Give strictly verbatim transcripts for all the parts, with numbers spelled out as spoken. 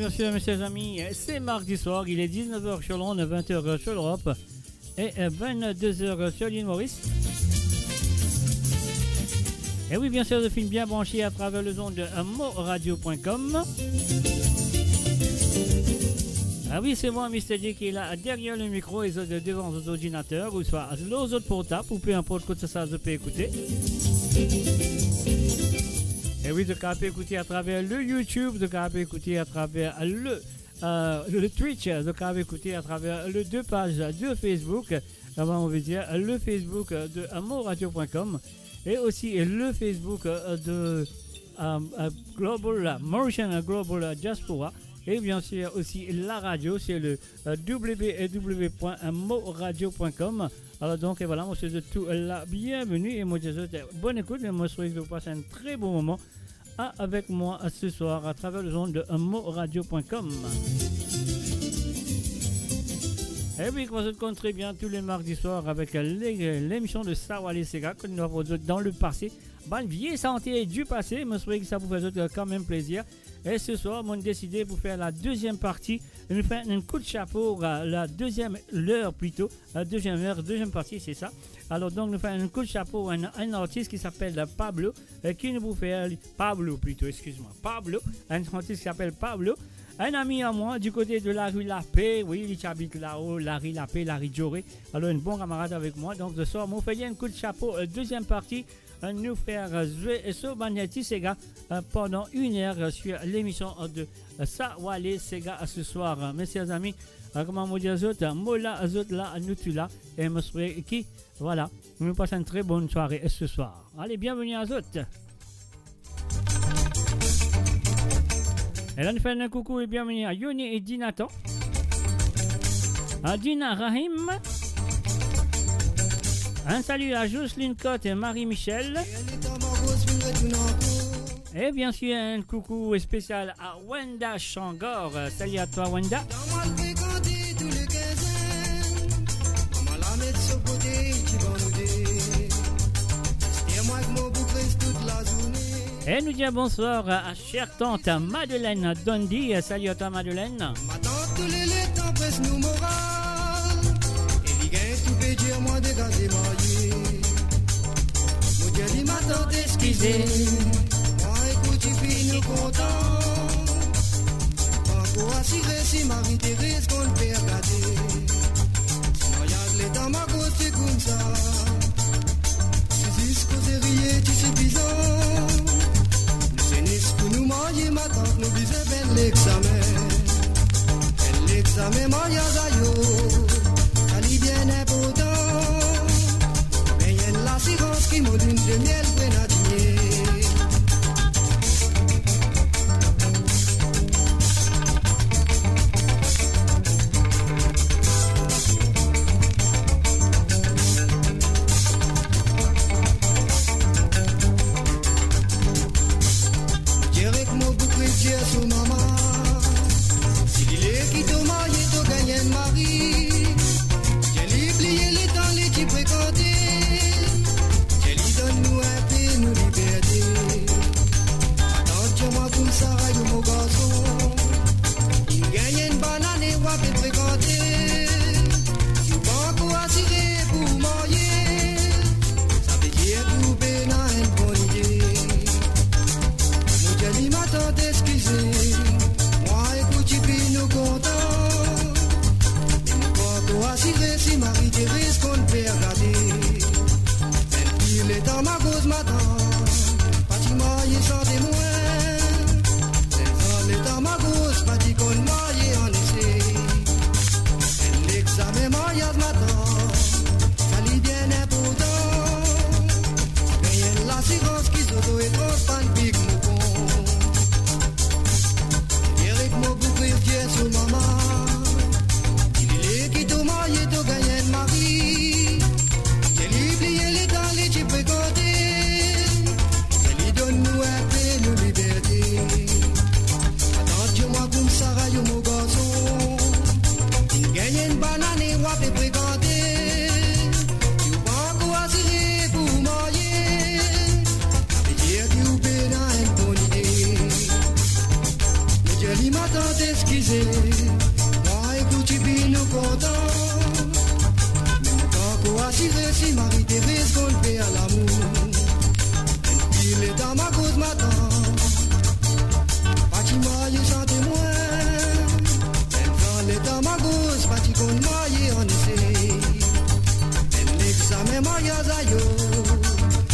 Bien sûr, mes chers amis, c'est mardi soir, il est dix-neuf heures sur Londres, vingt heures sur l'Europe et, euh, vingt-deux heures sur l'île Maurice. Et oui, bien sûr, zot finn bien branche à travers les ondes de, euh, moradio point com. Ah oui, c'est moi, Mister D, qui est là derrière le micro et zot devan zot ordinater ou swa lor zot portab ou peu importe kot sa zot pe ekoute. E wi, zot kapav ekoute atraver le YouTube, zot kapav ekoute atraver le, euh, le Twitch, zot kapav ekoute atraver le deux pages de Facebook, euh, on veut dire le Facebook de, euh, moradio point com et aussi le Facebook, euh, de, euh, euh, Global, Mauritian Global Diaspora et bien sûr aussi la radio, c'est le euh, w w w point moradio point com. Alors donc, et voilà, mo swet zot tou la bienvenue et mo dir zot, euh, bonne écoute, mo swet zot pas un très bon moment, ah, avec moi, euh, ce soir à travers les ondes de, euh, moradio point com. Et oui, comme vous connaissez très bien, tous les mardis soirs avec, euh, les, l'émission de Sa Wale Sega, que nous avons dans le passé. Bann vie sante du passé, mo swet ki sa pou fer zot, euh, kanmem plezir. E se swar, mo deside pou fer la deuxième partie. Nou fer enn kout chapo, euh, la deuxième heure plutôt, la deuxième heure, deuxième partie, c'est ça. Alors donc, nou fer enn kout chapo, enn, enn artis ki apel Pablo, euh, ki nou pou fer, Pablo plutôt, excuse-moi, Pablo, enn artis ki apel Pablo, enn ami a mwa, du côté de la rue Lapé, wi, li ti abit lao, la rue Lapé, la rue Dioré. Alors, un bon camarade avec moi. Donc, ce soir, mo fer li enn kout chapo, euh, deuxième partie, euh, nou fer, euh, zwe so bann ti sega, euh, pendant une heure, euh, sur l'émission, euh, de, euh, Sa Wale Sega, euh, ce soir. Euh, mes chers amis, euh, kouma mo dir zot, euh, mo la, zot la, nou tou la, e mo swet ki, voilà, nou pas enn très bonne soirée, euh, ce soir. Allez, bienvenue à zot. E la, nou fer enn koukou e bienvenue à Yoni et Dinatan. Adina Rahim. Un salut à Jocelyne Cotte et Marie-Michel. Et bien sûr, un coucou spécial à Wenda Changor. Salut à toi, Wenda. E nou dir bonswar a chère tante Madeleine Dondi. Salut à toi, Madeleine. Matant tou le letan pres nou moral, e li gagn tou pe dir mwa degaze marye. Mo dir li, matant, eskize mwa, ekout, tifi, nou kontan. Pankor asire si Marie-Thérèse konn fer gate. Maryaz letan ma koz ti koumsa. Si zis kozerie ti sifizan, nou zenes pou nou marye, matant, nou bizin fer lexamen. Fer lexamen maryaz ayo, sa li bien inportan. Gagn enn lasirans ki mo linn de miel grenadie. Direk mo pou kriye so mama. Si li le ki to marye, to gagn enn mari, dir li bliye letan li ti frekante. Dir li donn nou inpe nou liberte. Atann, dir mwa koumsa, yo mo garson, inn gagn enn bann ane ou ape frekante. Si ou pankor asire pou marye, savedir ki ou pena enn bon lide. Mo dir li, matant, eskize mwa, ekout, tifi, nou kontan. Me mo pankor asire si Marie-Thérèse konn fer gate. Enn ki letan ma koz, matant, pa ti marye san temwin. Enn zan letan ma koz, pa ti konn marye an ese. Enn lexamen maryaz, matant, sa li bien inportan. Gagn enn lasirans ki zozo etranz pa'nn pik mo pon. Direk mo pou kriye so mama. Ki li le ki to marye, to gagn enn mari. Resi Marie-Thérèse konn fer lamour. Enn pil letan mo koz matant, pa ti marye sante mwa. Enn gran letan mo koz pa ti konn marye annese. Enn examen maryaz ayo,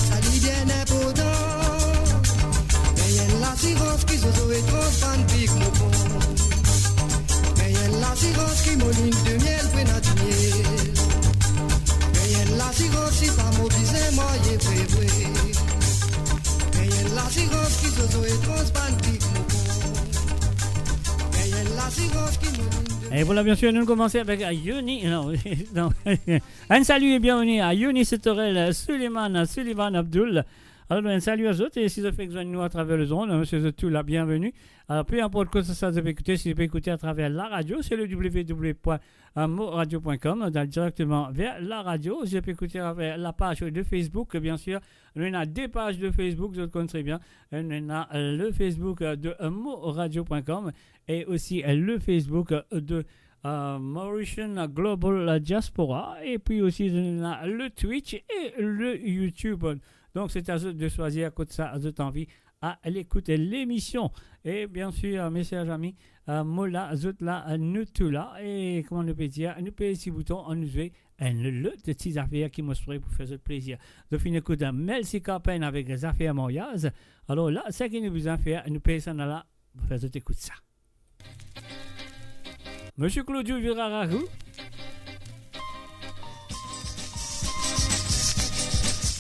sa li bien inportan. Gagn enn lasirans ki zozo etranz pa'nn pik mo pon. Gagn enn lasirans ki mo linn de miel pou ena dimiel. Gagn enn lasirans si pa mo bizin marye vre vre. Gagn enn lasirans ki zozo etranz pa'nn pik mo pon. Gagn enn lasirans ki mo linn de... Et voilà, bien sûr, nous commençons avec, euh, Yoni. Non, non. Un salut et bienvenue à Yoni Setorel, Suleiman, Sullivan Abdul. Alors, un salut à zot. Et si zot fek zwenn nou à travers les ondes, hein, c'est tout la bienvenue. Alors, peu importe kote sa zot pe ekoute, si zot pe ekoute à travers la radio, c'est le w w w point moradio point com, ou al directement vers la radio. Si zot pe ekoute à travers la page de Facebook, bien sûr, nou ena deux pages de Facebook, zot konn très bien. Nou ena, euh, le Facebook, euh, de, euh, moradio point com et aussi, euh, le Facebook, euh, de, euh, Mauritian Global Diaspora, et puis aussi, nou ena le Twitch et le YouTube. Donc, c'est à zot de choisir kot sa zot anvi à l'écoute l'émission. Et bien sûr, mes chers amis, euh, mo la, zot la, euh, nou tou la. Et kouma nou pe dir, nou pez ti bouton, nou zwe enn lot ti zafer ki mo pre pou fer zot plezir. Zot finn ekout, euh, Melcy Carpen avek Zafer Maryaz. Alor la, seki nou bizin fer, nou pez ann la pou fer zot ekout sa. Monsieur Claudio Viraragu.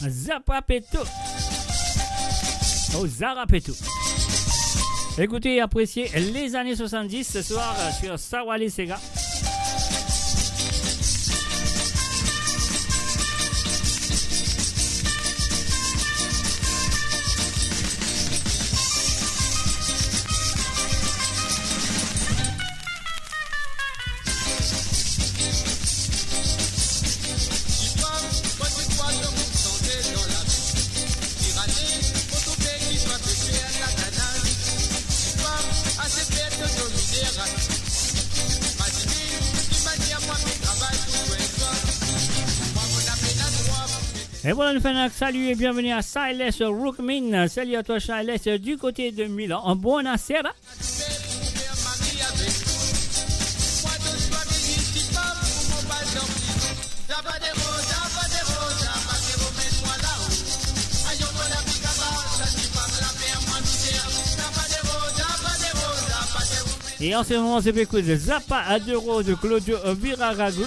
Zapa Peto. Oh, Zara Peto. Écoutez et appréciez les années soixante-dix ce soir, euh, sur Sawale Sega. Et voilà, nous faisons un salut et bienvenue à Silas Rookmin. Salut à toi, Silas, du côté de Milan, en Buonasera. Et en ce moment, zot pe ekout Zapa de Rose de Claudio Viraragu.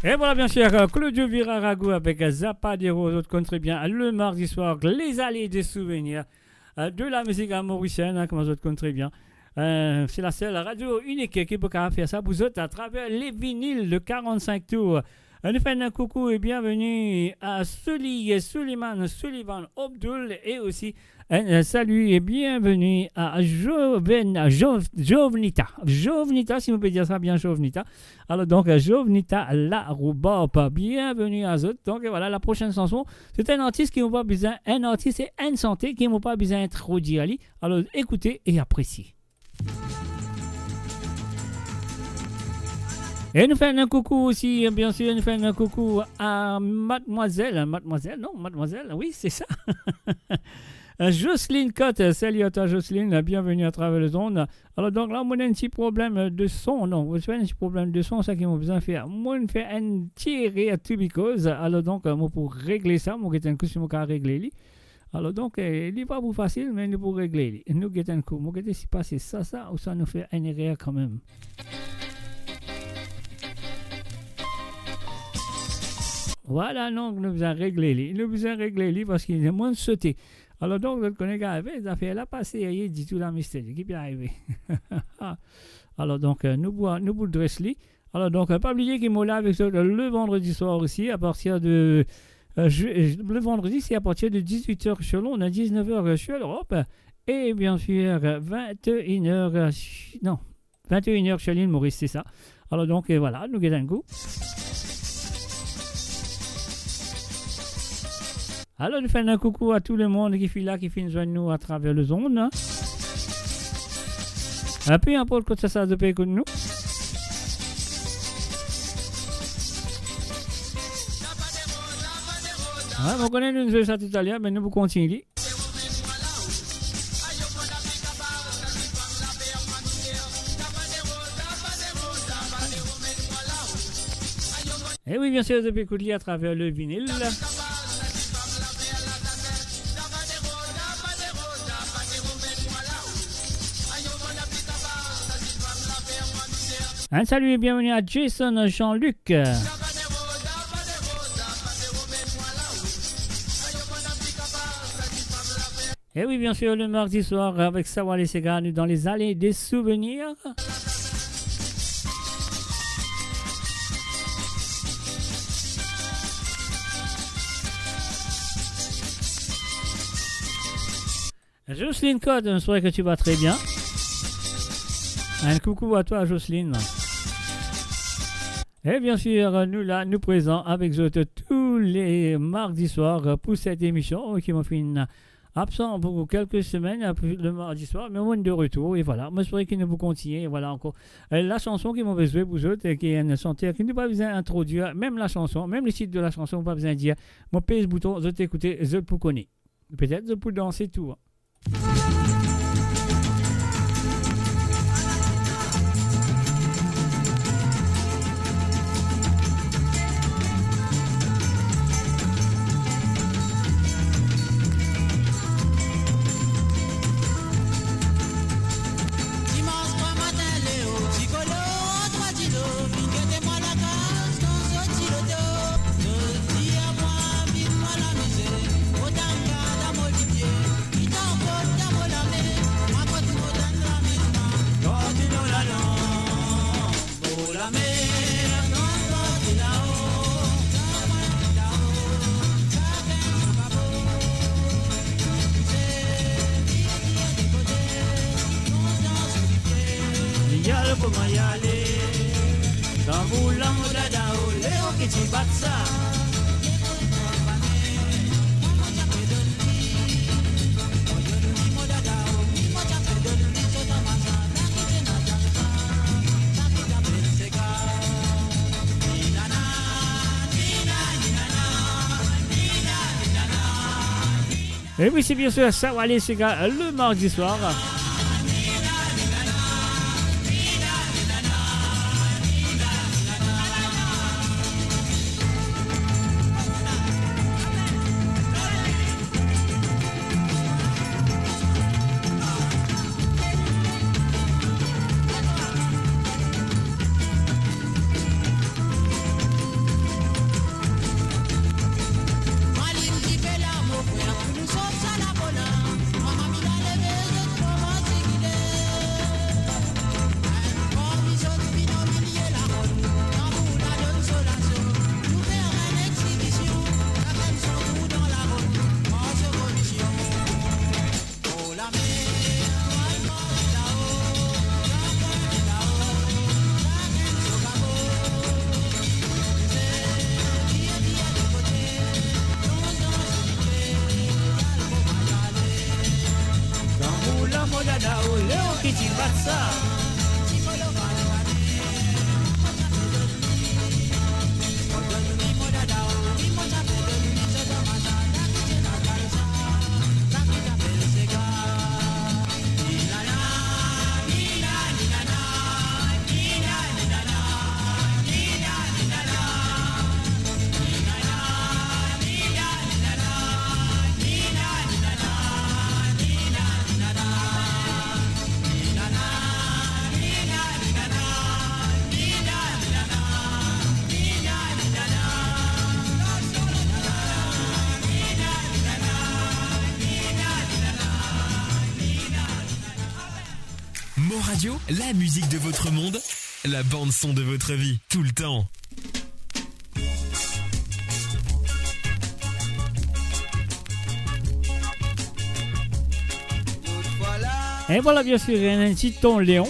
Et voilà, bien sûr, euh, Claudio Virarago avec, euh, Zapatero, zot konn tre bien, le mardi soir, les allées des souvenirs, euh, de la musique mauricienne, hein, kouma zot konn tre bien. Euh, c'est la seule radio unique ki pou kapav fer sa pou zot à travers les vinyles de quarante-cinq tours. Euh, nou fer enn koukou et bienvenue à Souli, Suleiman, Sullivan Abdul et aussi un, euh, salut et bienvenue à Joven-, Jov-, Jovnita. Jovnita, si nou pe dir sa bien, Jovnita. Alors donc, euh, Jovnita La Rhubarbe, bienvenue à zot. Donc, et voilà, la prochaine chanson, c'est un artiste ki mo pa bizin, un artiste et un chanteur ki mo pa bizin introdir li. Alors, écoutez et appréciez. Et nou fer enn koukou aussi, bien sûr, nou fer enn koukou à mademoiselle, mademoiselle, non, mademoiselle, oui, c'est ça. Euh, Jocelyne Cotte, salut à toi Jocelyne, bienvenue à travers les ondes. Alors donc là, mo ena enn ti problem de son, non, mo ena enn ti problem de son, sa ki mo bizin fer. Mo fer enn ti erer to because, alors donc, euh, mo pou regle sa, mo get enn kou si mo kapav regle li. Alors donc, euh, li pa pou fasil, me nou pou regle li. Nou get enn kou, mo gete si pase sa, sa, ouswa nou fer enn erer kanmem. Voilà, non, nou bizin regle li. Nou bizin regle li parski mo sote. Alors donc, zot konn ki arive, zafer la pa serye ditou la, mister, ki pe arive. Alors donc, euh, nou pou, nou pou dres li. Alors donc, euh, pa bliye ki mo la avek zot le vendredi soir aussi, à partir de, euh, je-, euh, le vendredi, c'est à partir de dix-huit heures sur Londres, à dix-neuf heures sur l'Europe, et bien sûr, euh, vingt et une heures, euh, su-, non, vingt et une heures sur l'île Maurice, c'est ça. Alors donc, euh, voilà, nou get enn kou. Alors, nou fer enn koukou à tout le monde ki finn la, ki finn zwenn nou à travers les ondes, hein. Euh, peu importe kot sa, sa zot pe ekout nou. Ouais, mo kone nou zwe sa toutaler, me nou pou kontigne li. Eh oui, bien sûr, zot pe ekout li à travers le vinyle. Un salut et bienvenue à Jason Jean-Luc. Eh oui, bien sûr, le mardi soir, avec Sawale Sega, nou dan les allées des souvenirs. Jocelyne Code, j'espère que tu vas très bien. Un coucou à toi, Jocelyne. Et bien sûr, nous là, nous présents avec zot tous les mardis soirs pour cette émission qui m'a fait une absent pour quelques semaines, euh, le mardi soir, me mo de retour, et voilà. Mo espere ki nou pou kontigne, et voilà, ankor. Euh, la chanson ki mo pe zwe pou zot, euh, ki enn chanter, ki nou pa bizin introdwir, mem la chanson, mem le tit de la chanson, pa bizin dir. Mo pez bouton, zot ekoute, zot pou kone. Petet zot pou danse tou, hein. Dimans swa matin, Leo ti kolo, twa dilo, vinn gete mwa lakaz, kan zot ti loto. Zot dir mwa, vinn mwa lamize, mo dam gard mo lipie, li tann kot dan mo lame, mwa kot mo tann lamizman, parti dan lalonn. Li al kouma li ale, tanbour la mo dada, o Leo ki ti bat sa. Et oui, c'est bien sûr Sawale Sega le mardi soir. Mon Radio, la musique de votre monde, la bande son de votre vie, tout le temps. Et voilà, bien sûr, il y a un petit ton Léon.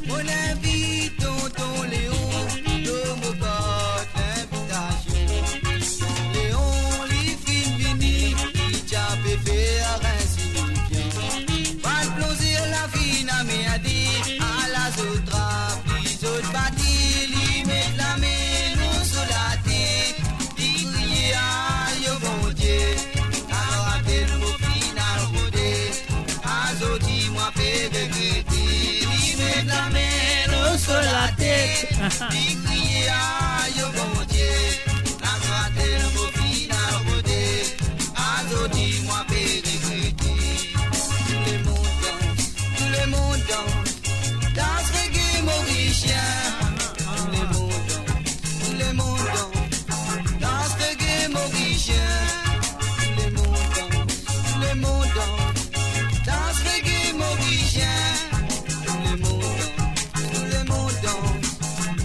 Mo invit tonton Leon, to mo port linvitasion. Leon, li finn vini, li ti pe fer enn sinifian. Bann plonzer la finn ame ade, ala zot trap li, zot bati, li met lame lor so latet, li kriye, "Ayo Bondie, lamortel mo finn al rode." Azordi mwa pe regrete, li met lame lor so latet, li kriye, "Ayo Bondie, lamortel mo finn al rode." Azordi mwa pe regrete. Tou lemond dans, tou lemond dans, dans reggae morisien. Tou lemond dans, tou lemond dans, dans reggae morisien. Tou lemond dans, tou lemond dans, dans reggae morisien. Tou lemond dans, tou lemond dans,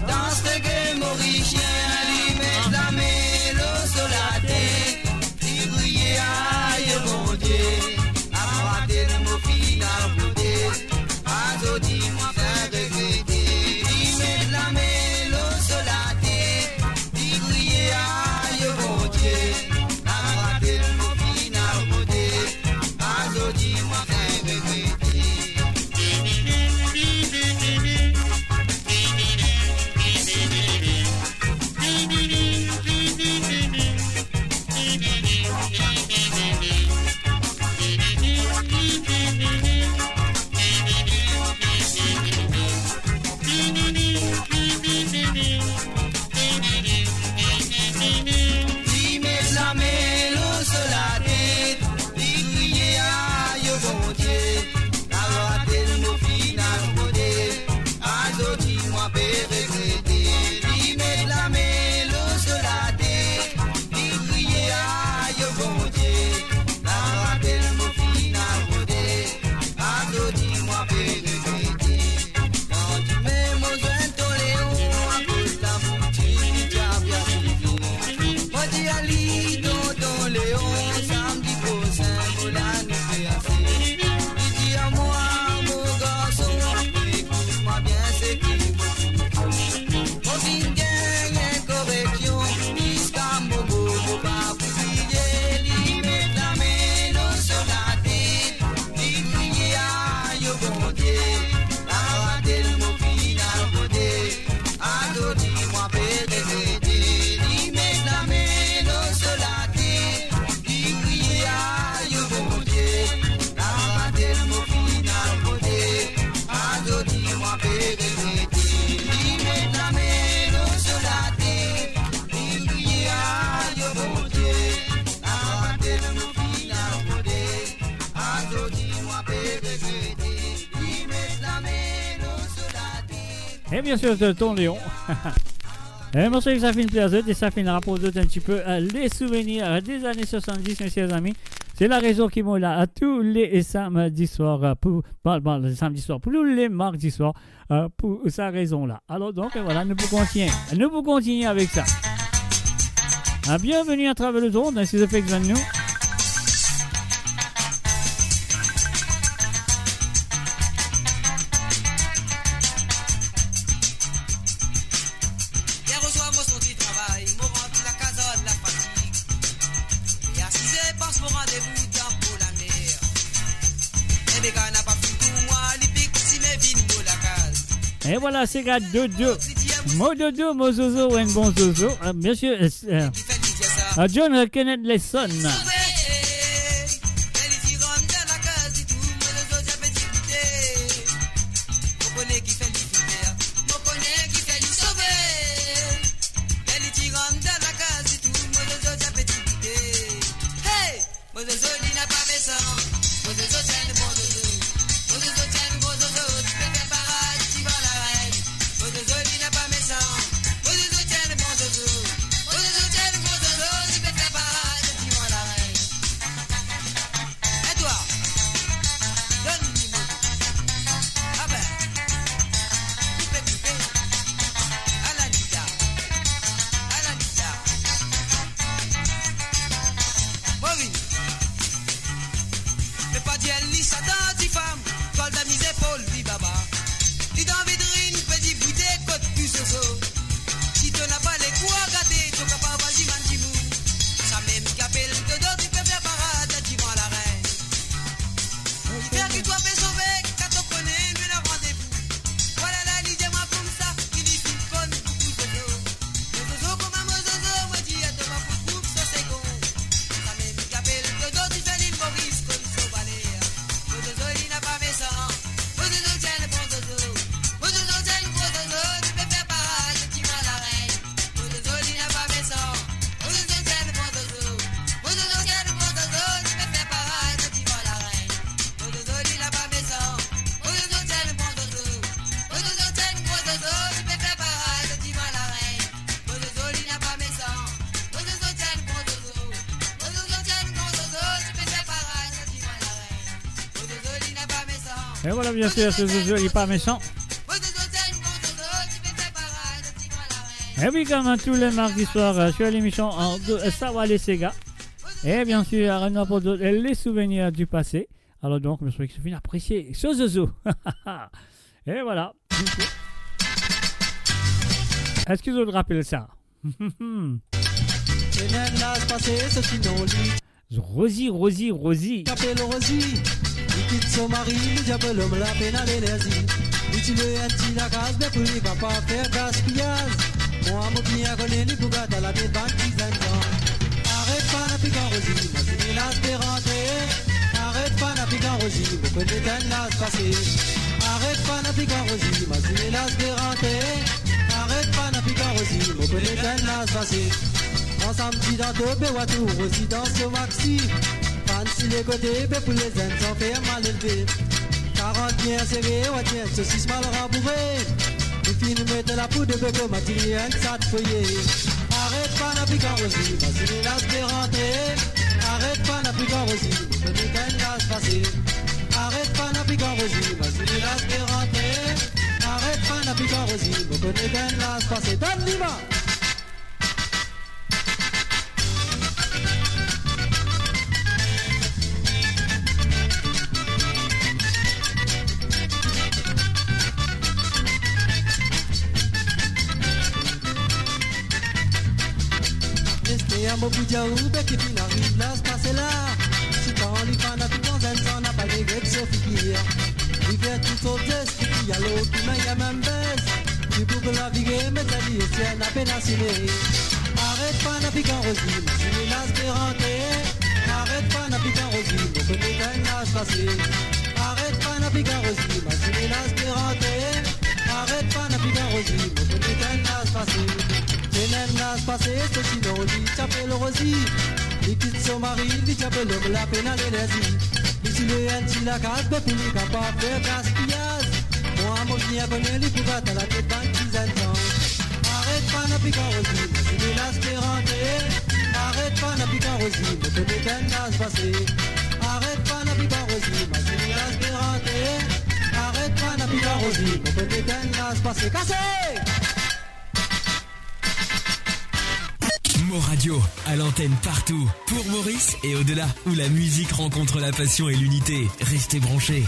dans reggae morisien. Li met lame lor so latet, li kriye, "Ayo Bondie, lamortel mo finn al rode." Azordi mwa pe regrete, li met lame lor so latet, li kriye, "Ayo Bondie, lamortel mo finn al rode." Azordi mwa pe regrete. Li met lame lor so latet, li kriye, "Ayo Bondie, lamortel mo finn al rode." Azordi mwa pe regrete, li met lame lor so latet, li kriye, "Ayo Bondie, lamortel mo finn al rode." Azordi mwa pe regrete. Landime mo zwenn tonton Leon akoz laboutik li ti pe fini. Mo dir a li, "Tonton Leon, samdi prosin mo la nou pe asize." Li dir a mwa, "Mo garson, ekout mwa bien, seki mo finn dir. Mo finn gagn enn koreksion, ziska mo mor mo pa pou bliye." Li met lame lor so latet, li kriye, "Ayo Bondie, lamortel mo finn al rode." Azordi mwa pe regrete, li met lame lor so latet, li kriye, "Ayo Bondie, lamortel mo finn al rode." Azordi mwa pe regrete, li met lame lor so latet, li kriye, "Ayo Bondie, lamortel mo finn al rode." Azordi mwa pe regrete, li met lame lor so latet. E bien sir, tonton Leon. E mo swete ki sa finn pler zot e sa finn raport zot enn tipe, euh, les souvenirs, euh, des années soixante-dix, mes chers amis. Se la rezon ki mo la, euh, tou le samdi swar, euh, pou, pa, pa, le samdi swar, pou tou le mardi swar, euh, pou sa rezon la. Alor donk, euh, vwala, nou pou kontigne. Nou pou kontigne avek sa. Ah, bienveni atraver lemond, hein, si zot fek zwenn nou. Yer oswar mo sorti travay, mo rant lakaz ar lafatig. Mo pe asize pas mo randevou dan Port Lamer. E vwala, se gard Dodo. Mo Dodo, mo zozo, ou enn bon zozo. Euh, mesye, euh, euh, John Kenneth Lesson. Mo zozo, li napa mesan. Mo zozo, ti enn bon zozo. Mo zozo, ti enn bon zozo, ti pe fer parad divan larenn. Mo zozo, li napa mesan. Mo zozo, ti enn bon zozo. Mo zozo, ti enn bon zozo, ti pe fer parad divan larenn. E twa, donn li mo zozo. Abe, koupe, koupe. Ala li la. Ala li la. Mo vini. Me pa dir li Satan difam, twal dan mizefol li baba. Li dan vitrin, pe diboute kot tou zozo. Si to napa lekor gate, to kapav al dimann dimoun. Samem ki apel Dodo, ti pe fer parad divan larenn. Li fer ki twa pe sove, kan to kone nou ena randevou. Vwala la, li dir mwa koumsa, ki li finn konn boukou zozo. Mo zozo, kouma mo zozo, mo dir a to pa pou trouv so segon. Samem ki apel Dodo, ti fer Lil Moris konn so valer. Mo zozo, li napa mesan. Mo zozo, ti enn bon zozo. Mo zozo, ti enn gro zozo, ti pe fer parad divan larenn. Mo zozo, li napa mesan. Mo zozo, ti enn bon zozo. Mo zozo, ti enn bon zozo, ti pe fer parad divan larenn. Mo zozo, li napa mesan. Mo zozo, ti enn bon zozo. Mo zozo, ti enn gro zozo, ti pe fer parad divan larenn. Mo zozo, li napa mesan. Mo zozo, ti enn bon zozo. Mo zozo, ti enn bon zozo, ti pe fer parad divan larenn. Mo zozo, li napa mesan. E vwala, bien sir, se zozo, li pa mesan. Mo zozo, ti enn bon zozo, ti pe fer parad divan larenn. E wi, kouma tou le mardi swar, euh, sur l'émission en, euh, Sawa Lesega. E bien sir, nou aport zot, euh, les souvenirs du passé. Alor donk, mo swete ki zot finn apresie so zozo. E vwala. Eski zot rapel sa? Ena enn laz pase, so ti nom li Rozi, Rozi, Rozi. Apel Rozi. Li kit so mari, li dir a lom la pena lenerzi. Li ti lwe enn ti lakaz, be pou li pa, pa fer gaspiyaz. Mwa mo bien kone li pou gard latet bann ti zenn-zan. Aret fana pikan Rozi, mazinn laz pe rantre. Aret fana pikan Rozi, mo kone enn laz pase. Aret fana pikan Rozi, mazinn laz pe rantre. Aret fana pikan Rozi, mo kone enn laz pase. Ansam ti dan to pe wa tou Rozi dan so maxi. Fann si lekote, be pou lezenn san fer malelve. Karant bien sere, wa dir enn sosis mal raboure. Li finn met lapoud, be kouma dir enn sat foye. Aret fana pikan Rozi, mazinn laz pe rantre. Aret fana pikan Rozi, mo kone enn laz pase. Aret fana pikan Rozi, mazinn laz pe rantre. Aret fana pikan Rozi, mo kone enn laz pase. Donn li mwa! Ester, mo pou dir ou be ki finn ariv laz pase la. Sitan li fana pikan zenn-zan, napa regreg so figir. Li fer tou so zes, ki alor ki mem, mem bez. Ti boug la vire, me zeli esi ena pena sime. Aret fana pikan Rozi, mazinn laz pe rantre. Aret fana pikan Rozi, mo kone enn laz pase. Aret fana pikan Rozi, mazinn laz pe rantre. Aret fana pikan Rozi, mo kone enn laz pase. Ena enn laz pase, so ti nom li ti apel Rozi. Li kit so mari, li ti apel lom la pena lenerzi. Li ti lwe enn ti lakaz, be pou li kapav fer gaspiyaz. Mwa mo bien kone li pou gard latet bann ti zenn-zan. Aret fana pikan Rozi, mazinn laz pe rantre. Aret fana pikan Rozi, mo kone enn laz pase. Aret fana pikan Rozi, mazinn laz pe rantre. Aret fana pikan Rozi, mo kone enn laz pase. Kase! Mo Radio, à l'antenne partout, pour Maurice et au-delà, où la musique rencontre la passion et l'unité. Restez branchés.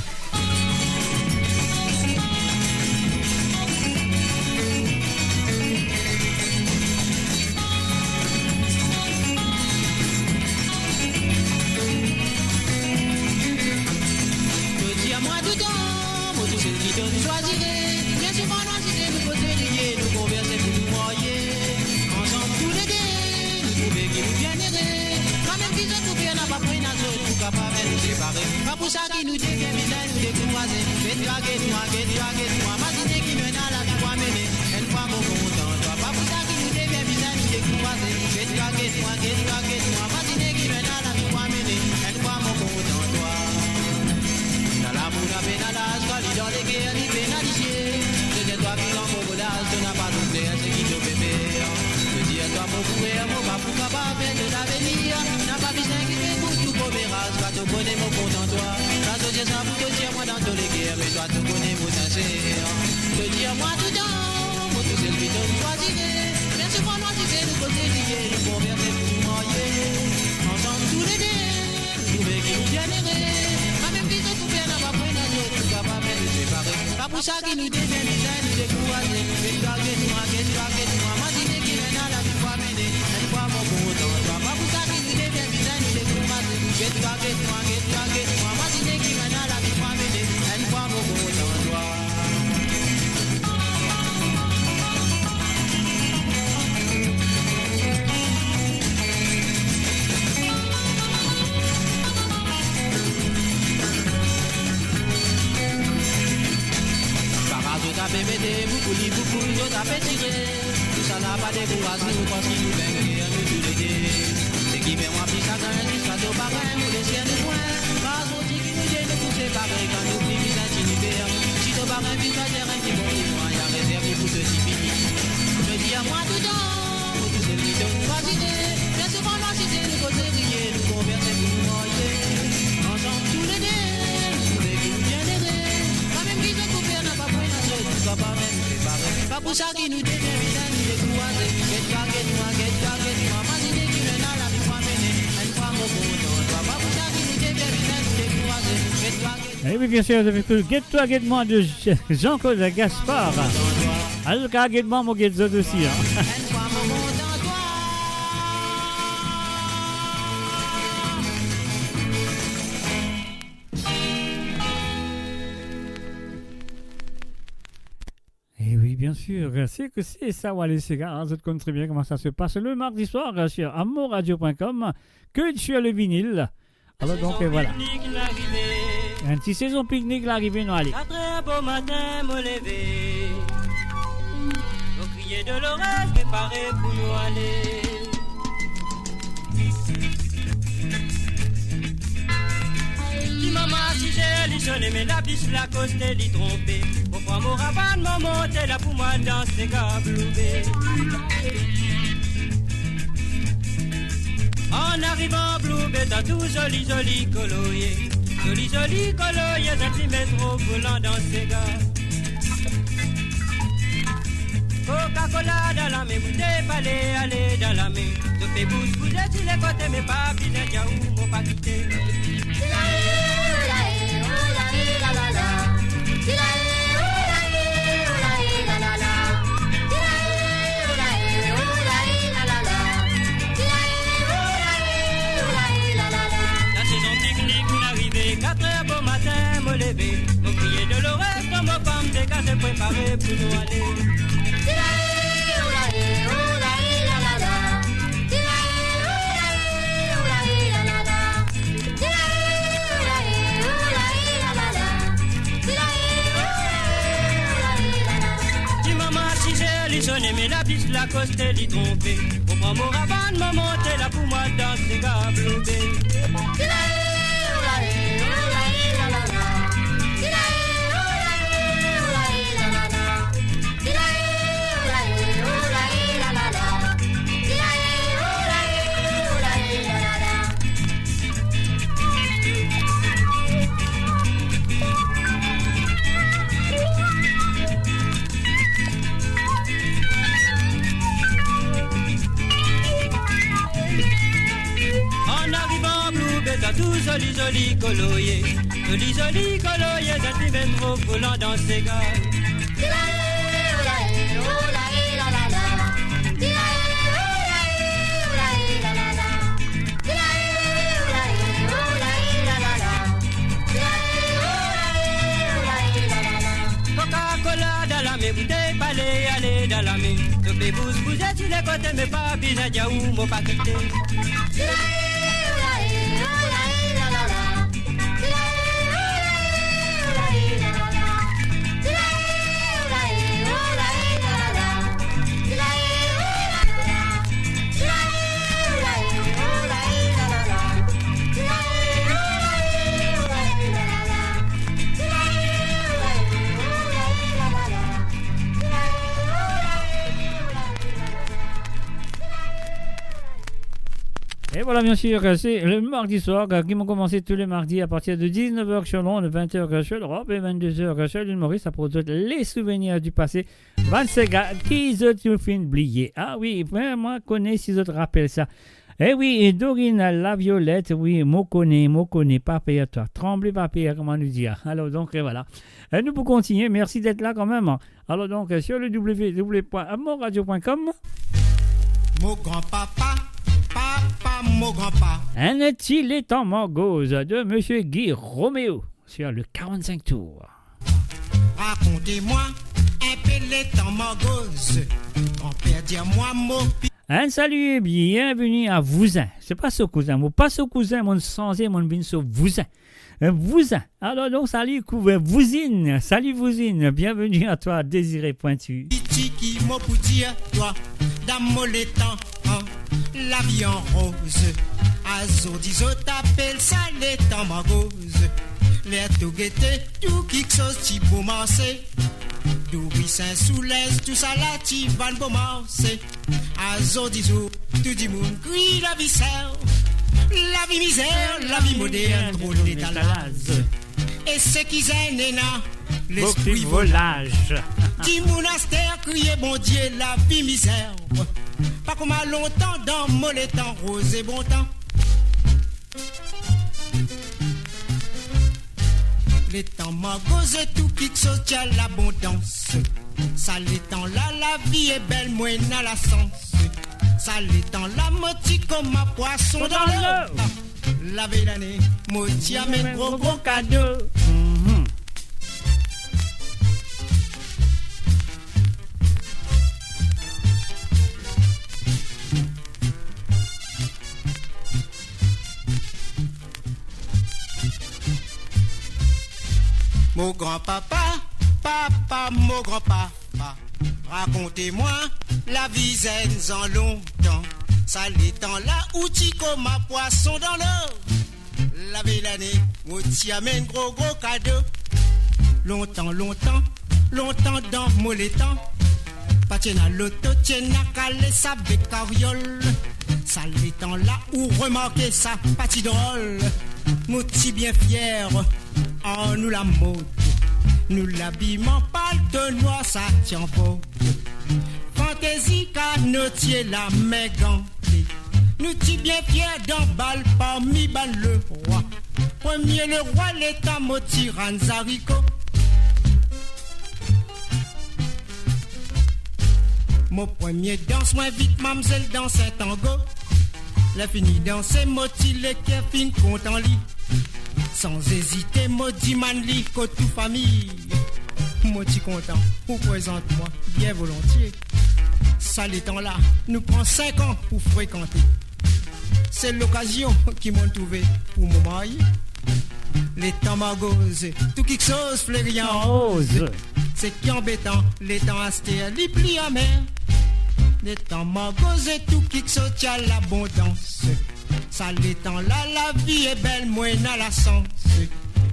To dir mwa toutan, mo tou sel ki to swazire. Bien souvan, nou Zot pou fer napa pwin a zot pou kapav enn nou separe. Pa pou sa ki nou de bien bizin nou dekouraze. Get twa, get mwa, get twa, get mwa, mazine ki nou ena lavi pou amene. Enn fwa mo kontan twa. Pa pou sa ki nou de bien bizin nou dekouraze. Get twa, get mwa, get twa, get mwa, mazine ki nou ena lavi pou amene. Enn fwa mo kontan twa. Ena lamour, na pena laz, kan li dan leker, li pena lizie. Se dir twa ki kan mo bolas, to napa dout ler seki to pe fer. Se dir twa mo frer, mo pa pou kapav fer to lavenir. Napa bizin ki pe kout tou komeraz, pa to kone mo kontan twa. Sa to dir sa pou to dir mwa dan to leker, me twa to kone mo sinser. To dir mwa toutan, mo tousel ki to'nn swazire. Bien souvan nou azize, nou koze riye, nou konverse pou nou marye. Ansam toulede, nou trouve ki nou bien ere. Kan mem ki zot pou fer napa pwin a zot pou kapav enn nou separe. Pa pou sa ki nou de bien bizin nou dekouraze. Get twa, get mwa, get twa, get mwa, mazine ki nou ena lavi pou amene. Enn fwa mo kontan twa. Pa pou sa ki nou de bien bizin nou dekouraze. Get twa, get mwa, get twa, get mwa, mazine ki nou ena lavi pou amene. Enn fwa mo kontan twa. Kara zot ape mete, boukouli boukoul zot ape tire. Tousala pa dekouraz nou, parski nou vinn ker nou toulede. Seki fer mwa pli sagrin, ziska to parin, nou les nou pwin. Parski nou de nou pou separe, kan nou pli bizin tini per. Si to parin vinn swazir enn ki bon ki mwa, ya rezerv li pou to difini. To dir mwa toutan, mo tousel ki to'nn swazire. Bien souvan nou azize, nou koze riye, nou konverse pou nou marye. Ansam toulede, nou trouve ki nou bien ere. Kan mem ki zot pou fer napa pwin a zot pou kapav enn nou separe. Pa pou sa ki nou de bien bizin nou dekouraze. Get twa, get mwa, get twa, get mwa, mazine ki nou ena lavi pou amene. Enn fwa mo kontan twa. Pa pou sa ki nou de bien bizin nou dekouraze. Get twa, get Eh oui, bien sûr, avec le Get twa, get mwa de Jean-Claude Gaspard. Alka, get mwa, mo get zot osi, hein. Eh oui, bien sûr, c'est que c'est ça, Wallis Sega, hein, zot konn très bien comment ça se passe le mardi soir, euh, sur amourradio point com, que sur le vinyle. Alors donc, euh, voilà. Enn ti sezon piknik la arive, nou ale. Katrer bomatin mo leve, mo kriye Dolores, prepare pou nou ale. Ti mama siz er li sone, me labis lakoste li tronpe. Mo pran mo rabann, mo monte la pou mwa al dans sega Blue Bay. An arivan Blue Bay, ta tou zoli zoli kolo ye. Zoli zoli kolo ye, zot finn met rod volan dan sega. Coca-Cola dan lame, boutey pale ale dan lame. To pe bouz bouze ti lekote, me pa bizin dir ou mo pa kite. La sezon piknik finn arive, katrer bomatin mo leve, mo kriye Dolores, pran mo fam, dega se prepare pou nou ale. Ti mama siz er li sone, me labis lakoste li tronpe. Mo pran mo rabann, mo monte la pou mwa al dans sega Blue Bay. An arivan Blue Bay, ta tou zoli zoli kolo ye. Zoli zoli kolo ye, zot finn met rod volan dan sega. Coca-Cola dan lame, boutey pale ale dan lame. To pe bouz bouze ti lekote, me pa bizin dir ou mo pa kite. E vwala, bien sir, se le mardi swar, ki mo koumans tou le mardi a partir de diznef er sur Londres, vent er sur Lorop e vennde er sur lil Moris, pou zot les souvenirs du passé. Bann sega ki zot tou finn bliye. Ah wi, mwa, mwa kone si zot rapel sa. E wi, e Dorine Laviolette, wi, mo kone, mo kone, pa per twa, tranble pa per, kouma nou dir. Alor, donk, e vwala. E nou pou kontigne, mersi d'être là quand même. Alor, donk, sur le w w w point moradio point com. Mo granpapa, papa, mo granpa. Enn ti Letan Margoz de Monsieur Guy Roméo sur le quarante-cinq tours. Rakont mwa enpe Letan Margoz. Granper dir mwa mo pi- Enn sali e bienveni a vouzin. Se pa so kouzin, mo pa so kouzin, mo'nn sanze, mo'nn vinn so vouzin. Enn vouzin. Alor donk, sali kouver vouzinn. Sali vouzinn. Bienveni a twa, Désiré Pointu. Piti ki mo pou dir twa, dan mo letan, an, lavi an roz. Azordi zot apel sa Letan Margoz. Ler to gete, tou kiksoz ti bon marse. Douri, Sin Soulez, tousala ti vann bon marse. Azordi zour, tou dimoun kriy lavi ser, lavi mizer, lavi modern, drol detalaz. E seki zenn ena, lespri volaz. Dimoun aster kriye Bondie, lavi mizer. Pa kouma lontan, dan mo letan, roz e bontan. Letan Margoz e tou kiksoz ti a labondans. Sa letan la, lavi e bel, mo ena lasans. Sa letan la, mo ti kouma pwason dan lo. Lavey lane, mo ti amenn gro, gro kado. Mhm. Mo granpapa, papa, mo granpapa, rakont mwa lavi zenn zan lontan. Sa letan la, ou ti kouma pwason dan lo. Lavey lane, mo ti amenn gro, gro kado. Lontan, lontan, lontan dan mo letan, pa ti ena loto, ti ena kale, sa be kariol. Sa letan la, ou remarke sa, pa ti drol. Nou ti bien fier ar nou lamod. Nou labiman, palto nwar, sa ti anvog. Fantezi, kanotie, lame, gante. Nou ti bien fier dan bal parmi bann lerwa. Premie lerwa letan, mo ti rann zariko. Mo premie dans, mo invit mamzel dans enn tango. Ler fini danse, mo ti leker finn kontan li. San ezite, mo dimann li kot tou fami. Mo ti kontan pou prezant mwa bien volontie. Sa letan la, nou pran sink an pou frekante. Se lokazion ki mo'nn trouve pou mo marye. Letan Margoz, tou kiksoz fleri an roz. Seki anbetan, letan aster li pli amer. Letan Margoz, tou kiksoz ti a labondans. Sa letan la, lavi e bel, mo ena lasans.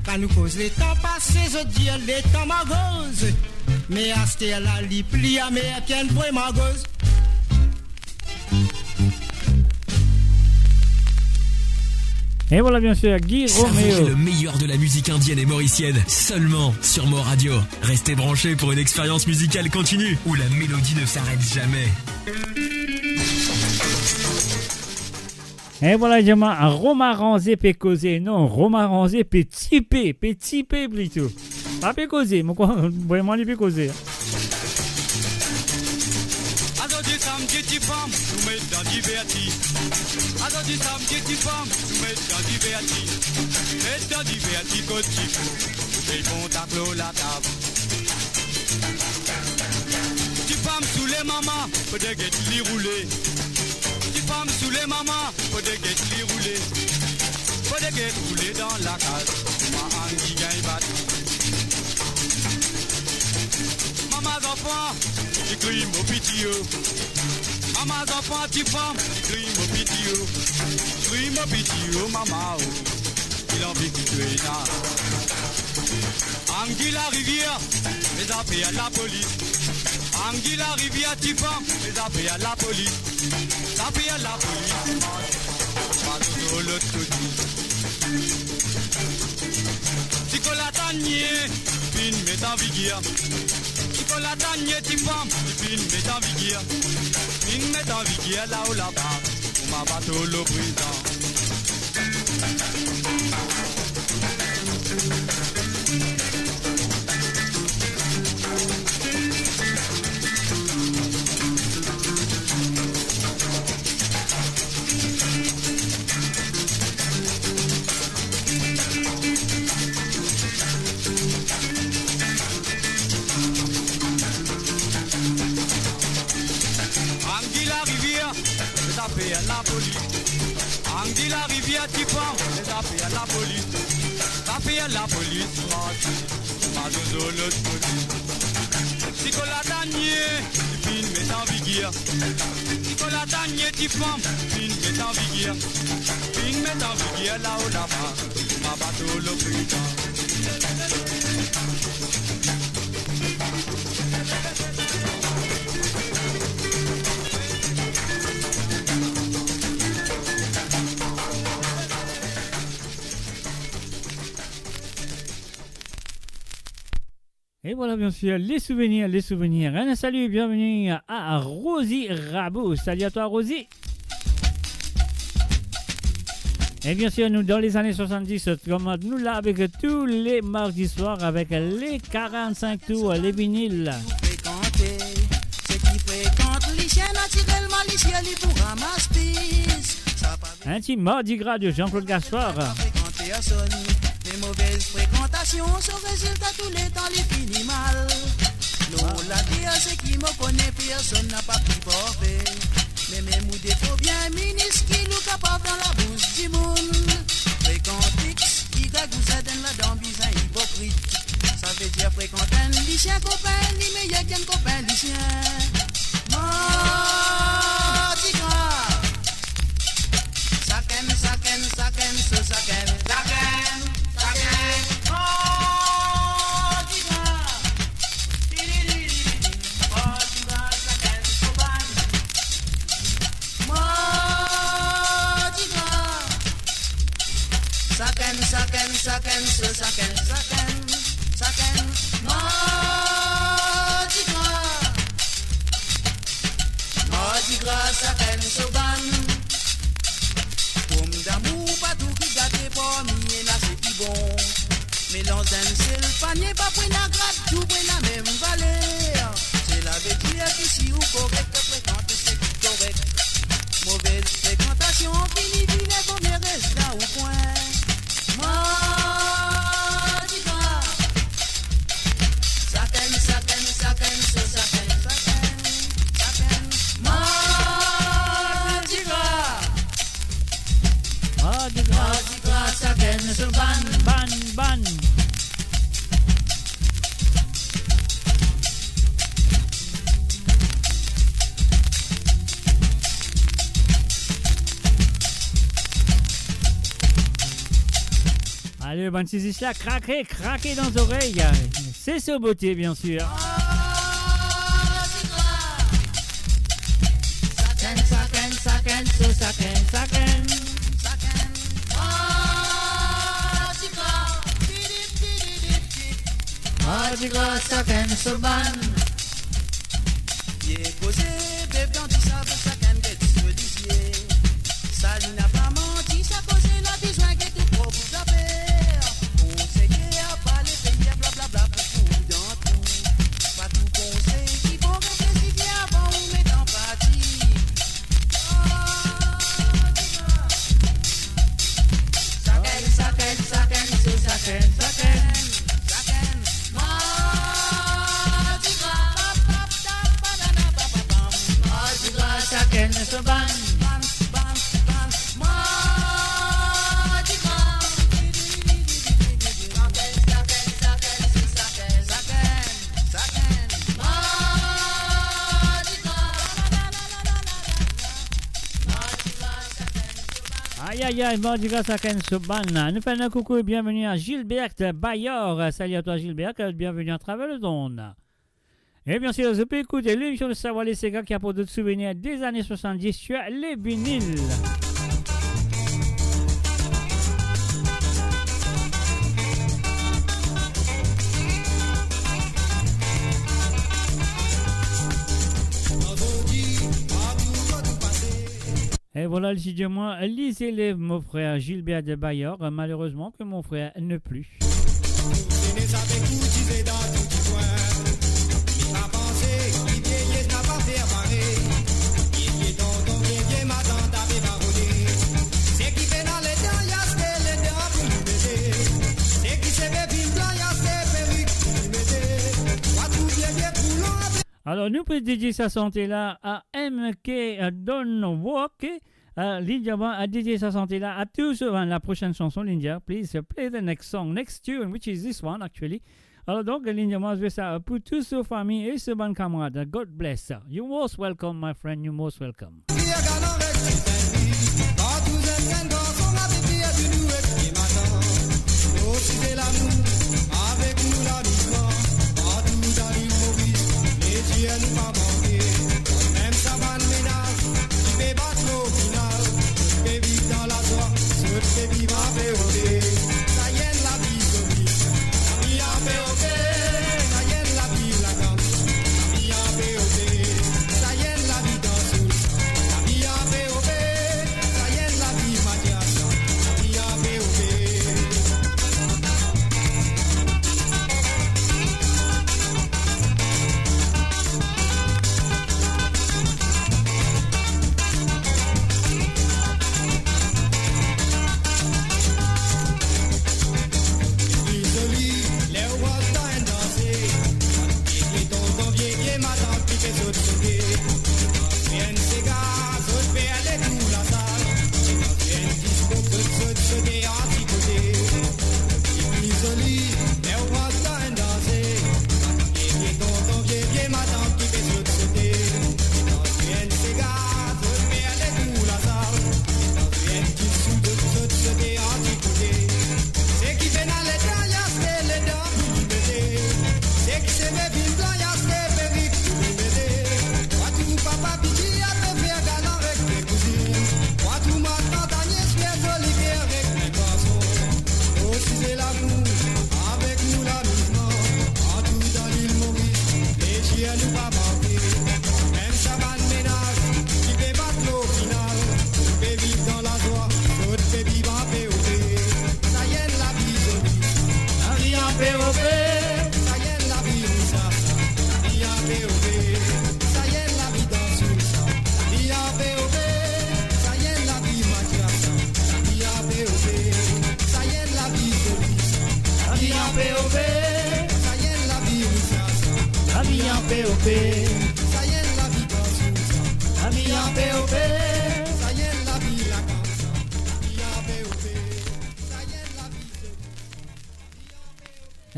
Kan nou koz letan pase, zot dir letan Margoz. Me aster la, li pli amer ki enn vre margoz. Et voilà, bien sûr, Guy Roméo. Savourez le meilleur de la musique indienne et mauricienne seulement sur Mo Radio. Restez branchés pour une expérience musicale continue où la mélodie ne s'arrête jamais. Et voilà, Djama, Roma Ranze pe koze. Non, Roma Ranze pe tipe, pe tipe plito. Pa pe koze, mo krwar, vreman li pe koze. Azordi samdi, ti fam, nou met dan diverti. Azordi samdi, ti fam, nou met dan diverti. Met dan diverti kot ti pou, pou zey bon taklo latab. Ti fam soule mama, pou de get li roule. Ti fam soule mama, pou de get li roule. Deke koule dan lakaz, kouma Angi gagn bat. Mama zanfan, li kriy mo piti yo. Mama zanfan, tifam, li kriy mo piti yo. Kriy mo piti yo, mama o. Li anvi ki to ena. Angi Larivier, me zafer lapolis. Angi Larivier, tifam, me zafer lapolis. Zafer lapolis, ma zozo lot kote. Ti kola tanie, finn met an vigir. Ti kola tanie, tifam, finn met an vigir. Finn met an vigir lao laba, kouma bato lor prezan. Angi Larivier, me zafer lapolis. Angi Larivier, tifam, me zafer lapolis. Zafer lapolis, ma, ma zozo lot kote. Ti kola tanie, finn met an vigir. Ti kola tanie, tifam, finn met an vigir. Finn met an vigir lao laba, kouma bato lor prezan. Et voilà, bien sûr, les souvenirs, les souvenirs. Un salut et bienvenue à Rosie Rabot. Salut à toi, Rosie. Et bien sûr, nous, dans les années soixante-dix, comme nous là, avec tous les mardis soirs, avec les quarante-cinq tours, les vinyles. Frekante, seki frekant lisien natirelman, lisien li pou ramas pis. Sa pa Un ti Mardi Gras de Jean-Claude Gaspard. Frekant personn, me movez frekantasion, so rezilta touletan li fini mal. Lor later, seki mo kone, personn napa pli parfe. Me mem ou defo bien miniskil, ou kapav dan labous dimoun. Frekant X, Y ou Z, enn ladan bizin ipokrit. Savedir frekant enn lisien kopin, li meyer ki enn kopin lisien. Mardi Gras. Sakenn, sakenn, sakenn, so sakenn. Sakenn, sakenn, Mardi Gras. Mardi Gras, sakenn so bann. Mardi Gras. Sakenn, sakenn, sakenn, so sakenn, sakenn, sakenn. Mardi Gras. Mardi Gras, sakenn so bann. Pom damour, pa tou ki gate, parmi ena seki bon. Melanz enn sel panie, pa pou ena grat, tou pou ena mem valer. Sela vedir ki si ou korek, frekant seki korek. Movez frekantasion fini, vini, vomie res la ou pwin. Mardi Gras. Sakenn, sakenn, sakenn, so sakenn, sakenn, sakenn. Mardi Gras. Mardi Gras. Mardi Gras, sakenn so bann. Bann, bann. Ale, bann ti zis la, krake, krake dan zorey. Se so bote, bien sûr. Sakenn, sakenn, sakenn, so sakenn, sakenn. Sakenn. Mardi Gras. Pidip, pididip, pidip. Mardi Gras, sakenn so bann. Vye koze, bef dan disav, sakenn get so lizie. Sa li napa manti, sa koze la bizin get ou prop zafer. Konseye a pale, peye blablabla pou kouri dan trou. Pa tou konsey ki bon, reflesi bien avan ou met an pratik. Sakenn, sakenn, sakenn, so sakenn, sakenn, sakenn. Mardi Gras. Mardi Gras, sakenn so bann. Bann, bann, bann. Mardi Gras. Aïe, aïe, aïe, mardi gras a Ken Soban. Nou fer enn koukou e bienveni a Gilberte Bayard. Salut à toi, Gilberte, bienvenue à travers le monde. Et bien sûr, zot pe ekout l'émission de Savoir les Ségas qui apporte d'autres souvenirs des années soixante-dix sur les vinyles. E vwala, li ti dir mwa, li se lev mo frer Gilbert de Bayard, malerezman ke mo frer ne pli. Alor, nou pe dedie sa sante la a M K Don Walk. Euh, Linda, bon, a dedie sa sante la a tou so, enfin, la prochaine chanson, Linda, please, uh, play the next song, next tune, which is this one, actually. Alor donk, Linda, mo zwe sa, euh, pou tou so fami e so bann kamarad. God bless. You're most welcome, my friend, you're most welcome.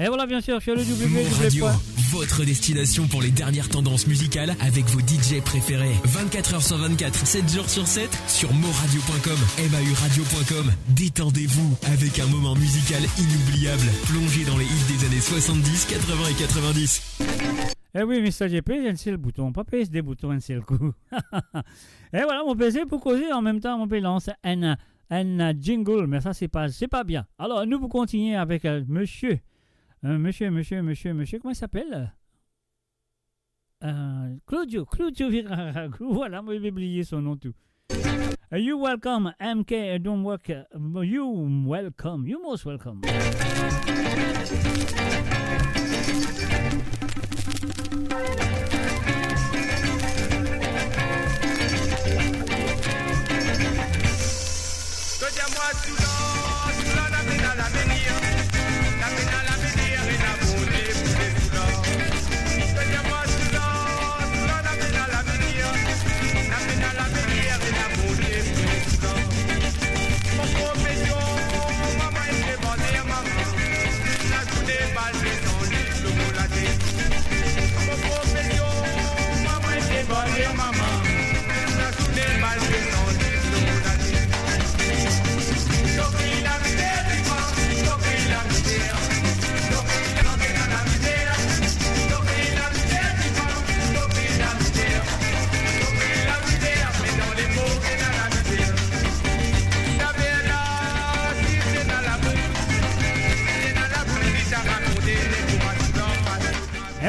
Et voilà, bien sûr, sur le Move Radio, W W W point votre destination pour les dernières tendances musicales avec vos D J préférés. Vingt-quatre heures sur vingt-quatre, sept jours sur sept, sur move radio point com, M A U radio point com. Détendez-vous avec un moment musical inoubliable. Plongez dans les hits des années soixante-dix, quatre-vingts et quatre-vingt-dix. Eh oui, Mister J P, enn sel bouton, pa pez de bouton enn sel kou. Et voilà, mo peze pou koze, an mem tan mo pe lans enn, enn jingle, me sa se pa, se pa bien. Alor, nou pou kontigne avek, euh, monsieur, euh, monsieur, monsieur, monsieur, monsieur, comment il s'appelle ? Euh, Claudio, Claudio Virarago, voilà, mo pe bliye so nom tou. Uh, you welcome, M K, don't work, uh, you welcome, you most welcome.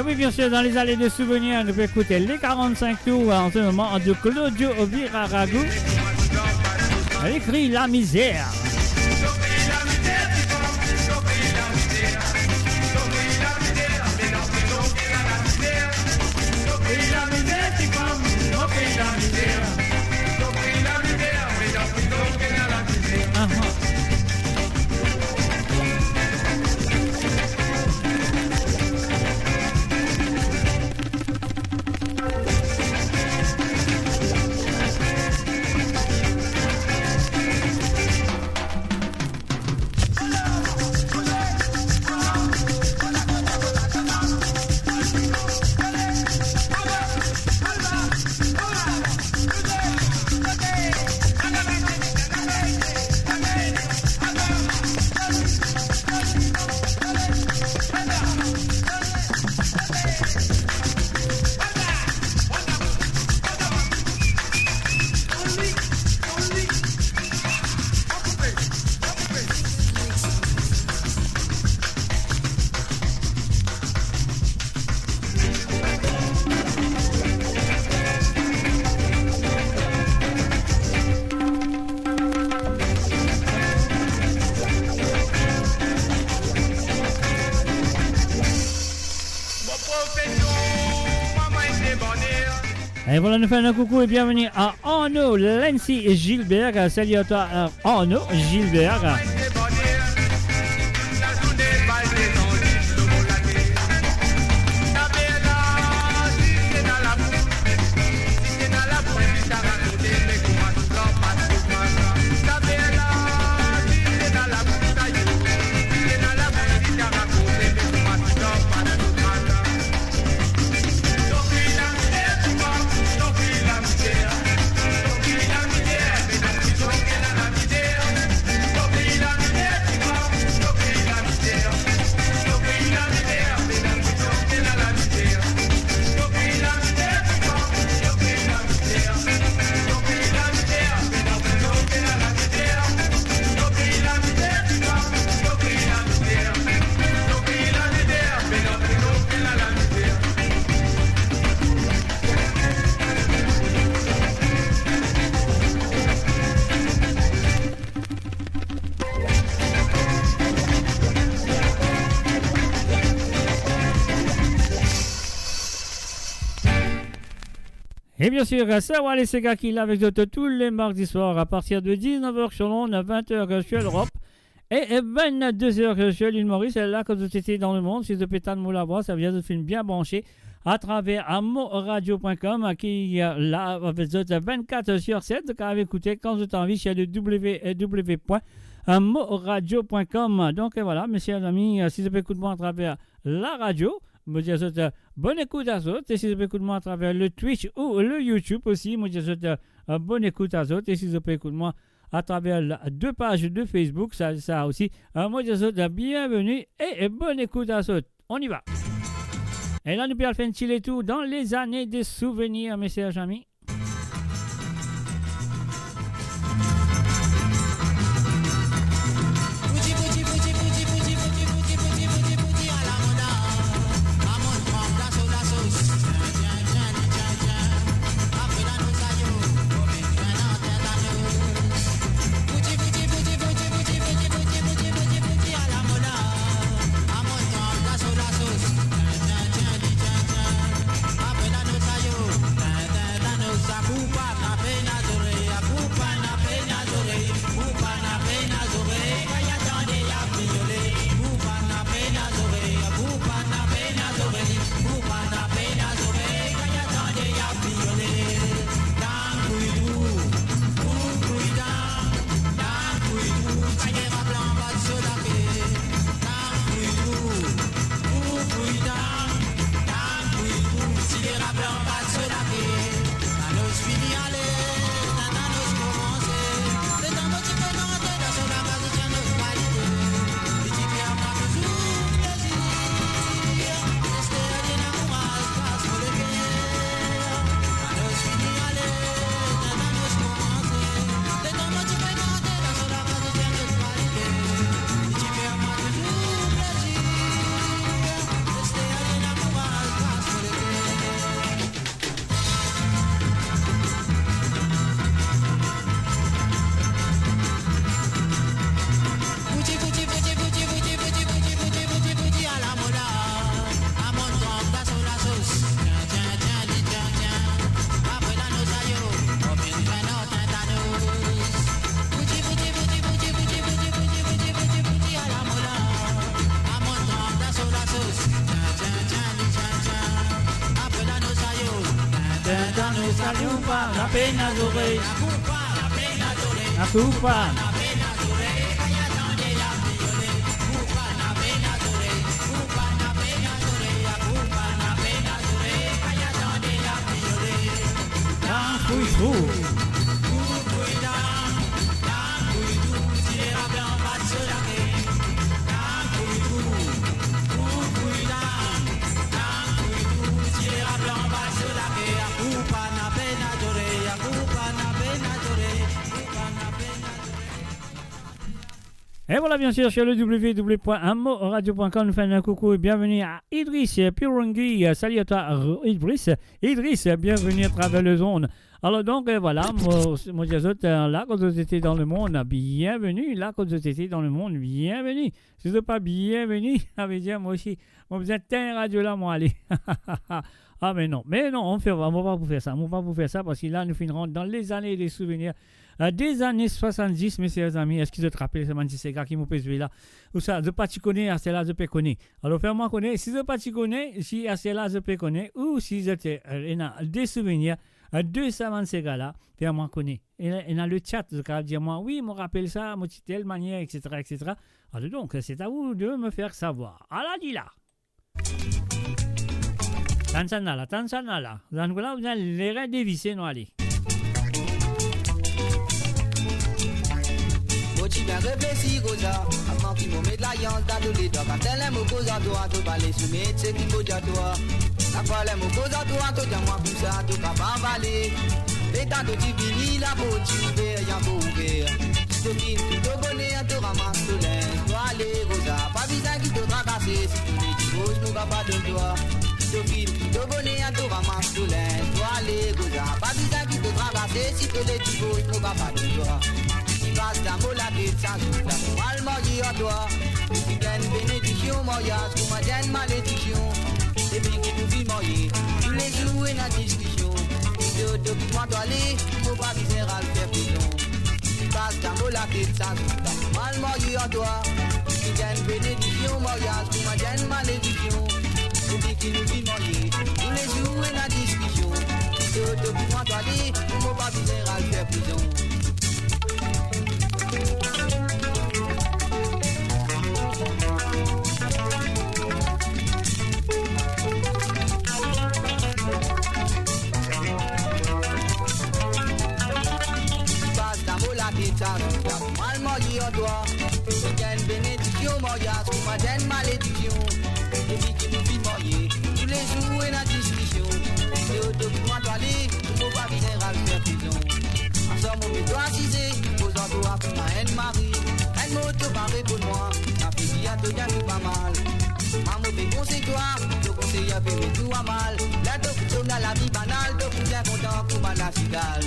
Oui, bien sûr, dans les allées de souvenirs, nou pe ekout les quarante-cinq tours, euh, en ce moment, de Claudio Viraragu. Li kri Lamizer. Aha. E vwala, nou fer enn koukou e bienveni a Arnaud Lency Gilbert. Salut à toi, euh, Arnaud Gilbert. E bien sûr, sa Wally Sega ki la avek zot tou le mardi swar a partir de diznef er selon, vint er sur Europe e, e vennde er sur l'Île Maurice. E la, kan zot ete dan lemond, si zot pe tann mo lavwa, savedir zot finn bien branse atraver a moradio pwin kom, ki, euh, la avek zot vennkat sur set. Zot kapav ekoute kan zot anvi sur le w w w pwin moradio pwin kom. Donk, euh, vwala, mesie, zami, euh, si zot pe ekout mwa atraver la radio, mo dir zot, euh, bonn ekout a zot. E si zot pe ekout mwa atraver le Twitch ou le YouTube osi, mo dir zot, euh, bonn ekout a zot. E si zot pe ekout mwa atraver la, de paz de Facebook, sa, sa osi, euh, mo dir zot, euh, bienveni e, e bonn ekout a zot. On y va. E la, nou pe al fer enn ti letour dan lezane de souvenir, mesie, zami. La culpa, la pena lloré. La culpa. Et voilà, bien sûr, sur le w w w point m o radio point com, nous faisons un coucou et bienvenue à Idriss Pirongi. Salut à toi, Idriss. Idriss, bienvenue à travers les ondes. Alors donc, euh, voilà, mo, mo dir zot, euh, la, kot zot ete dan lemonn, bienveni. La, kot zot ete dan lemonn, bienveni. Si zot pa bienveni, sa ve dir, mo osi, mo bizin tegn radio la, mo ale. Ah, mais non, mais non, on fait, mo pa pou fer sa, mo pa pou fer sa, parski la, nou finn rant dan lezane de souvenir, euh, dezane swasanndis, mesier, zami, eski zot rapel sa bann ti sega ki mo pe zwe la? Ou sa, zot pa ti kone, aster la, zot pe kone. Alor, fer mwa kone, si zot pa ti kone, si aster la, zot pe kone, ou si zot, euh, ena de souvenir, euh, de sa bann sega la, fer mwa kone. Ena, ena le chat, zot kapav dir mwa, "Wi, mo rapel sa, mo ti tel manier, et cetera, et cetera." Alors donc, c'est à vous de me faire savoir. Ala li la. Tann sa la, tann sa la. Zann la, ou ena lerin devise, nou ale. Mo ti bien reflesi, Roza, avan ki mo met layans dan to ledwa, kater ler mo koz ar twa, to pa les mo met seki mo dir twa. Sak fwa ler mo koz ar twa, to dir mwa koumsa, to kapav ale. Letan to ti vini, laport ti ouver, li ankor ouver. Si to finn fini to boner, to ramas to linz, to ale, Roza, pa bizin ki to trakase, si to le divorce, mo kapav donn twa. Si to finn fini to boner, to ramas to linz, to ale, Roza, pa bizin ki to trakase, si to le divorce, mo kapav donn twa. Ki pas dan mo latet sa zour la, mo al marye ar twa. Mo ti gagn benediksion maryaz, kouma gagn malediksion. Depi ki nou finn marye, toulezour ena diskision. Si to, to kit mwa to ale, mo pa bizin al fer prizon. Ki pas dan mo latet sa zour la, mo al marye ar twa. Mo ti gagn benediksion maryaz, kouma gagn malediksion. Depi ki nou finn marye, toulezour ena diskision. Si to, to kit mwa to ale, mo pa bizin al fer prizon. Pas dan mo latet sa zour la, mo al marye ar twa. Mo ti gagn benediksion maryaz, kouma gagn malediksion. Depi ki nou finn marye, toulezour ena diskision. Si to, to kit mwa to ale, mo pa bizin al fer prizon. Aswar mo met twa asize, koz ar twa kouma enn mari. Enn mo to pa reponn mwa, sa fer dir to gagn pa mal. Mwa mo pe konsey twa, to konsey pe met twa mal. Ler to pou tom dan lavi banal, to pou bien kontan kouma lasigal.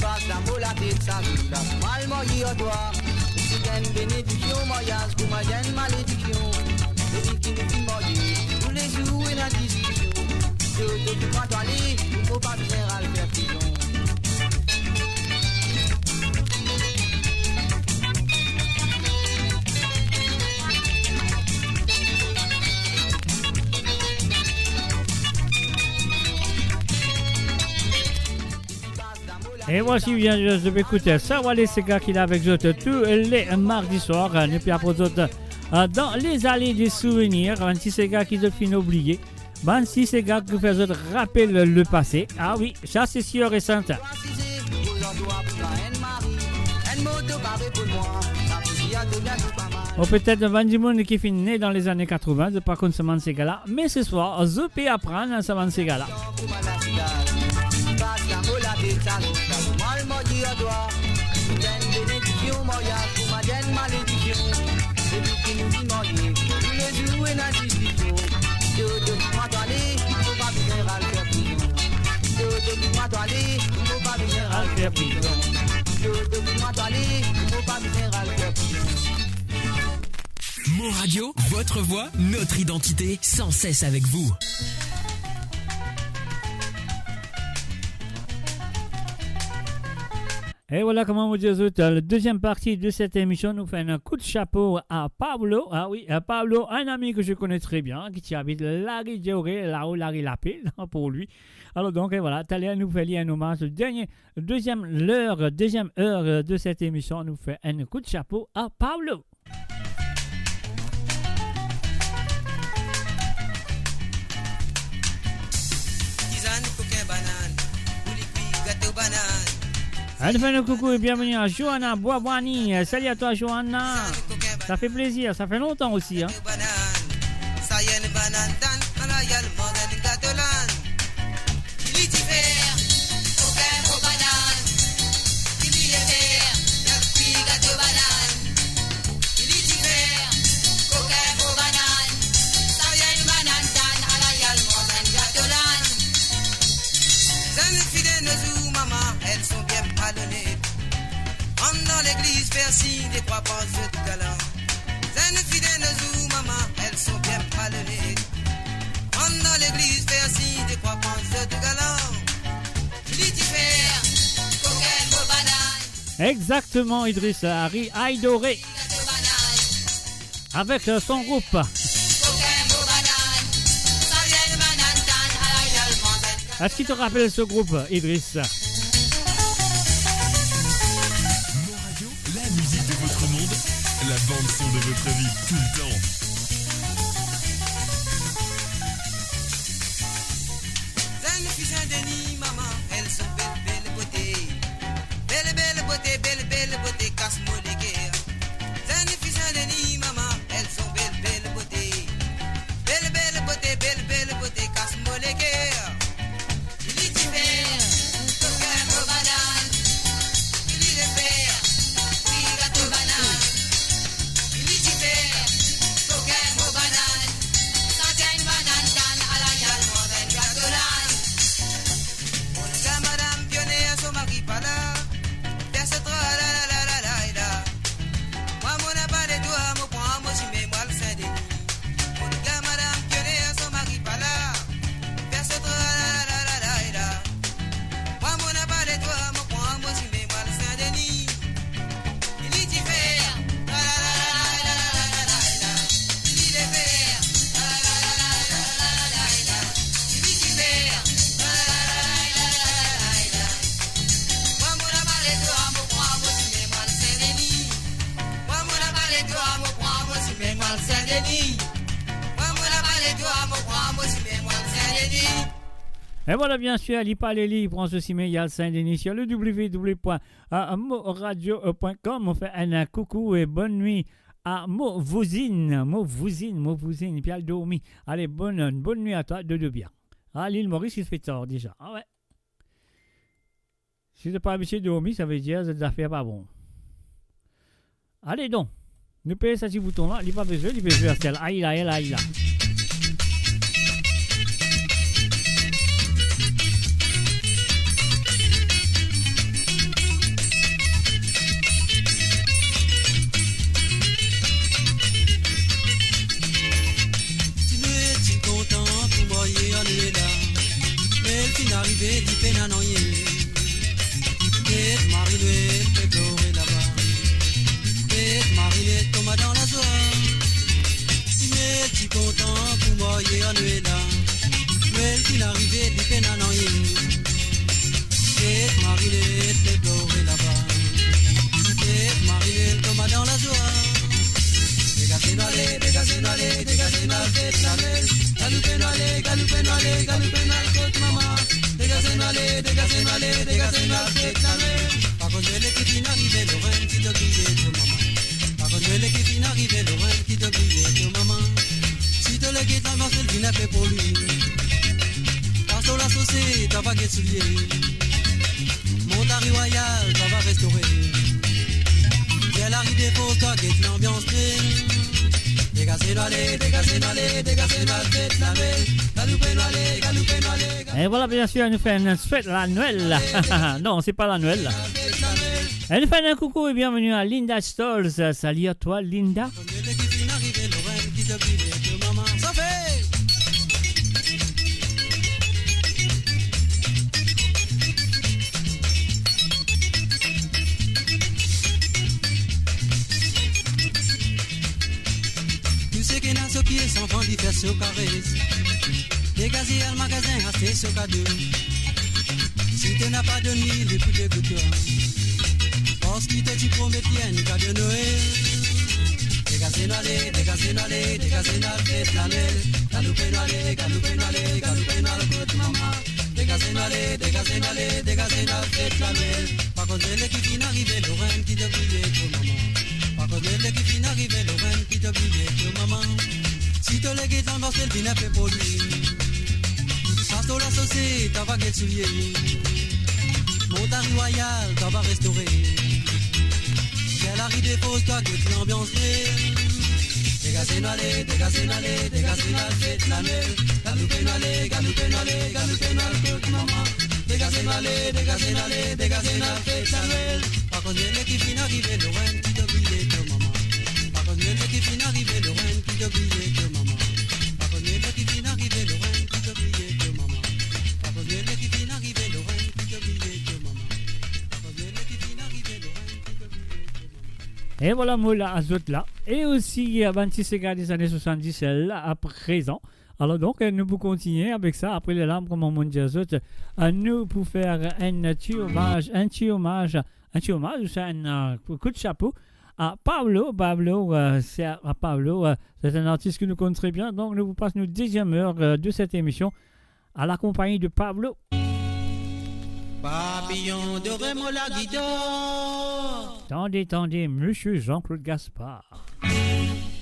Pas dan mo latet sa zour la, mo al marye ar twa. Mo ti gagn benediksion maryaz, kouma gagn malediksion. Depi ki nou finn marye, toulezour ena diskision. Si to, to kit mwa to ale, mo pa bizin al fer prizon. Et voici, bien, je vais écouter ça. Voilà, c'est gars qu'il a avec eux, tous les mardis soirs, euh, depuis après autres, euh, dans les allées des souvenirs, un petit séga ki zot finn oubliye. Bann ti sega ki fer zot rapel lepase. Ah wi, sa se sir e serten. Bon, petet bann dimoun ki finn ne dan lezane katreven, zot pa konn sa bann sega la, me se swar, zot pe aprann sa bann sega la. Depi ki nou finn marye, toulezour ena diskision. Si to kit mwa to ale, mo pa bizin al fer prizon. Si to kit mwa to ale, mo pa bizin al fer prizon. Si to kit mwa to ale, mo pa bizin al fer prizon. Mon radio, votre voix, notre identité, sans cesse avec vous. Et voilà comment vous dire, zot, euh, le deuxième partie de cette émission, nou fer enn kout chapo à Pablo. Ah oui, à Pablo, un ami que je connais très bien, qui habite la rue Dioré, là-haut, la rue Lapée, pour lui. Alors donc, et voilà, taler nou fer li enn omaz, le dernier, deuxième, l'heure, deuxième heure, euh, de cette émission, nou fer enn kout chapo à Pablo. Tizann kokin banann, pou li kwi gato banann. Allez, fais un coucou et bienvenue à Johanna Boabani. Salut à toi, Johanna. Ça fait plaisir, ça fait longtemps aussi, hein. Sa enn banann tann, ala al manz enn gato lann. Li ti fer kokin mo banann, li le fer, li kwi gato banann. Li ti fer kokin mo banann, sa enn banann tann, ala al manz enn gato lann. Zenn fi de nos jours, maman, elles sont bien malhonnêtes. Antre dans l'église, faire signe de croix, panse de galan. Zenn fi de nos jours, maman, elles sont bien malhonnêtes. Antre dans l'église, faire signe de croix, panse de galan. Li ti fer kokin mo banann. Exactement, Idriss, la rue Aïdoré. Avec, euh, son groupe. Est-ce que tu te rappelles ce groupe, Idriss ? Mon Radio, la musique de votre monde, la bande son de votre vie, tout le temps. Zenn fi Saint-Denis, maman, elles sont belle, belle beauté. Belle, belle beauté, belle, belle beauté, kas mo leker. Zenn fi Saint-Denis, maman, elles sont belle, belle beauté. Belle, belle beauté, belle, belle beauté, kas mo leker. Li ti fer kokin mo banann, li le fer, kwi gato banann. Li ti fer kokin mo banann, sa enn banann tann, ala al manz enn gato lann. Mo gard madam pioner, so mari pa la, fer so tra la la la la la la. Mwa mo napa letwa, mo pran mo sime, mo al Saint-Denis. Mo gard madam pioner, so mari pa la, fer so tra la la la la la la. Mwa mo napa letwa, mo pran mo sime, mo al Saint-Denis. Li ti fer, la la la la la la la la la. Li le fer, la la la la la la la la la. Li ti fer, la la la la la la la la. Mwa mo napa letwa, mo pran mo sime, mo al Saint-Denis. Mwa mo napa letwa, mo pran mo sime, mo al Saint-Denis. Mwa mo napa letwa, mo pran mo sime, mo al Saint-Denis. Et voilà, bien sûr, li pale li, li pran so sime, li al Saint-Denis sur le w w w point moradio point com. On fait un coucou et bonne nuit à mo vouzinn, mo vouzinn, mo vouzinn, pi al dormi. Allez, bonne, bonne nuit à toi, dodo bien. Ah, l'île Maurice, il fait tard déjà. Ah ouais. Si zot pa abitie dormi, savedir zot zafer pa bon. Ale don, nou pez sa ti bouton la, li pa bezwin, li pe zwe aster la. Ay la, ay la, ay la. Ti Nwel ti kontan pou marye a Nwel la. Nwel finn arive, li pena nanye. Get Mari Nwel pe plore laba. Get Mari Nwel tonbe dan lazwa. Ti Nwel ti kontan pou marye a Nwel la. Nwel finn arive, li pena nanye. Get Mari Nwel pe plore laba. Get Mari Nwel tonbe dan lazwa. Degaze nou ale, degaze nou ale, degaze nou al fet Lanwel. Galoupe nou ale, galoupe nou ale, galoupe nou al kot mama. Degaze nou ale, degaze nou ale, degaze nou al fet Lanwel. Pa konn Nwel ki finn arive, Lorraine, ki to kriye to mama. Pa konn Nwel ki finn arive, Lorraine, ki to kriye to mama. Si to le get lanbans, vinn enpe pou li. Pas lor lasose, twa va get soulie. Mont Lari Rwayal, twa va restore. Vinn Lari Defo, twa get lanbans tre. Degaze nou ale, degaze nou ale, degaze nou al fet Lanwel. Galoupe nou ale, galoupe nou ale. Et voilà, bien sûr, nou fer enn fet Lanwel. Non, c'est pas Lanwel. Et nou fer un coucou et bienvenue à Linda Stolz. Salut à toi, Linda. Sanfan li fer so kares. Degaze al magazin, aste so kado. Si to napa donn li, li pou degout twa. Parski to ti promet li enn kado Noel. Degaze nou ale, degaze nou ale, degaze nou al fet Lanwel. Galoupe nou ale, galoupe nou ale, galoupe nou al kot mama. Degaze nou ale, degaze nou ale, degaze nou al fet Lanwel. Pa koz Nwel ki finn arive, Lorraine ki to bliye to mama. Pa koz Nwel ki finn arive, Lorraine ki to bliye to mama. Si to le get lanbans, vinn enpe pou li. Pas to Lasose, to ava get soulie. Mont Arly Royal, to ava restore. Vinn Arly Defos, to get lanbans Nwel. Degaze nou ale, degaze nou ale, degaze nou al fet Lanwel. Galoupe nou ale, galoupe nou ale, galoupe nou al kot mama. Degaze nou ale, degaze nou ale, degaze nou al fet Lanwel. Pa koz Nwel ki finn arive, Lorraine ki to bliye to mama. Pa koz Nwel ki finn arive, Lorraine ki to bliye to mama. Pa koz Nwel ki finn arive, Lorraine ki to bliye to mama. Pa koz Nwel ki finn arive, Lorraine ki to bliye to mama. Pa koz Nwel ki finn arive, Lorraine ki to bliye to mama. E vwala, mo la, azot la. E osi, eh, bann ti sega dezane swasanndis la, aprezan. Alor donk, eh, nou pou kontigne avek sa. Apre lerla, kouma mo dir zot, eh, nou pou fer enn ti omaz, enn ti omaz, enn ti omaz, ouswa enn, eh, kout, kout sapo a Pablo. Pablo, eh, se a, a Pablo, eh, se enn artis ki nou konn tre bien. Donk, nou pou pas nou deziem er, eh, de set emision a la konpagni de Pablo. Papillon dore mo lagitar. Tande, tande, Misie Jean-Claude Gaspard.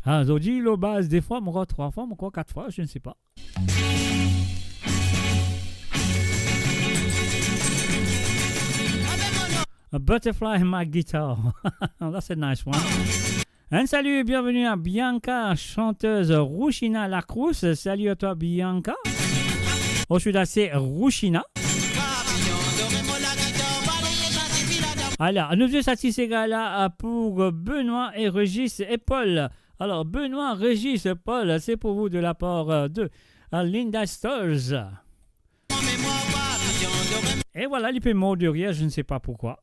Ah, zordi, lor baz, de fwa, mo krwar trwa fwa, mo krwar kat fwa, je ne sais pas. A butterfly in my guitar. That's a nice one. Un salut et bienvenue à Bianca, chanteuse Rouchina Lacrosse. Salut à toi, Bianca. Au sud, c'est Rouchina. Alors, nou dir sa ti sega la, euh, pour Benoît et Régis et Paul. Alors, Benoît, Régis, Paul, c'est pour vous de la part, euh, de, euh, Linda Stolz. Et voilà, li pe mor de rir, je ne sais pas pourquoi.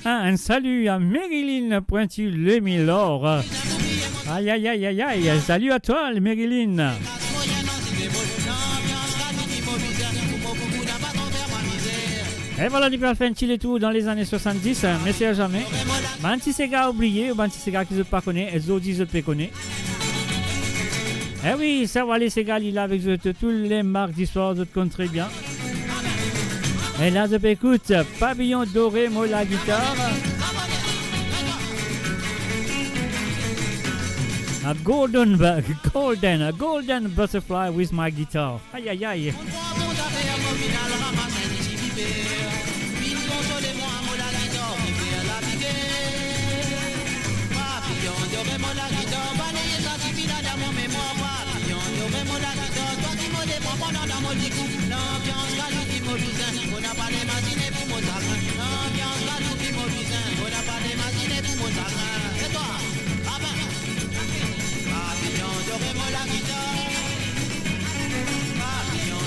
Un salut à Marilyn Pointu Lemilor. Aïe, aïe, aïe, aïe, aïe. Salut à toi, Marilyn. E vwala, nou pe al fer enn ti letour dan lezane swasanndis, hein, me sezame. Bann ti sega oubliye, ou bann ti sega ki zot pa kone, e zordi zot pe kone. E wi, sa va, le sega li la avek zot tou le mardi swar, zot konn tre bien. E la, zot pe ekout Papillon dore mo lagitar. A golden bu-, golden, a golden butterfly with my guitar. Aïe, aïe, aïe. Papillon dore mo lagitar. Papillon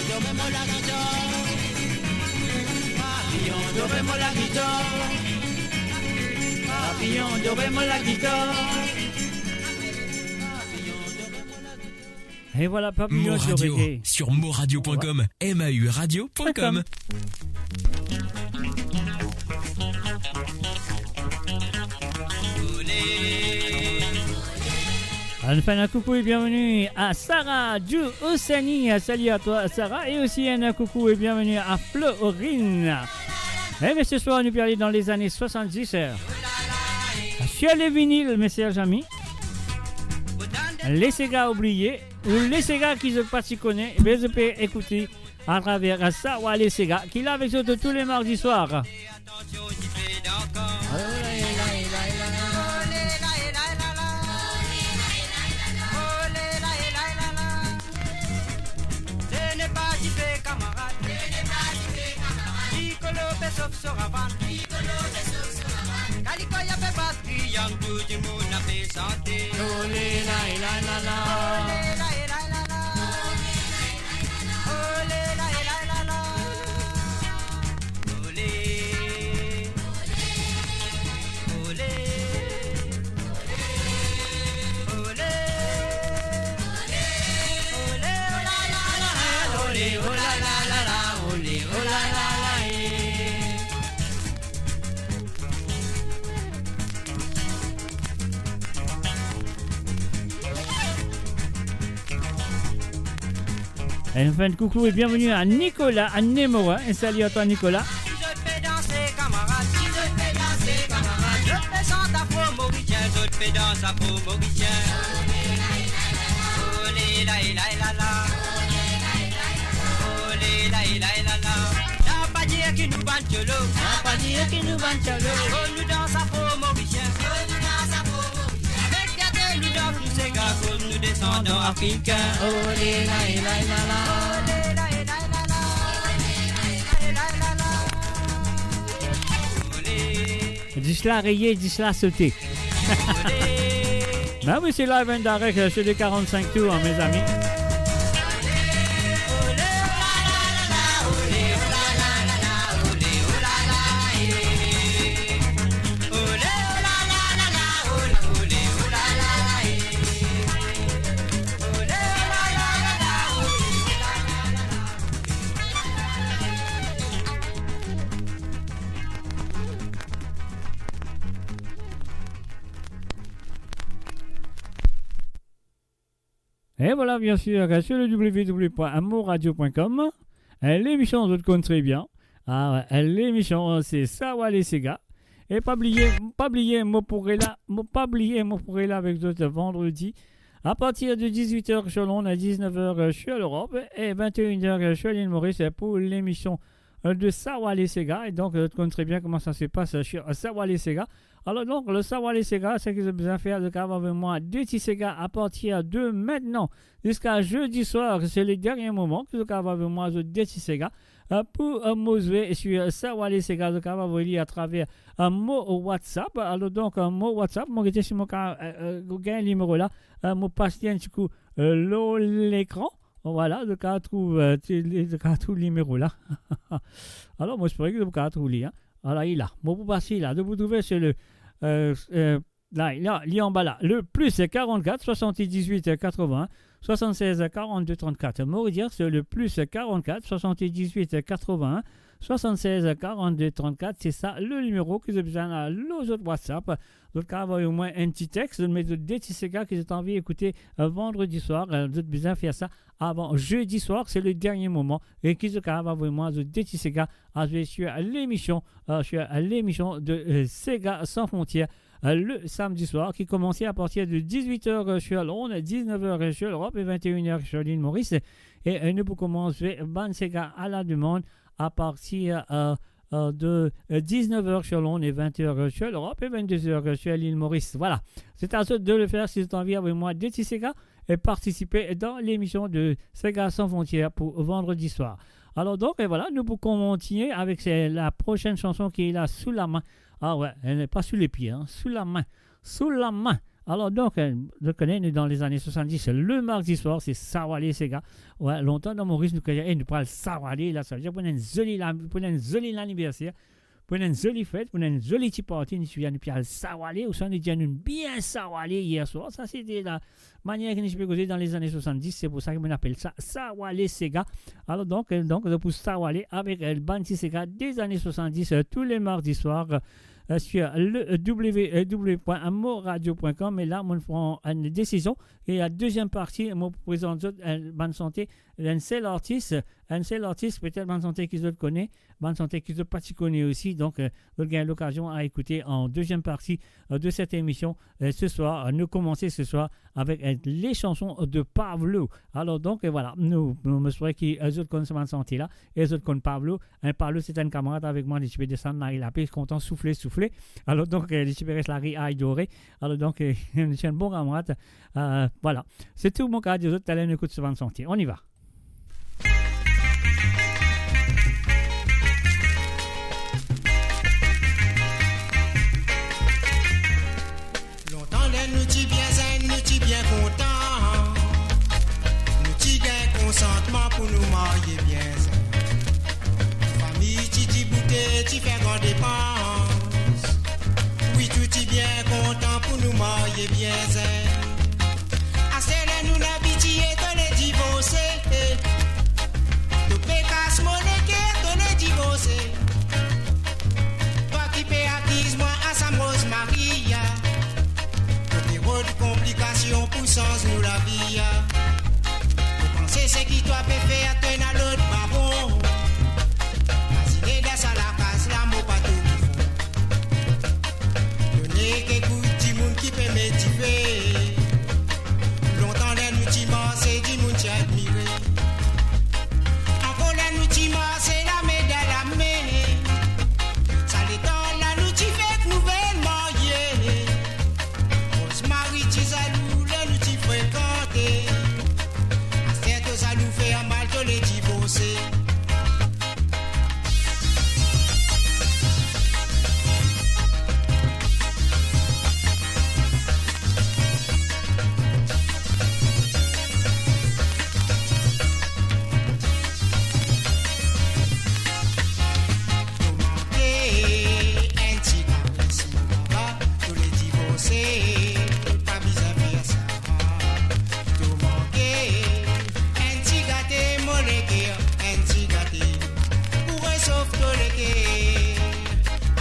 dore mo lagitar. Papillon dore mo lagitar. Papillon dore mo lagitar. Et voilà, Papillon Mo Radio, sur moradio point com, M A U radio point com. Allez, on fait un coucou et bienvenue à Sarah du Océanie. Salut à toi, Sarah. Et aussi un coucou et bienvenue à Florine. Eh bien, ce soir, nou pe ale dan lezane swasanndis, euh, sur les vinyles, me sezame. Le sega oubliye. ou le sega ki zot pa ti kone, be zot pe ekoute atraver Sa Wale Sega, ki la avek zot tou le mardi swar. Kaliko ya pe bat, triang, tou dimoun ape sante. Ole la e la la la. Ole la e la la la. Ole. Ole. Ole. Ole, oh la la la la, ole, oh la la la la, ole, oh la la la, eh. Enn fin de koukou e bienveni a Nicolas, a Nemorin. Enn sali a twa, Nicolas. Si zot pe danse, kamarad, si zot pe danse, kamarad, zot pe sant afro morisien, zot pe dans afro morisien. Ole la e la e la la. Ole la e la e la la. Sa pa dir ki nou bann tiolo. Sa pa dir ki nou bann tiolo. Kot nou dans afro morisien. Kot nou dans afro morisien. Avek fierte nou dans nou sega, kot nou desandan afrikin. Ole la e la e la la. Ole la e la e la la. Ole. Zis la reye, zis la sote. Ben oui, c'est live and direct, euh, sur les quarante-cinq tours, hein, mes amis. E vwala, bien sir, sur le w w w point mo radio point com, eh, lemision zot konn tre bien. Ah, eh, lemision, se Sa Wale Sega. E pa bliye, pa bliye, mo pou rela, mo pa bliye, mo pou rela avek zot vandredi. A partir de dizuit er sur Londres, diznef er sur Lorop e vinte et une heures sur l'île Maurice pou lemision, euh, de Sa Wale Sega. E donk, euh, zot konn tre bien kouma sa se pas, euh, sur Sa Wale Sega. Alor donk, le Sa Wale Sega, seki zot bizin fer, zot kapav avoy mwa de ti sega a partir de mintnan ziska zedi swar, se le dernie moman ki zot kapav avoy mwa zot de ti sega, euh, pou, euh, mo zwe sur Sa Wale Sega, zot kapav avoy li atraver, euh, mo WhatsApp. Alor donk, euh, mo WhatsApp, mo gete si mo ka, euh, euh, gagn limero la, euh, mo pas li enn ti kou, euh, lor lekran. Bon, vwala, zot kapav trouv, euh, ti, li, zot kapav trouv limero la. Alor, mo espere ki zot kapav trouv li, hein. Vwala, li la. Mo pou pas li la. Zot pou trouve se le, euh, euh, la, la, li anba la. Le plus quarante-quatre soixante-dix-huit quatre-vingts soixante-seize quarante-deux trente-quatre. Mo redir, se le plus quarante-quatre soixante-dix-huit quatre-vingts soixante-seize quarante-deux trente-quatre. Se sa le limero ki zot bizin la lor zot WhatsApp. Zot kapav avoy mwa enn ti text, zot met zot de ti sega ki zot anvi ekoute, euh, vandredi swar, euh, zot bizin fer sa avan zedi swar, se le dernie moman, e ki zot kapav avoy mwa zot de ti sega a zwe sur lemision, euh, sur lemision de, euh, Sega Sans Frontières, euh, le samedi soir, ki koumans a partir de dizuit er, euh, sur Londres, diznef er, euh, sur Lorop e vinte et une heures sur l'île Maurice. E, euh, nou pou koumans zwe bann sega a la demann a partir, euh, euh, de, euh, diznef er sur Londres e vinte er, euh, sur Lorop e vennde er, euh, sur l'île Maurice. Vwala. Se a zot de le fer si zot anvi avoy mwa de ti sega e partisipe dan lemision de Sega Sans Frontières pou vandredi swar. Alor donk, e vwala, nou pou kontinie avek se, la prosenn sanson ki la, Sous la main. Ah ouais, elle n'est pas sous les pieds, hein, Sous la main. Sous la main. Alor donk, euh, zot kone, nou dan lezane swasanndis, le mardi swar, se Sa Wale Sega. Wi, lontan dan Moris, nou krwar, eh, nou pou al Sa Wale la, savedir pou ena enn zoli la, pou ena enn zoli laniverser, pou ena enn zoli fet, pou ena enn zoli ti parti, nou ti, nou pou al Sa Wale, ouswa nou dir nou bien Sa Wale yer swar. Sa, se te la manier ki nou ti pe koze dan lezane swasanndis, se pou sa ki nou apel sa Sa Wale Sega. Alor donk, euh, donk, pou Sa Wale avek, euh, bann ti sega dezane swasanndis, euh, tou le mardi swar, euh, euh, sur le, euh, w w w point mo radio point com. E la, mo pran enn desizion. E la deziem parti, mo prezant zot, euh, bann sante, enn sel artis, enn sel artis, petet bann sante ki zot kone, bann sante ki zot pa ti kone osi. Donk, euh, zot gagn lokazion a ekoute an deziem parti, euh, de set emision. Euh, ce soir, euh, nou koumans ce soir avek, euh, les chansons de Pablo. Alor, donk, euh, vwala, nou, nou, mo espere ki, euh, zot konn sa bann sante la, e zot konn Pablo. Hein, Pablo, se enn kamarad avek mwa, li ti pe desann la, li pe kontan soufle, soufle. Alor, donk, euh, li ti pe res lari Aï Doré. Alor, donk, euh, li ti enn bon kamarad. Euh, vwala. Se tou mo kapav dir zot, taler nou ekout sa bann sante. On y va. Lontan ler nou ti bien zenn, nou ti bien kontan. Nou ti gagn konsantman pou nou marye bien zenn. Fami ti diboute, ti fer gran depans. Wi, tou ti bien kontan pou nou marye bien zenn. Aster la nou abitie, to le divorse. To pe kas mo leker, to le divorse. Twa ki pe akiz mwa, Asam Rose Maria. To pe rod konplikasion pou sanz nou lavi, a. Mo panse seki twa pe fer, to ena lot baron. Mazine dan sa lakaz la, mo pa tro kifon. Donn enn kout dimoun ki pe met dife. Lontan ler nou ti marse, dimoun ti admire. Ankor ler nou ti marse lame dan lame. Sa letan la nou ti fek nouvel marye. Rose Marie ti zalou ler nou ti frekante. Aster to zalou fer mal, to le divorse. To manke enn ti kares, mo baba, to le divorse, pa bizin fer sa. To manke enn ti gate, mo leker, enn ti gate pou resof to leker.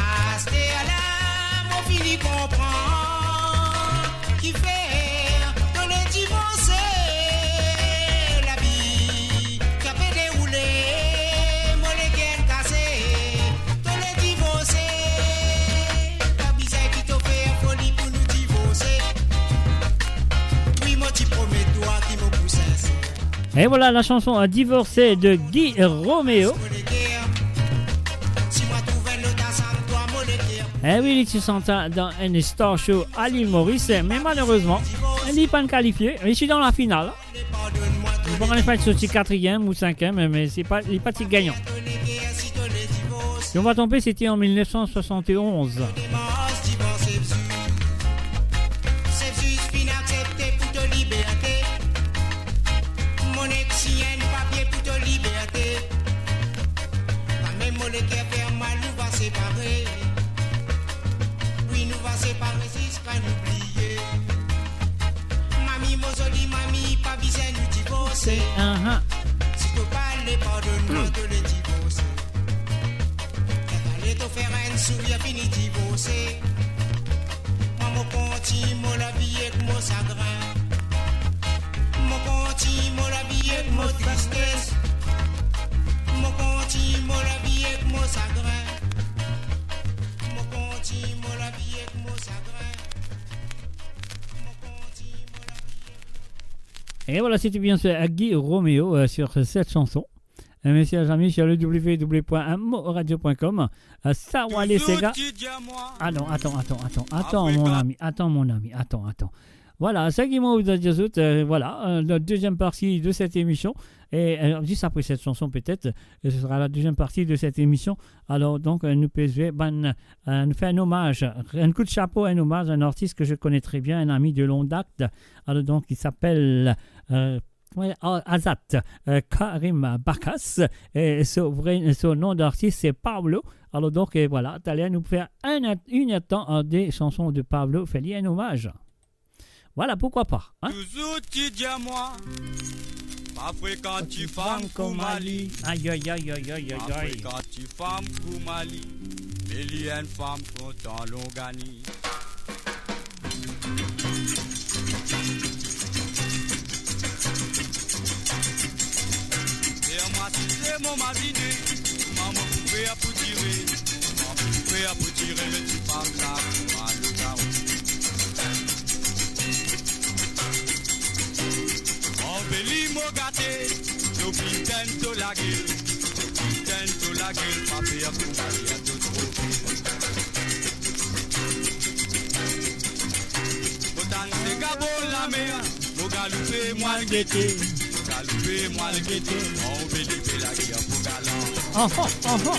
Aster la, mo fini konpran kifer to le divorse. Lavi ki pe deroule, mo leker kase, to le divorse. Pa bizin ki to fer foli pou nou divorse. Wi, mo ti promet twa ki mo pou sinser. Et voilà la chanson, euh, Divorcé de Guy Roméo. Eh wi, li ti sante dan enn star show a Lil Moris, me malerezman, li pa'nn kalifie. Li ti dan lafinal. Li pa'nn sorti katriem ou sinkiem, me se pa, li pa ti gagnan. Si on va trompe, c'était en mille neuf cent soixante et onze. Demars divorse, Sef Zis finn aksepte pou to liberte. Mo nek sign enn papie pou to liberte. Kan mem mo leker fer mal, nou va separe. Wi, nou va separe ziska nou bliye. Mami, mo zoli mami, pa bizin nou divorse. Aha. Si to pa le pardonn mwa, to le divorse. Kikale to fer enn sourir, fini divorse. Mwa mo kontign mo lavi ek mo sagrin. Mo kontign mo lavi ek mo tristes. Mo kontign mo lavi ek mo sagrin. Mo kontign mo lavi ek mo sagrin. Mo kontign mo lavi ek mo... Et voilà, c'était bien sûr Guy Roméo, euh, sur cette chanson. Euh, messieurs, amis, sur le w w w point moradio point com. Euh, Sawale Sega. Ah non, attends, attends, attends, attends, mon ami, attends, mon ami, attends, attends. Voilà, sa ki mo pou dir zot, euh, voilà, euh, la deuxième partie de cette émission. Et, euh, juste après cette chanson, peut-être, euh, ce sera la deuxième partie de cette émission. Alors, donc, euh, nou pe zwe bann, euh, nou fer enn omaz, enn kout sapo, enn omaz à un artiste que je connais très bien, un ami de longue date. Alors, donc, il s'appelle, euh, Ouais, A-, Azat, euh, Karim Bakas, et son vrai, son nom d'artiste, c'est Pablo. Alors donc, euh, voilà, taler nou fer enn, une heure de temps, euh, des chansons de Pablo, fer li enn omaz. Voilà, pourquoi pas, hein? Touzour ti dir mwa, pa frekant ti fam kouma li. Aïe, aïe, aïe. Pa frekant ti fam kouma li, me li enn fam kontan longani. Fer mwa Asize mo mazine, kouma mo pou fer pou tire, kouma mo pou fer pou tire, me ti fam la, kouma nou karon. Anveli mo gate, to finn tenn to lagel, to finn tenn to lagel, pa per pou maria to trouve. Mo tann sega bor lamer, mo galoupe mo al gete, mo galoupe mo al gete, anveli pe lager pou galan. Aha, aha.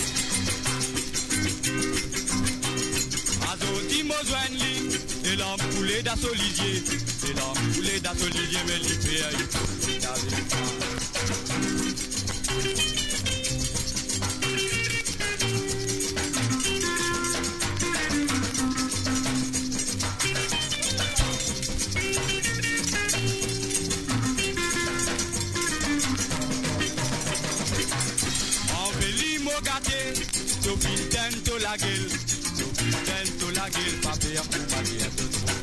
Azordi mo zwenn li, de larm koule dan so lizie, de larm koule dan so lizie, me li fer li pou avek mwa. Anveli mo gate, to finn tenn to lagel, to finn tenn to lagel, pa per pou maria to trouve.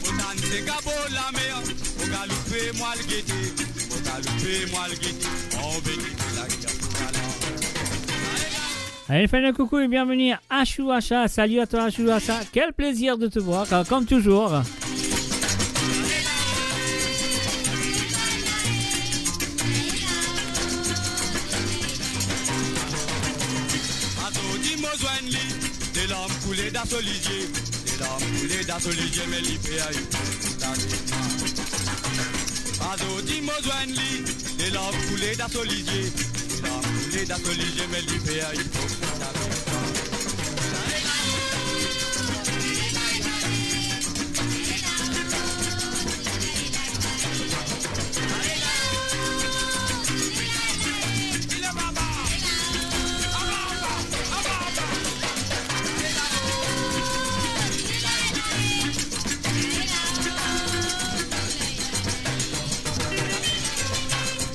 Mo tann sega bor lamer, mo galoupe mo al gete, mo galoupe mo al gete, anveli pe lager pou galan. Allez, fais un coucou et bienvenue à Ashou Asha. Salut à toi, Ashou Asha. Quel plaisir de te voir, euh, comme toujours. Azordi mo zwenn li, de larm koule dan so lizie, de larm koule dan so lizie, me li fer li pou avek mwa. Azordi mo zwenn li, de larm koule dan so lizie, de larm koule dan so lizie, me li fer li pou avek mwa.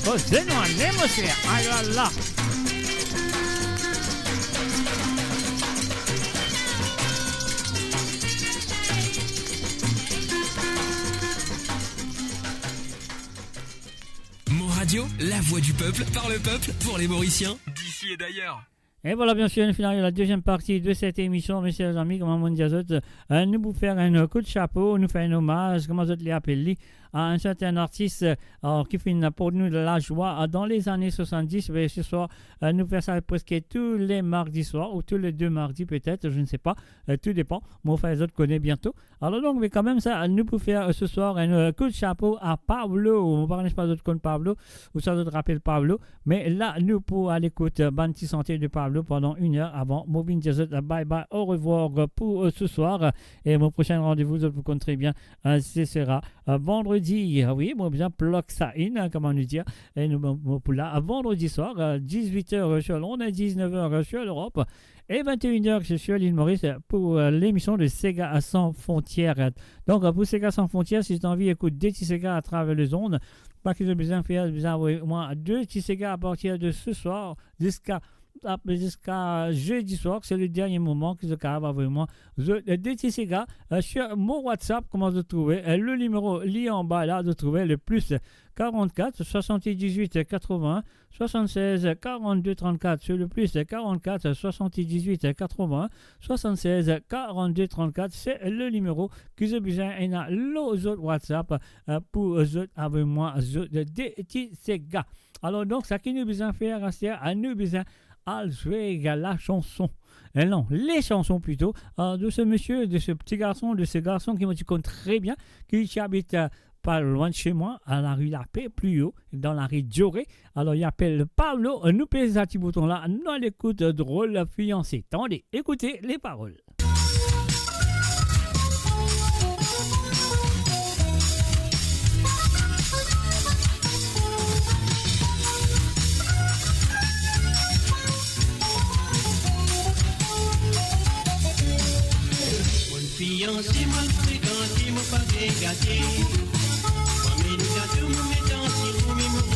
Oh, c'est noir, les mots, c'est, ah là là. Mon radio, la voix du peuple, par le peuple, pour les Mauriciens, d'ici et d'ailleurs. Et voilà, bien sûr, nou finn ariv la deuxième partie de cette émission, mes chers amis, kouma mo dir zot, euh, nou pou fer enn kout sapo, nou fer enn omaz, kouma zot le apel li, à un certain artiste, euh, ki finn aport nou de la joie, euh, dans les années soixante-dix, mais ce soir, euh, nou fer sa presque tous les mardis soirs, ou tous les deux mardis peut-être, je ne sais pas, euh, tout dépend, mo fer zot kone bientôt. Alors donc, mais quand même, sa, nou pou fer, euh, ce soir, enn, euh, kout sapo à Pablo. Mo pa kone si zot konn Pablo, ouswa zot rapel Pablo. Mais là, nou pou al ekout, euh, bann ti sante de Pablo pendant une heure avant mo vinn dir zot, euh, bye bye, au revoir, euh, pour, euh, ce soir. Et mon prochain rendez-vous, zot pou konn très bien, euh, ce sera, euh, vendredi. Ah oui, mo bizin plug sa in, hein, kouma nou dir. Et nou, mo, mo pou la, euh, vendredi soir, euh, dix-huit heures sur Londres, dix-neuf heures sur l'Europe. Et vingt et une heures, c'est sur l'île Maurice pour, euh, l'émission de Sega sans frontières. Donc, euh, pour Sega sans frontières, si zot anvi ekout de ti sega à travers les ondes, sa ki zot bizin fer, bizin avoy mwa de ti sega à partir de ce soir jusqu'à, à, jusqu'à jeudi soir, c'est le dernier moment ki zot kapav avoy mwa zot de ti sega, euh, sur mon WhatsApp, kouma zot trouve, euh, le numéro li anba la, zot trouve le plus quarante-quatre soixante-dix-huit quatre-vingts soixante-seize quarante-deux trente-quatre, c'est le plus quarante-quatre soixante-dix-huit quatre-vingts soixante-seize quarante-deux trente-quatre, c'est le numéro ki zot bizin ena lor zot WhatsApp, euh, pou zot avoy mwa zot de ti sega. Alors donc, sa ki nou bizin fer, aster, ah, nou bizin al zwe la chanson. Euh, non, les chansons plutôt, euh, de ce monsieur, de ce petit garçon, de ce garçon ki mo ti konn très bien, ki ti abit, euh, pas loin de chez moi, à la rue Lapé, plus haut, dans la rue Dioré. Alors, li apel Pablo, nou pez sa ti bouton la, nou al ekout Drôle Fiancé. Tande, écoutez les paroles. Fianse, mo frekante, mo pa pe gate. Mo amenn gato, mo met anti, mo met mo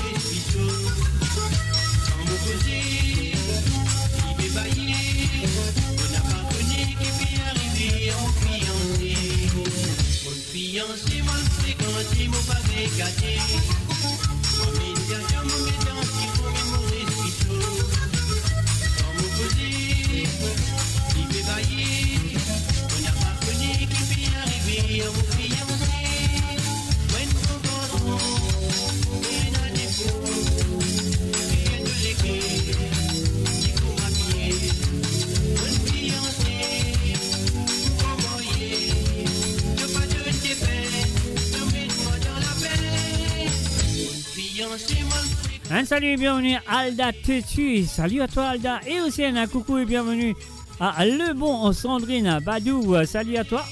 Un salut et bienvenue Alda Tetu. Salut à toi Alda. Et aussi un coucou et bienvenue à Lebon Sandrine Badou. Salut à toi.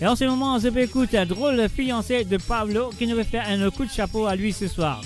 Et en ce moment, je peux écouter un drôle fiancé de Pablo qui nous fait faire un coup de chapeau à lui ce soir.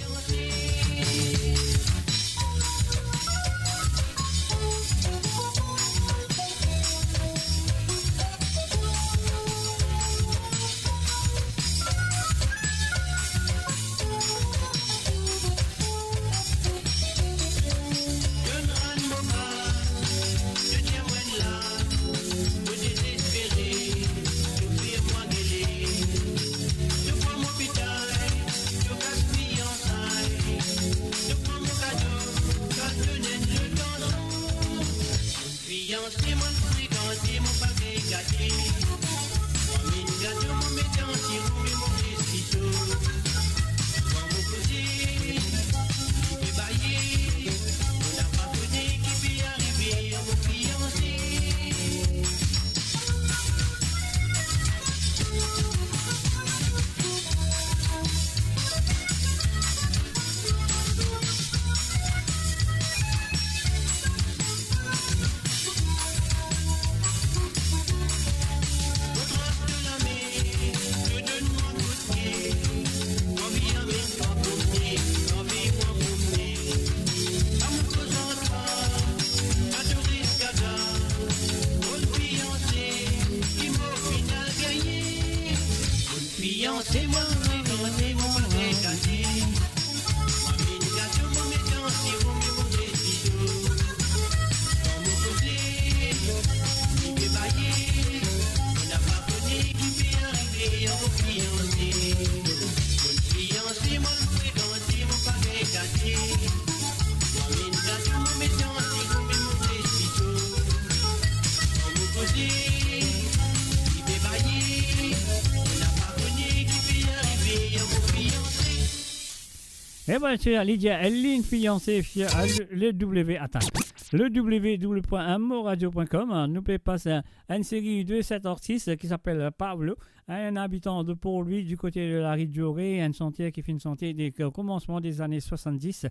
E bien, ti, li dir, li finn fianse, fi-, a, le, le W, atann. Le W W W point moradio point com, nou pe pas enn seri de set artis ki apel Pablo, un habitant de Port-Louis, du côté de la rue Dioré, un chanteur ki finn sante de, komansman de zane swasanndis,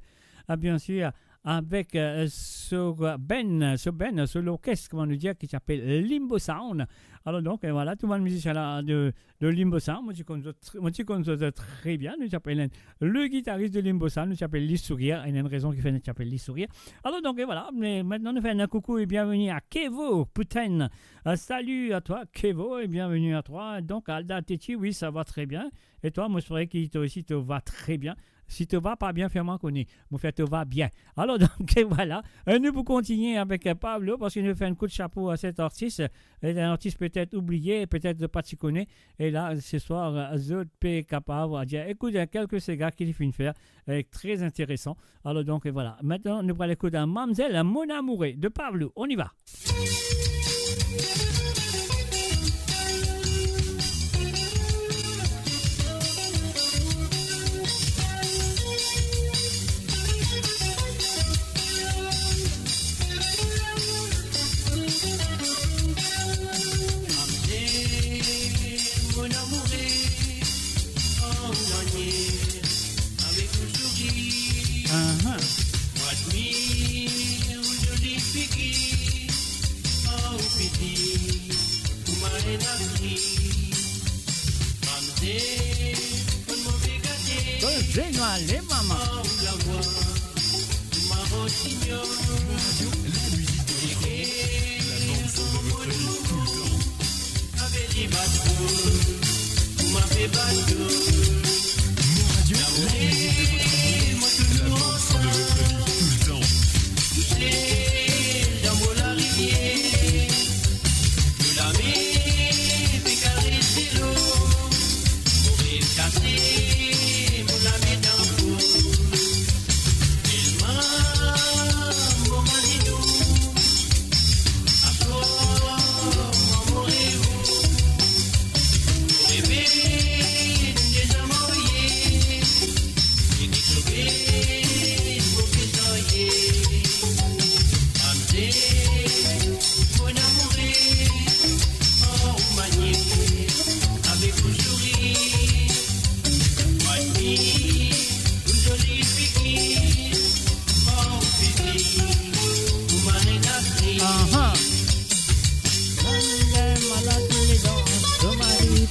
a, bien sir, avek, euh, so band, so band, so lorkes, kouma nou dir, ki apel Limbo Sound. Alor donk, e vwala, tou bann mizisien la de, de Limbo Sound, mo ti konn zot tr-, mo ti konn zot tre bien, nou ti apel le gitaris de Limbo Sound, nou ti apel li Sourir, ena enn rezon ki fer nou ti apel li Sourir. Alor donk, e vwala, me aster nou fer enn koukou e bienveni a Kevo Pouten. Euh, salut à toi, Kevo, et bienvenue à toi. Donc, Alda Teti, oui, ça va très bien. Et toi, mo espere ki toi osi, to va tre bien. Si to va pa bien, fer mwa kone. Mo fer to va bien. Alor, donk, e vwala. E nou pou kontigne avek, euh, Pablo, parski nou fer enn kout chapo a set artis. E enn artis petet oubliye, petet pa ti kone. E la, se swar, euh, zot pe kapav dir, ekout, ena kelke sega ki li finn fer, euh, tre interesan. Alor, donk, e vwala. Aster, nou pou al ekout Mamzel, Mon Amoure, de Pablo. On y va. Mon amour, oh, mon amour. Avek ou sourir. Aha. Mo admir ou zoli figir. Oh, piti, kouma enn aktriz. Mamzel, kouma mo pe gate. Koze nou ale, mama. Oh, lavwa, kouma rosinyon. Radio, la musique de votre enfance, la bande son de votre lit tout le temps. Mon radio, la musique de votre enfance, la bande son de votre lit tout le temps.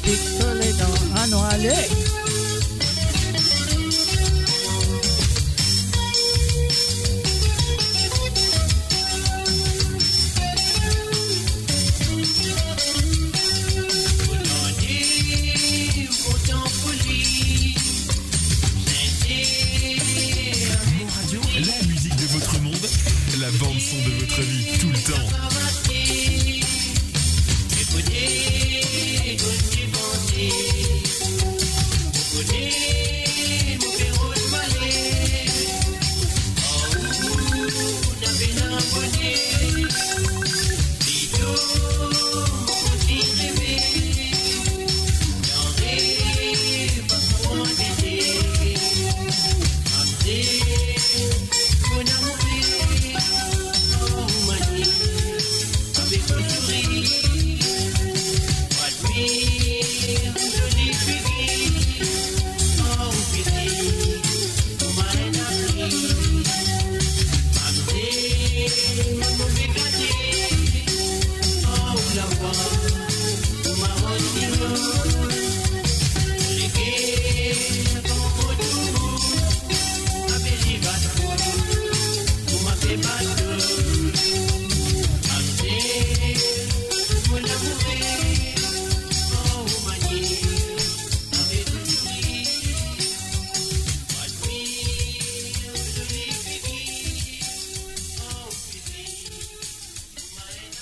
Pik so ledan, anou ale. Amour Radio, la musique de votre monde, la bande son de votre vie, tout le temps.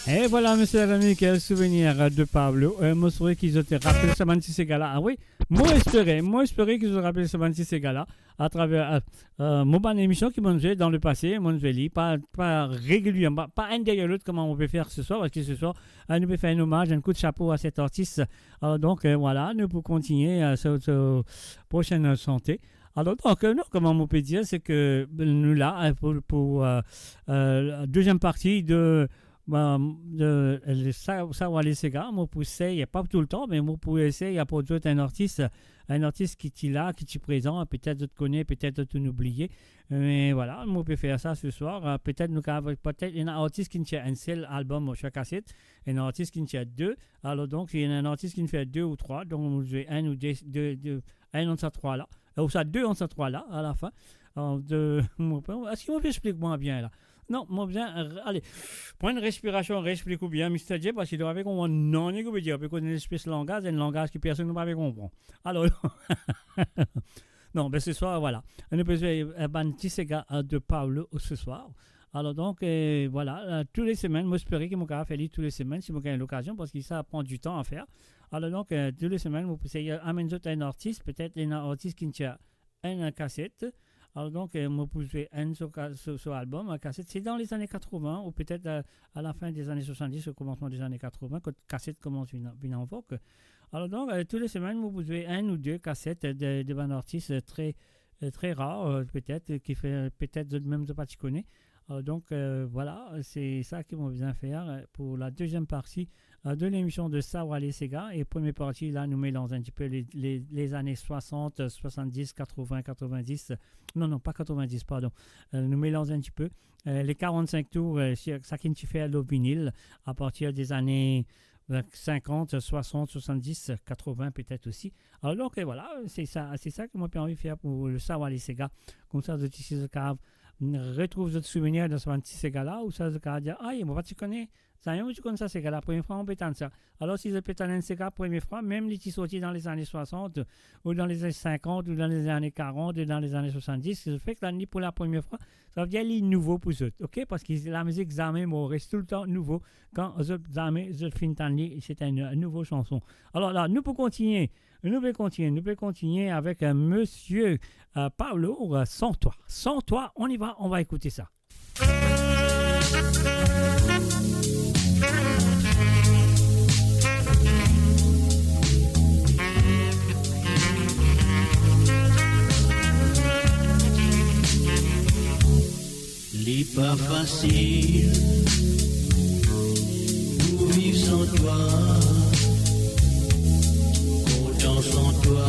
E vwala, mesie dam, kel souvenir de Pablo. E, mo swete ki zot rapel sa bann ti sega la. A wi, mo espere, mo espere ki zot rapel sa bann ti sega la atraver, e, e, mo bann emision ki mo'nn zwe dan lepase, mo'nn zwe li, pa, pa regilierman, pa, pa enn deryer lot, kouma mo pe fer seswar, parski seswar, e, nou pe fer enn omaz, enn kout sapo a set artis. Alor, donk, e, vwala, nou pou kontinie, e, so, so prosenn sante. Alor, donk, e, non, kouma mo pe dir, se ke nou la, e, pou, pou, e, e, deziem parti de, e, de, e, sa, Sawa Lesega, mo pou esey, pa toultan, me mo pou esey aport zot enn artis, enn artis ki ti la, ki ti prezan, petet zot kone, petet zot inn oubliye. Me vwala, mo pe fer sa seswar. E, petet nou kapav, petet ena artis ki'nn tir enn sel albom, ouswa kaset, ena artis ki'nn tir de. Alor, donk, si ena enn artis ki'nn fer de ou trwa, donk nou zwe enn ou de, de, de, enn ant sa trwa la, e, ouswa de ant sa trwa la, alafin. Alor, de, mo pa, eski mo pe explik mwa bien la? Non, mo bizin, e, ale, pran enn respirasion, reexplik ou bien, mister J, parski to pa pe konpran nanye ki mo pe dir, ou pe koz enn espes langaz, enn langaz ki personn pa pe konpran. Alor, non, be, seswar, vwala. Nou pe zwe, e, bann ti sega, e, de Pablo seswar. Alor, donk, e, vwala, e, tou le semenn, mo espere ki mo kapav fer li tou le semenn, si mo gagn lokazion, parski sa pran ditan a fer. Alor, donk, e, tou le semenn, mo pou esey amenn zot enn artis, petet ena artis ki'nn tir enn kaset. Alor, donk, e, mo pou zwe enn so ka-, so, so albom, enn kaset. Se dan lezane katreven, ou petet, e, alafin dezane swasanndis, okomansman dezane katreven, kot kaset koumans vinn, vinn an vog. Alor, donk, e, tou le semenn, mo pou zwe enn ou de kaset de, de bann artis, e, tre, e, tre rar, e, petet, e, ki fer, petet zot mem zot pa ti kone. Alor, donk, e, vwala, se sa ki mo bizin fer, e, pou la deziem parti, e, de lemision de Sawa Lesega. E premie parti la, nou melanz enn tipe le, le, lezane swasant, swasanndis, katreven, katreven-dis. Non, non, pa katreven-dis, pardon. E, nou melanz enn tipe, e, le karant-sink tour, e, si, sa ki'nn ti fer lor vinil, apartir dezane, e, sinkant, swasant, swasanndis, katreven petet osi. Alor, donk, e, vwala, se sa, se sa ki mo pe anvi fer pou le Sawa Lesega. Koumsa, zot isi, zot kapav retrouv zot souvenir dan sa bann ti sega la, ouswa zot kapav dir, "Ay, mo pa ti kone, zame mo ti konn sa sega la, premie fwa mo pe tann sa." Alor, si zot pe tann enn sega premie fwa, mem li ti sorti dan lezane swasant, ou dan lezane sinkant, ou dan lezane karant, ou dan lezane swasanndis, si zot fek tann li pou lapremier fwa, savedir li nouvo pou zot, ok? Parski lamizik zame mor, res toultan nouvo. Kan zot, zame zot finn tann li, se enn nouvo sanson. Alor la, nou pou kontinie, nou pe kontinie, nou pe kontinie avek, euh, misie, euh, Paulo, euh, Sans toi. Sans toi, on y va, on va écouter ça. Li pa fasil pou viv san twa, kontan san twa,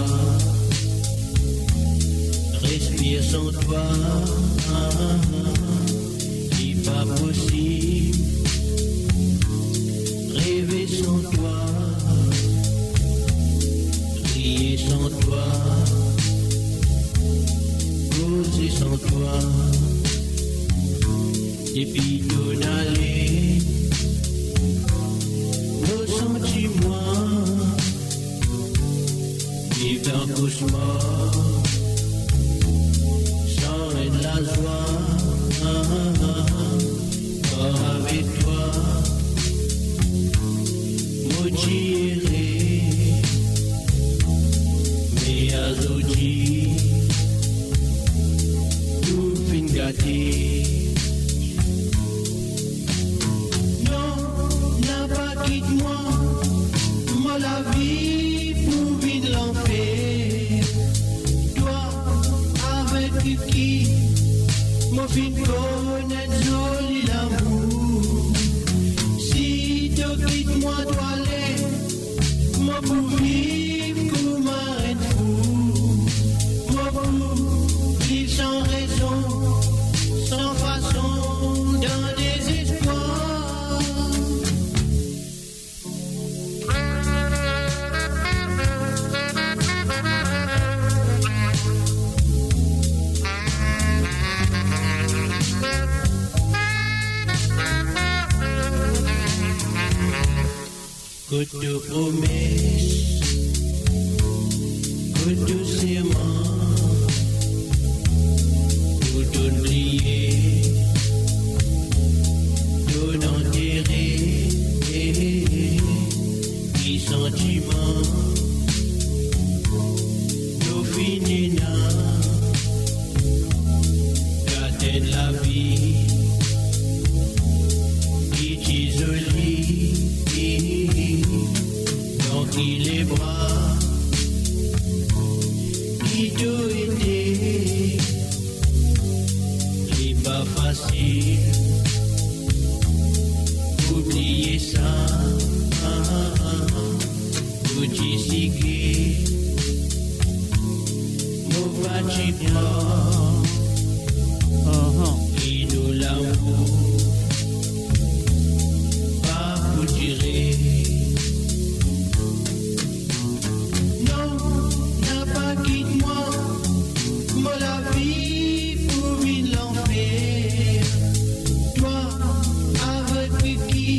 respir san twa. Li pa posib reve san twa. Priye san twa, koze san twa, depi to ale, mo santi mwa viv dan kosmar, san enn lazwa. Avek twa, mo ti ere, me azordi, tou finn gate. Non, napa kit mwa, mo lavi pou vinn lanfer. Twa avek Kiki, mo finn konn enn zoli lamour. Si to kit mwa, to ale, mo pou viv kouma enn fou. Mo pou viv san rezon, san fason, dan dezespwar. Kot to promes, kot to serman, pou tonn bliye, tonn antere, ki santiman to finn ena, gate lavi, ki ti zoli, dan ki lebra ki to ete. Li pa fasil pou bliye sa. Mo ti sike, mo pa ti krwar, ki nou lamour pa pou dire. Non, napa kit mwa, mo lavi pou vinn lanfer. Twa avek Kiki,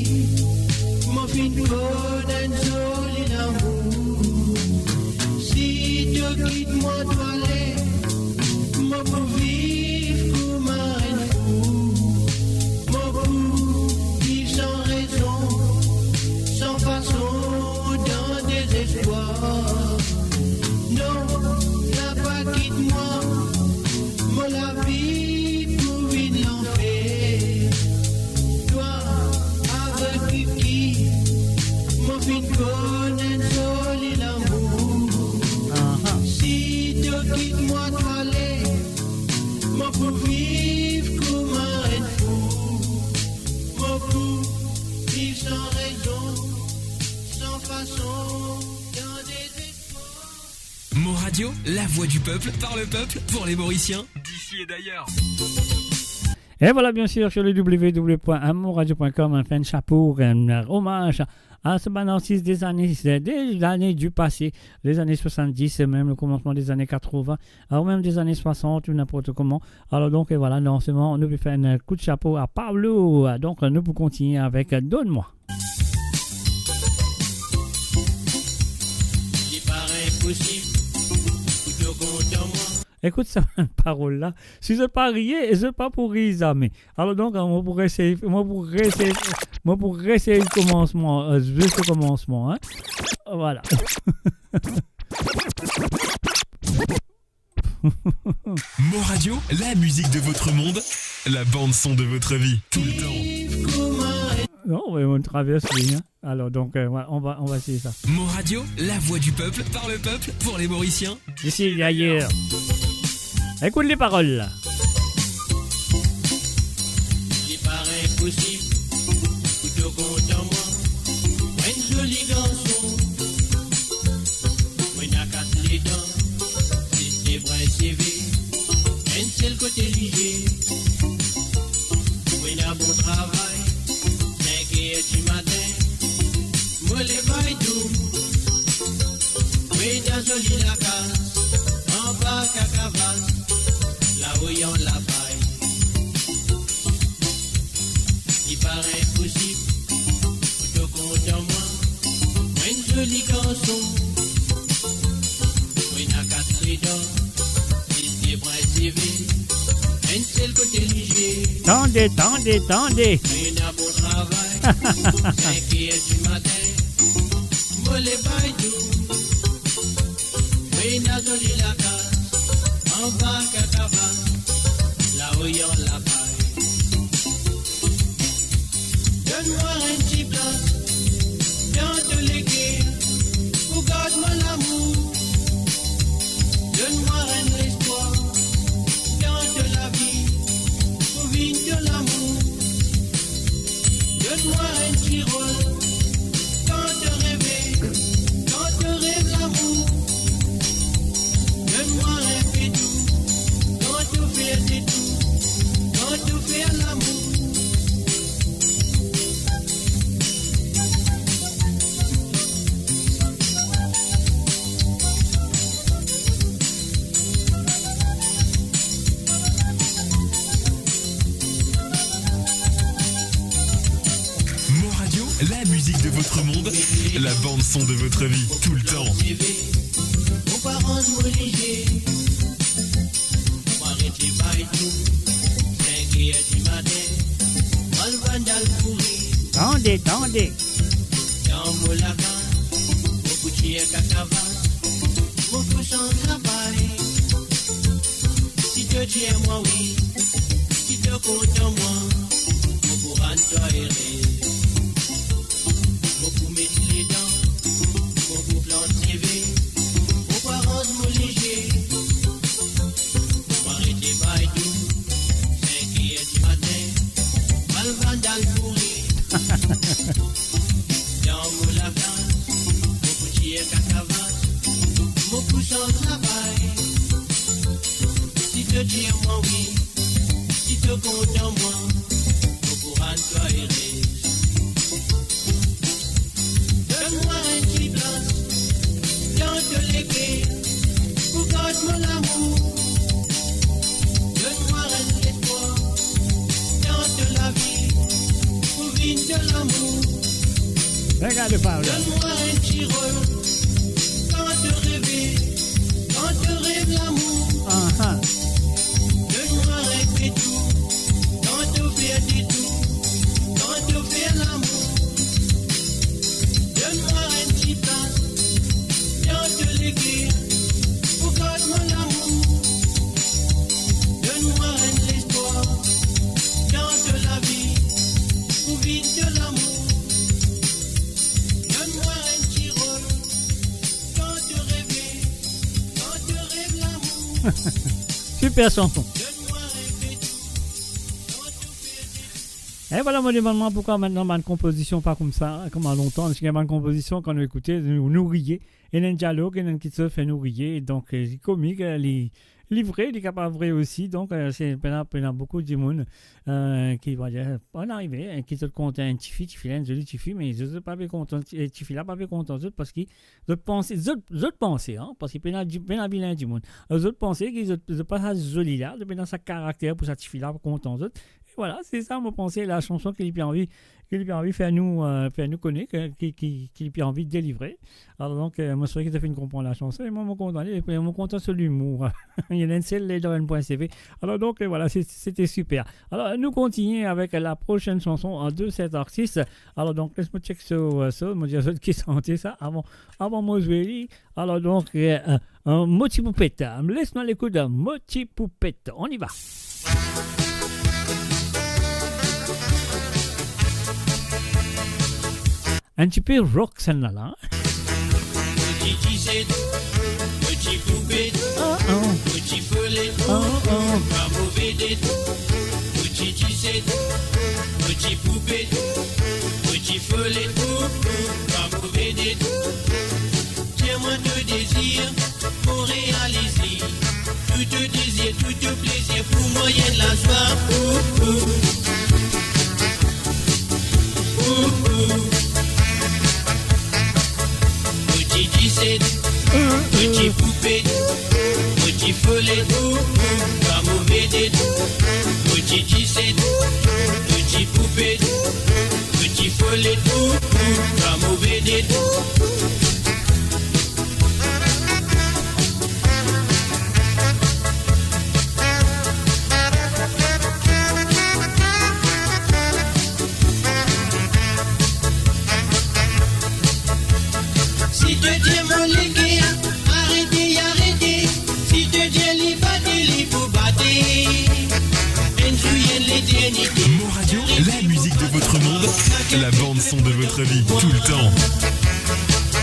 mo finn konn enn zoli lamour. Si to kit mwa, to ale, mo pou viv kouma enn fou. Mo pou viv san rezon, san fason, dan dezespwar. Non, napa kit mwa, mo lavi pou vinn lanfer. Twa avek Kiki, mo finn konn enn zoli lamour. Aha. Si to kit mwa, to ale, mo pou viv kouma enn fou. Mo pou viv san rezon, san fason, dan dezespwar. Mon Radio, la voix du peuple, par le peuple, pour les Mauriciens, d'ici et d'ailleurs. Et voilà, bien sûr, sur le w w w point amourradio point com, on fait un chapeau, un hommage à ce bann artis des années, des années du passé, les années soixante-dix, et même le commencement des années quatre-vingts, ou même des années soixante, ou n'importe comment. Alors donc, et voilà, non seulement on nous fait un coup de chapeau à Pablo, donc nous pouvons continuer avec Donne-moi. Li pa inposib pou to kontan mwa. Ekout sa parol la. Si zot pa riye, e zot pa pou riye zame. Alor donk, mo pou resey, mo pou resey, mo pou resey komansman, euh, zis komansman, hein. Voilà. Mon Radio, la musique de votre monde, la bande son de votre vie, tout le temps. Non, mais on traverse rien. Alors, donc, euh, voilà, on va, on va essayer ça. Mon Radio, la voix du peuple, par le peuple, pour les Mauriciens. D'ici et d'ailleurs. Écoute les paroles, là. Li pa inposib pou to kontan mwa. Mwa enn zoli garson. Mwa ena kat ledan, zis de brin seve, enn sel kote lizie. Mwa ena bon travay, sink er dimatin, mo lev tou. Mwa ena Li lakaz, anba kakavas, lao dan lapay. Li pa inposib pou to kontan mwa. Mo enn zoli garson, mo ena kat ledan, lis de brin seve, enn sel kote lizie. Tande, tande, tande. Mo ena bon travay, sink er dimatin, mo leve tou. Mo ena zoli lakaz, anba kakavas, lao dan lapay. Donn mwa enn ti plas dan to leker pou gard mo lamour. Donn mwa enn lespwar dan to lavi pou vinn to lamour. Donn mwa enn ti rol dan to reve, dan to rev lamour. Donn mwa enpe tou dan to fer de tou, dan to fer lamour. Mon Radio, la musique de votre monde, la bande son de votre vie, tout le temps. Mo pa rann mo lizie, mo aret travay tou, sink er dimatin, mo al vann dal kouri. Tande, tande. Dan mo lakaz, mo pou tir kakavas, mo pou sanz lapay. Si to dir mwa wi, si to kontan mwa, mo pou rann twa ere. Mo pou met ledan, mo pou plant seve, mo pou aranz mo lizie. Mo aret travay tou, sink er dimatin, mo al vann dal kouri. Dan mo lakaz, mo pou tir kakavas, mo pou sanz lapay. Si to dir mwa wi, si to kontan mwa, mo pou rann twa ere. Donn mwa enn ti plas dan to leker pou gard mo lamour. Donn mwa enn lespwar dan to lavi pou vinn to lamour. Regard le parla. Donn mwa enn ti rol dan to reve, dan to rev lamour. Aha. Donn mwa enpe tou dan to fer de tou, dan to fer lamour. Donn mwa enn ti plas dan to leker pou gard mo lamour. Donn mwa enn lespwar dan to lavi pou vinn to lamour. Donn mwa enn ti rol dan to reve, dan to rev lamour. Super chanson. Donn mwa enpe tou dan to fer de tou. E vwala, mo demann mwa poukwa mintnan bann konpozision pa koumsa, kouma lontan, parski bann konpozision, kan nou ekoute, nou, nou riye, ena enn dialog, ena enn kiksoz fer nou riye, donk, eh, li komik, eh, li, li vre, li kapav vre osi, donk, eh, se, pena, pena boukou dimoun, eh, ki, vwala, bann arive, eh, ki zot kontan enn tifi, tifi la, enn zoli tifi, me zot, zot pa pe kontan, eh, tifi la pa pe kontan zot, parski zot panse, zot, zot panse, an, parski pena di-, pena vilin dimoun. Zot panse ki zot, zot pa sa zoli la, zot pena sa karakter pou sa tifi la kontan zot. E vwala, se sa mo panse, la chanson ki li pe anvi, ki li pe anvi fer nou, eh, fer nou kone, ki, ki, ki, ki li pe anvi delivre. Alor donk, eh, mo espere ki zot finn konpran la chanson. E mwa, mo kontan li, e mo kontan so limour. Li ena enn sel ledan, enn pwin seve. Alor donk, eh, vwala, se, sete super. Alor, nou kontigne avek la prosenn chanson, eh, de set artis. Alor donk, les mo check so, eh, so, mo dir zot ki sante sa avan, avan mo zwe li. Alor donk, eh, eh, eh, Mo Ti Poupet. Les nou al ekout Mo Ti Poupet. On y va. Enn tipe rock, sannla la, hein? Mo ti tizet, mo ti poupet, oh, oh, mo ti folet, oh, oh, pa mo vedet. Mo ti tizet, mo ti poupet, mo ti folet, oh, oh, pa mo vedet. Dir mwa to dezir, mo realize. Tou to dezir, tou to plezir, pou mwa enn lazwa. Ou, ou. Ou, ou. Mo ti dizet, mo ti Mo ti folet pou ou, pa move detou. Mo ti diset, mo ti poupet, mo ti folet pou ou, pa move detou. Si to dir mo leker, arete, arete. Si to dir li bate, li pou bate. Enn zour, enn leternite. Mo Radio, la musique de votre monde, la bande son de votre vie, tout le temps.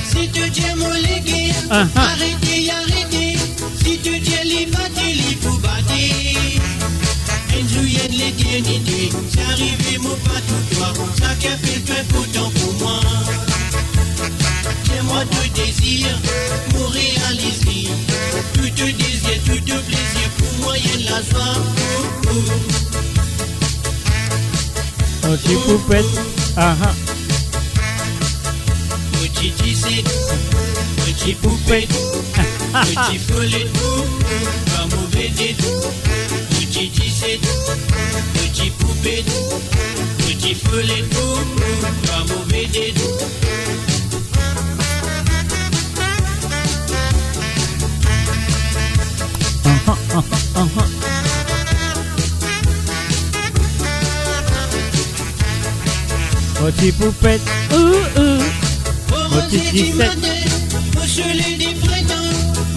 Si to dir mo leker, aha, arete, arete. Si to dir li bate, li pou bate. Enn zour, enn leternite, si arive mo pa trouv twa, sa ki apel twa inportan pou mwa. Dir mwa to dezir, mo realiz li. Tou to dezir, tou to plezir, pou mwa enn lazwa. Oh, oh. Mo ti poupet, aha. Mo ti diset, mo ti poupet, mo ti folet pou ou, pa move detou. Mo ti diset, mo ti poupet, mo ti folet pou ou, pa move detou. Aha, aha, aha. Mo ti poupet, ou, ou. Mo ti diset. Mo soley de printan,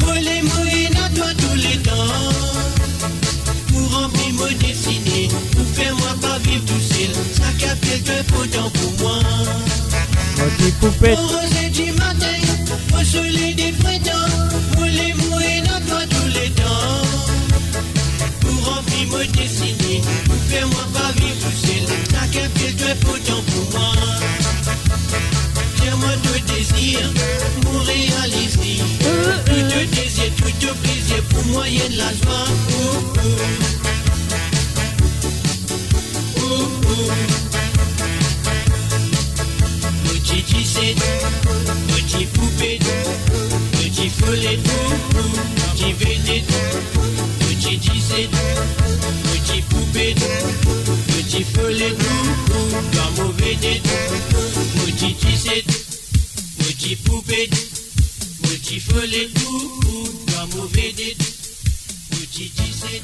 mo lemou ena twa touletan. Pou ranpli mo destine, pou fer mwa pa viv tousel, sa ki apel twa inportan pou mwa. Mo ti poupet. Mo roze dimatin, mo soley de printan, mo lemou ena twa touletan. Pou ranpli mo destine, pou fer mwa pa viv tousel, sa ki apel twa inportan pou mwa. Dir mwa to dezir, mo realiz li. Tou to dezir, tou to plezir, pou mwa enn lazwa. Oh, oh. Oh, oh. Mo ti diset, mo ti poupet, mo ti folet pou ou, mo ti vedet. Mo ti diset, mo ti poupet, mo ti folet pou ou, pa move detou. Mo ti diset, mo ti poupet, mo ti folet pou ou, pa move detou. Mo ti diset,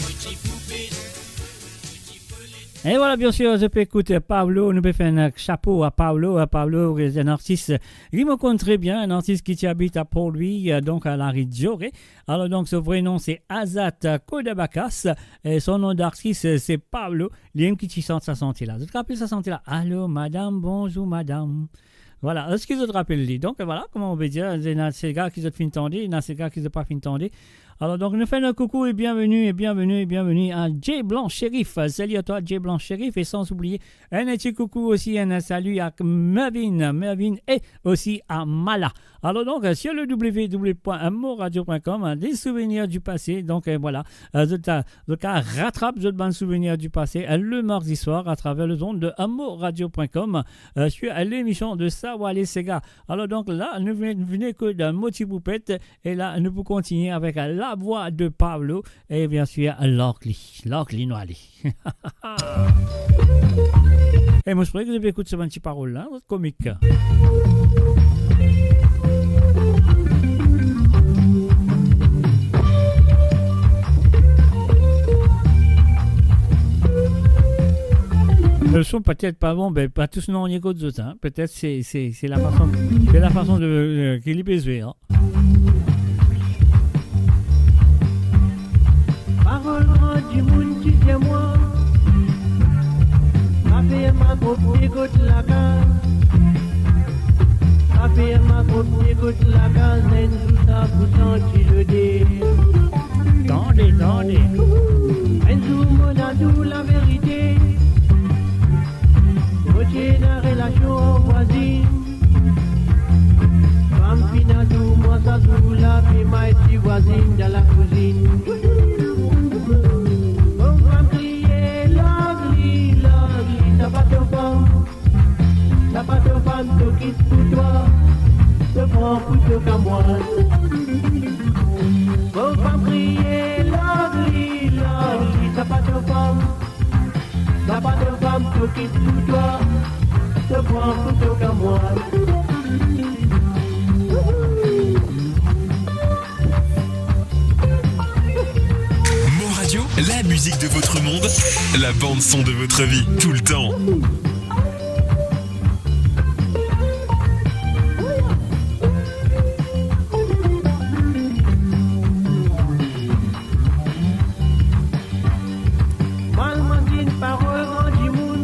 mo ti poupet, mo ti folet. E vwala, bien sir, zot pe ekout Pablo, nou pe fer enn chapo a Pablo. Pablo, enn artis ki mo konn tre bien, enn artis ki ti abit a Port-Louis, donk a Lari Diore. Alor, donk, so vre nom, se Azat Kodabakas, e so nom d'artis, se Pablo. Li mem ki ti sant sa sante la. Zot rapel sa sante la? Alo, madam, bonzour, madam. Vwala, eski zot rapel li? Donk, vwala, kouma nou pe dir, ena sega ki zot finn tande, ena sega ki zot pa finn tande. Alor, donk, nou fer enn koukou e bienveni, e bienveni, e bienveni a Jay Blanc Sherif. Salut à toi, Jay Blanc Sherif, e san oubliye enn ti koukou osi, enn sali a Mervin, Mervin e osi a Mala. Alor, donk, sur le w w w point mo radio point com, hein, des souvenirs du passé. Donk, euh, vwala, euh, zot, euh, zot kapav ratrap zot bann souvenir du passé, euh, le mardi soir à travers les ondes de mo radio point com, euh, sur l'émission de Sa Wale Sega. Alor, donk, la, nou vinn, vinn ekout, euh, Mo Ti Poupet, e la, nou pou kontinie avek, euh, la voix de Pablo, e bien sir, Larkly. Larkly, nou ale. E mo, zot pe ekout sa bann ti parol la, zot komik. Le son petet pa bon, be, pa tous nou ekout zot, hein. Petet se, se, se la fason, se la fason de, euh, ki li pe zwe, hein. Parol gran dimoun ti dir mwa, pa fer mwa kot lakaz, pa fer mwa kot lakaz, enn zour sa pou santi loder. Tande, tande. Enn zour mo dir ou laverite, mo ti ena relasion ar vwazin. Fam finn adour mwa sa zour la, pe may ti vwazin dan lakouzinn. Bann fam kriye, Larkly, Larkly, sa pa to fam, sa pa to fam to kit pou twa. To pran pou to kamwaz. Mo fam kriye, love li, love li, sa pa to fam. Sa pa to fam, to kit pou twa. To pran pou to kamwaz. Mon Radio, la musique de votre monde, la bande son de votre vie, tout le temps. Mal mazinn parol gran dimoun,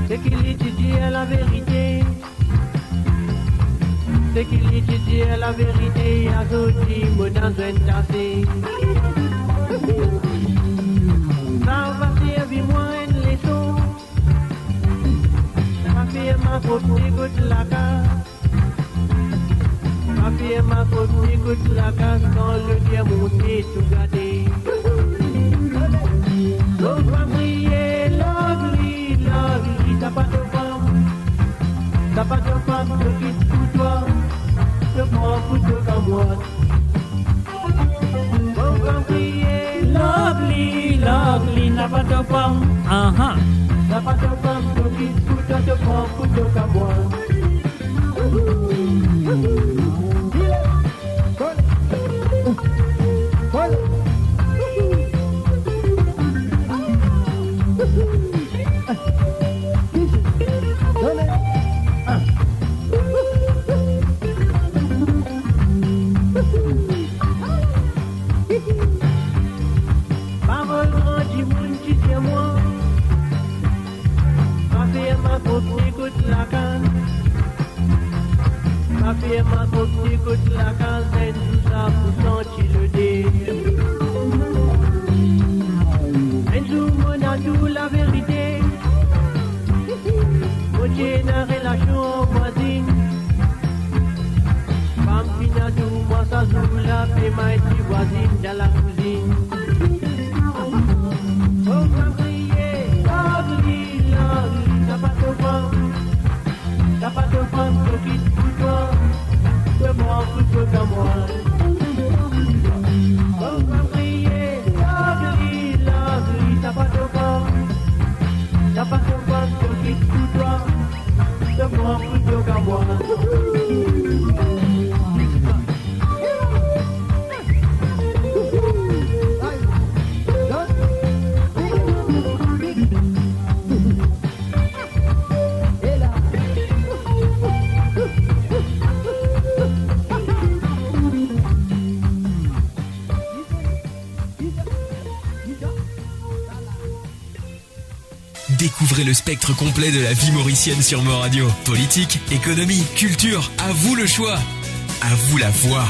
seki li ti dir laverite. Seki li ti dir laverite, azordi mo dan zwenn ase. Sa va servi mwa enn leson. Pa fer mwa kot, kot lakaz. Pa fer mwa kot, kot lakaz, kan lodier monte tou gate. Mo fam kriye, love li, love li, sa pa to fam. Sa pa to fam, to kit pou twa. To pran pou to kamwaz. Mo fam kriye, love li, love li, sa pa to fam. Aha. Sa pa to fam, to kit pou twa, to pran pou to kamwaz. Parol gran dimoun ki dir mwa, pa fer mwa kot, kot lakaz. Pa fer mwa kot, kot lakaz, enn zour sa pou santi lode. Enn zour mo ena tou laverite. Mo ti ena relasion ar vwazinn. Fam finn adour mwa sa zour la, pe mwa enn ti vwazinn dan lakouzinn. Mo fam kriye, love li, love li, sa pa to fam. Sa pa to fam, to kit pou twa. To pran pou to kamwaz. Mo fam kriye, love li, love li, sa pa to fam. Sa pa to fam, to kit pou twa. To pran pou to kamwaz. Découvrez le spectre complet de la vie mauricienne sur Mo Radio. Politique, économie, culture, à vous le choix. À vous la voix.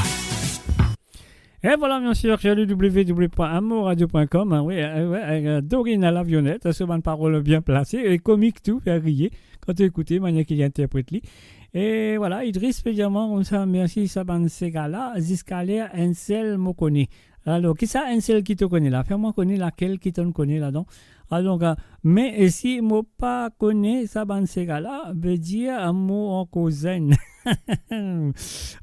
E vwala, bien sir, sur le w w w point amourradio point com, hein, wi, euh, wi, euh, Dorine Laviolette, so bann parol bien plase e komik tou, fer riye, kan to ekoute manier ki li interpret li. E vwala, Idriss pe dir mwa koumsa, mersi sa bann sega la, ziska ler enn sel mo kone. Alor, kisa enn sel ki to kone la? Fer mwa kone lakel ki tonn kone ladan. Alor, euh, me, e si mo pa kone sa bann sega la, vedir, euh, mo ankor zenn.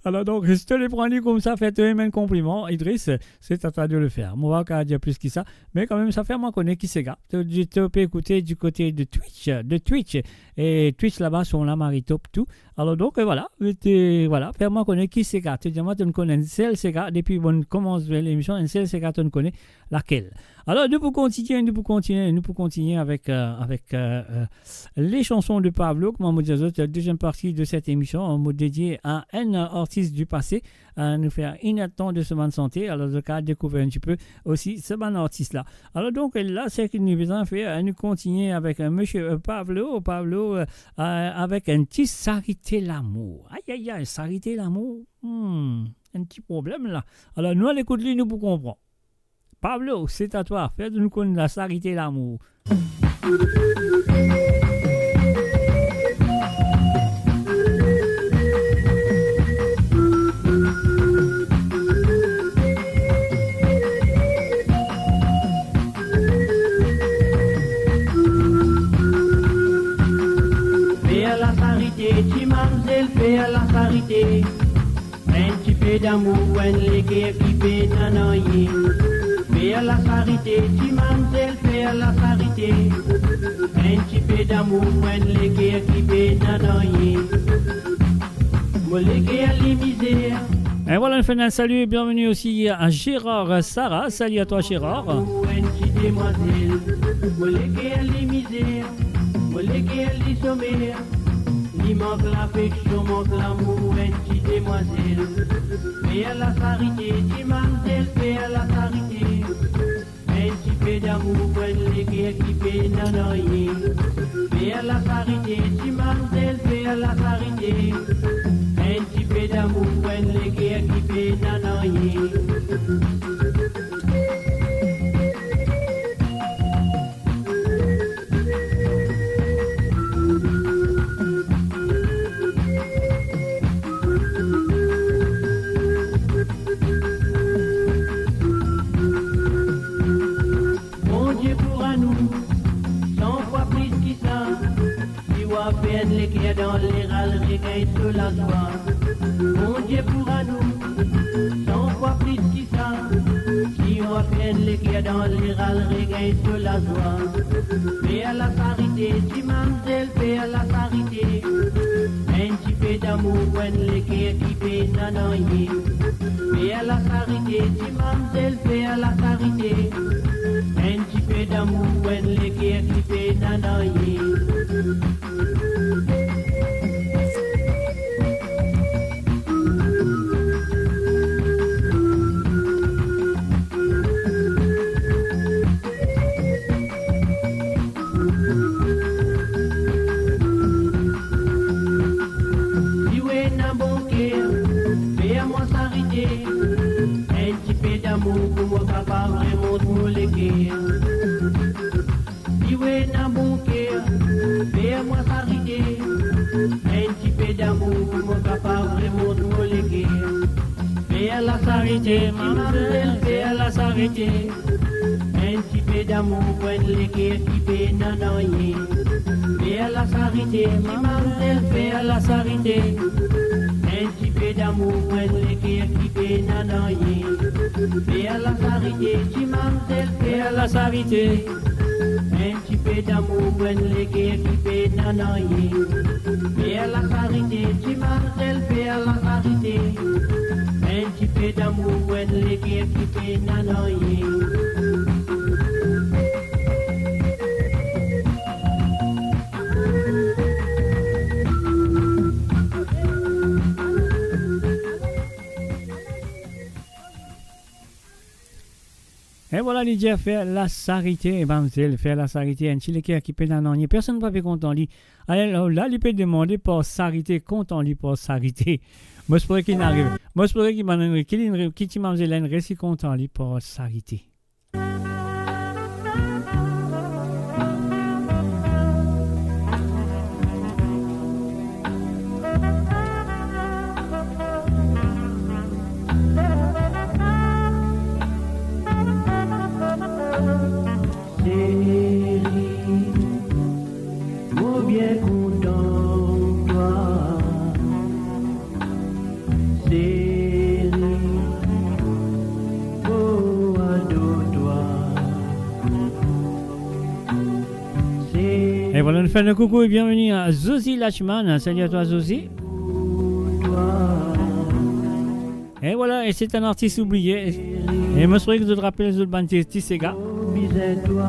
Alor donk, si to le pran li koumsa, fer to enn konpliman, Idriss, c'est à toi de le faire. Mo pa kapav dir plis ki sa, me kanmem, sa fer mwa kone ki sega. To, to pe ekoute du côté de Twitch, de Twitch. E Twitch laba, son la mari top tou. Alor donk, euh, vwala, euh, te, vwala, fer mwa kone ki sega. To dir mwa, tonn kone enn sel sega, depi bonn koumans lemision, enn sel sega tonn kone, lakel? Alor, nou pou kontinie, nou pou kontinie, nou pou kontinie avek, euh, avek, euh, euh, les chansons de Pablo. Kouma mo dir zot, deziem parti de set emision, mo dedie a enn artis du pase. Euh, nou fer enn er tan de so bann sante, alor zot kapav dekouver enn tipe osi so bann artis la. Alor donk, la, seki nou bizin fer, euh, nou kontinie avek, euh, misie, euh, Pablo, Pablo, euh, euh, avek enn ti Sarite Lamour. Ay, ay, ay, Sarite Lamour. Hmm, enn ti problem la. Alor, nou al ekout li, nou pou konpran. Pablo, c'est à toi, fer nou konn la Sarite Lamour. Fer la Sarite Ti mamzel, fer lasarite. Enn tipe damour pou enn leker ki pena nanye. Fer lasarite, ti mamzel, fer lasarite. Enn tipe damour pou enn leker ki pena nanye. Mo leker li mizer. E vwala, nou fer enn salu e bienveni osi a Gérard Sarah. Salut à toi, Gérard. Enn ti demwazel, mo leker li mizer, mo leker li somer. Li mank lafeksion, mank lamour, enn ti demwazel. Fer lasarite, ti mamzel, fer lasarite. Enn tipe damour pou enn leker ki pena nanye. Fer lasarite, ti mamzel, fer lasarite. Enn tipe damour pou enn leker ki pena nanye. Bondie pou anou, san fwa plis ki sa, li pou fer enn leker dan leral regagn so lazwa. Bondie pou anou, san fwa plis ki sa, li pou fer enn leker dan leral regagn so lazwa. Fer lasarite, ti mamzel, fer lasarite. Enn tipe damour pou enn leker ki pena nanye. Fer lasarite, ti mamzel, fer lasarite. Enn tipe damour pou enn leker ki pena nanye. Si ou ena bon ker, fer mwa sarite. Enn tipe damour pou mo kapav remont mo leker. Si ou ena bon ker, fer mwa sarite. Enn tipe damour pou mo kapav remont mo leker. Fer lasarite, mamzel, fer lasarite. Enn tipe damour pou enn leker ki pena nanye. Fer lasarite, mamzel, fer lasarite. Enn tipe damour pou enn leker ki pena nanye. Fer lasarite, ti mamzel, fer lasarite. Enn tipe damour pou enn leker ki pena nanye. Fer lasarite, ti mamzel, fer lasarite. Enn tipe damour pou enn leker ki pena nanye. E vwala, li dir fer lasarite, mamzel, fer lasarite, enn ti leker ki pena nanye, personn pa pe kontan li. Alor la, li pe demande par sarite, kontan li par sarite. Mo espere ki inn arive. Mo espere ki bann, ki li, ki ti mamzel la inn resi kontan li par sarite. Seri, mo bien kontan twa. Seri, mo ador twa. Seri. E vwala, nou fer nou koukou e bienveni a Zozi Lachman. Salut à toi, Zozi. E vwala, e se enn artis oubliye. E mo espere ki zot rapel zot bann ti, ti sega. Bizin twa.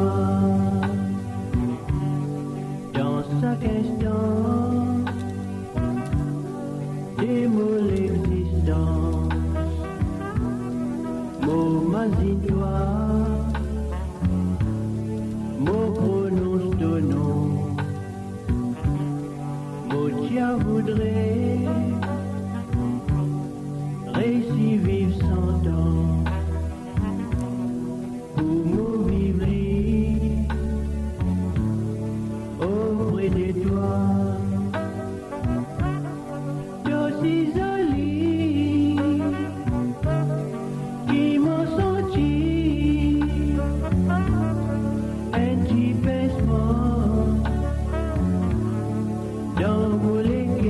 Dan sak instan de mo lexistans, mo mazinn twa, mo pronons to nom. Mo ti a voudre reysi viv san twa. Pou mo viv li opre de twa. To si zoli, ki mo santi enn ti pinsman dan mo leker.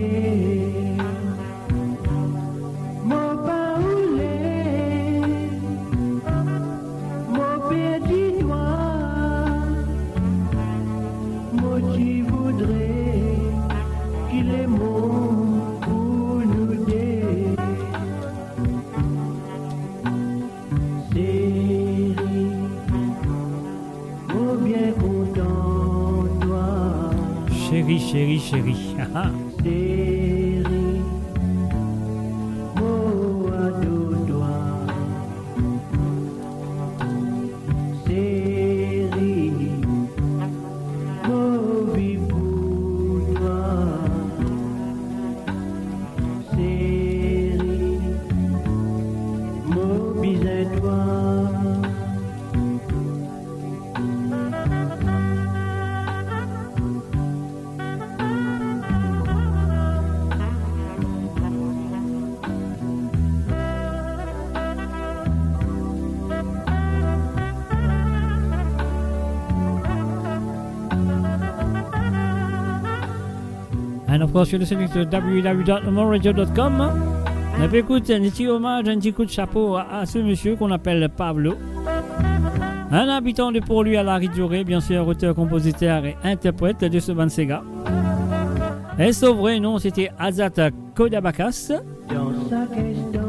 Lemond pou nou de. Seri, mo bien kontan twa. Seri, seri, seri. Seri, mo ador twa. Seri, mo viv pou twa. Seri, mo bizin twa. And of course, you're listening to w w w dot lemon radio dot com. Nou pe ekout enn ti omaz, enn ti kout sapo a, a ce monsieur qu'on appelle Pablo, un habitant de Port-Louis à La Rivière, bien sûr, auteur, compositeur et interprète de ce bann sega. Et son vrai nom, c'était Azat Kodabakas. Dan sak instan.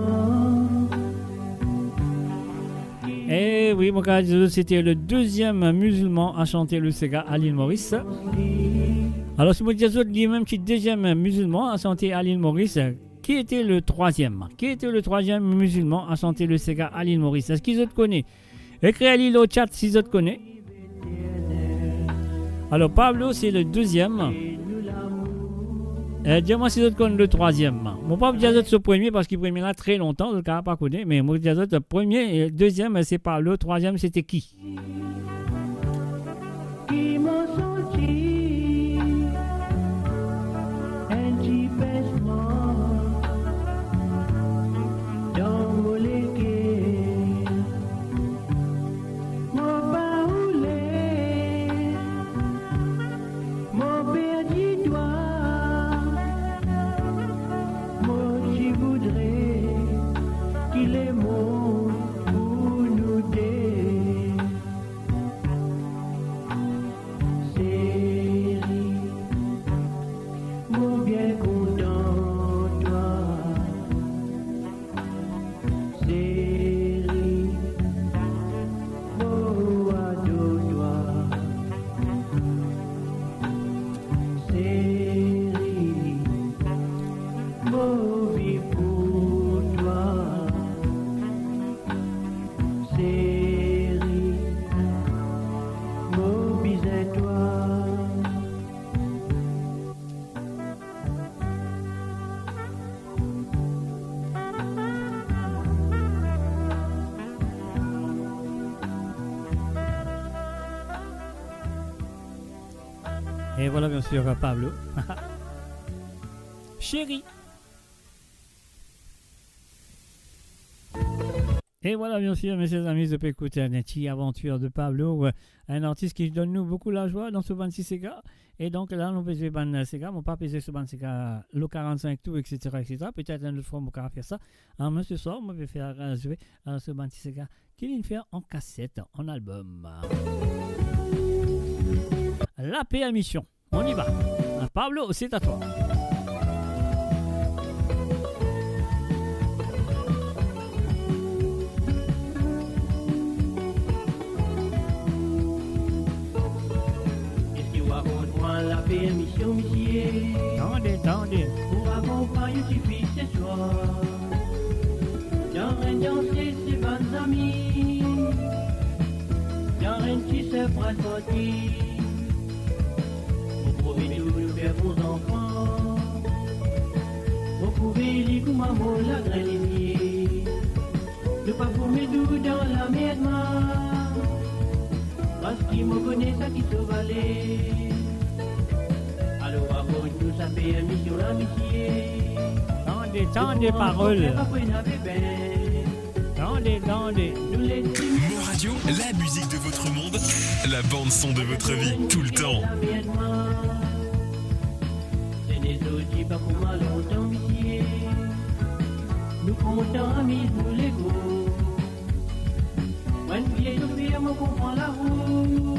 Eh oui, mo kapav dir zot, c'était le deuxième musulman à chanter le séga à l'île Maurice. Alors, si mo dir zot, limem ti deuxième musulman à chanter à l'île Maurice, qui était le troisième ? Qui était le troisième musulman à chanter le séga à l'île Maurice ? Eski zot kone ? Ekrir li lor chat si zot kone. Alors, Pablo, c'est le deuxième. Eh, dir mwa si zot konn le troisième. Mo pa pou dir zot so premie, parski premie la tre lontan, zot kapav pa kone, me mo dir zot premie, eh, deuxième, c'est Pablo, troisième, c'était qui ? Ki mo santi enn ti pinsman dan mo leker. Mo pa oule, mo perdi twa. Mo ti voudre ki lemond pou nou de. Seri, mo bien kontan twa. Seri, mo ador twa. Seri, mo viv pou twa. Seri, mo bizin twa. Et voilà, bien sûr, Pablo. Seri. Et voilà, bien sûr, messieurs, amis, zot pe ekout enn ti avantir de Pablo, euh, un artiste qui donne nous beaucoup la joie dans so bann ti sega. Et donc, la, nou pe zwe bann sega, mo pa pe zwe so bann sega lor quarante-cinq tours, et cetera, et cetera. Peut-être une autre fois, mo kapav fer sa. Hein, mais ce soir, mo pe fer, euh, zwe, euh, so bann ti sega ki linn fer an kaset, an album. La permission. On y va. Pablo, c'est à toi. Eski ou akord mwa la permission, misie? Tande, tande. Pou akonpagn tifi se swar. Dan enn dans se bann zami. Dan enn ti surprise party. Mo promet ou nou fer bon zanfan. Mo prouve li kouma mo lagrin limie. Nou pa pou met ou dan lamerd, ma. Parski mo kone sa ki so vale. Alor, akord nou sa permission la, misie. Tande, tande parol. Tande, tande. Mo Radio, la musique de votre monde, la bande son de votre vie, tout le temps. Se nezot pa kouma lontan, misie. Nou kontan amiz nou lego. Mwa enn vie sofer, mo konpran larou.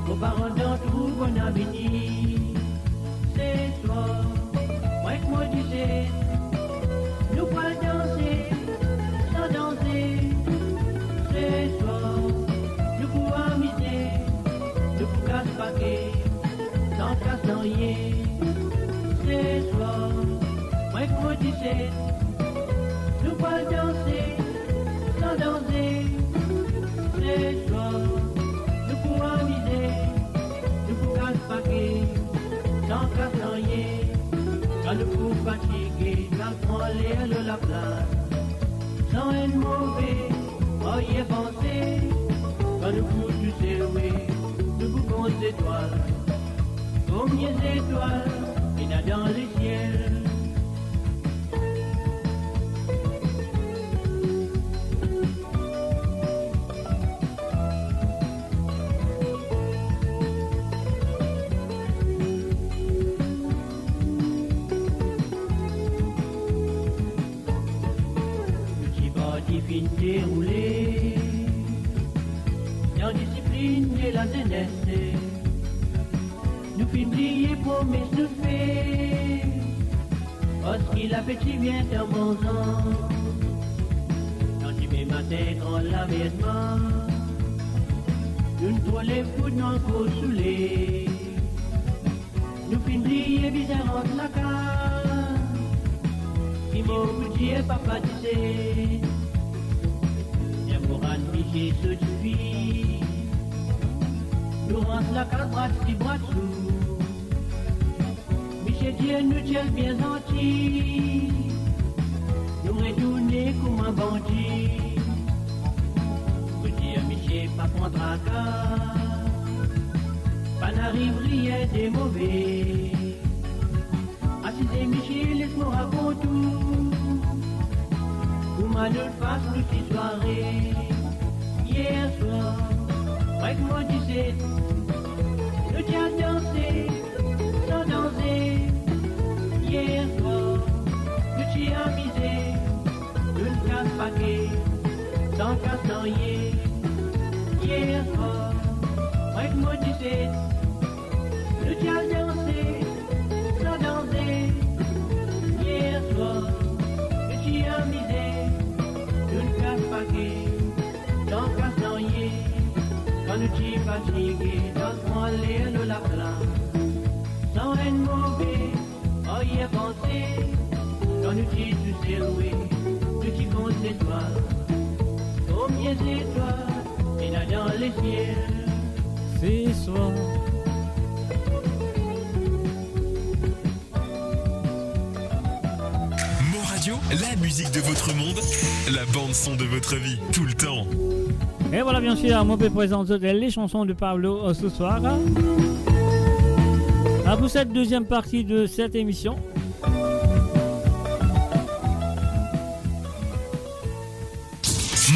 Mo pa rant dan trou, bon avini. Se Nou pou al danse san danze. Se swar, nou pou amize, nou pou kas pake, san kas nanye. Se swar, mwa ek mo diset, nou pou al danse san danze. Se swar, nou pou amize, nou pou kas pake, san kas nanye. Kan nou pou fatige, nou al pran ler lor laplaz, san enn move aryer panse. Kan nou pou tousel, wi, nou pou kont zetwal, konbien zetwal ena dan lesiel. Nou ti parti finn deroule dan disiplinn de lazenes. Nou finn bliye promes nou fer, parski lapeti vinn an manzan. Landime matin, gran lavertman, nou tro lev pou nou ankor soule. Nou finn bliye bizin rant lakaz, ki mo pou dir papa diset. Ler Morann misie sot fini, nou rant lakaz brat si brat sou. Misie dir nou ti al bien zanti, nou retourne kouma bandi. Mo dir misie pa pran traka, pa'nn ariv rien de move. Asize misie, les mo rakont ou kouma nou fas nou ti sware. Yer swar, mwa ek mo diset, nou ti al danse san danze. Yer swar, nou ti amize, nou kas pake, san kas nanye. Yer swar, mwa ek mo diset, nou ti al danse san danze. Yer swar, nou ti amize, nou kas pake, san kas nanye. Kan nou ti fatige, nou al pran ler lor laplaz, san enn move aryer panse. Kan nou ti tousel, wi, nou ti kont zetwal, konbien zetwal ena dan lesiel. Se swar. Mo Radio, la musique de votre monde, la bande son de votre vie, tout le temps. Et voilà, bien sûr, mo pe prezant zot les chansons de Pablo, euh, ce soir. Ah, pour cette deuxième partie de cette émission.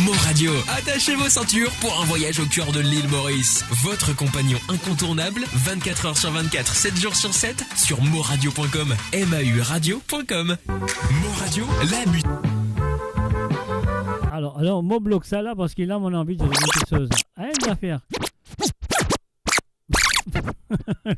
Mo Radio, attachez vos ceintures pour un voyage au cœur de l'île Maurice. Votre compagnon incontournable, vingt-quatre heures sur vingt-quatre, sept jours sur sept, sur mo radio point com, M A U radio point com. Mo Radio, la mu- Alors, alors, mo blok sa la, parski la, mo anvi dir kiksoz. Hein, zafer.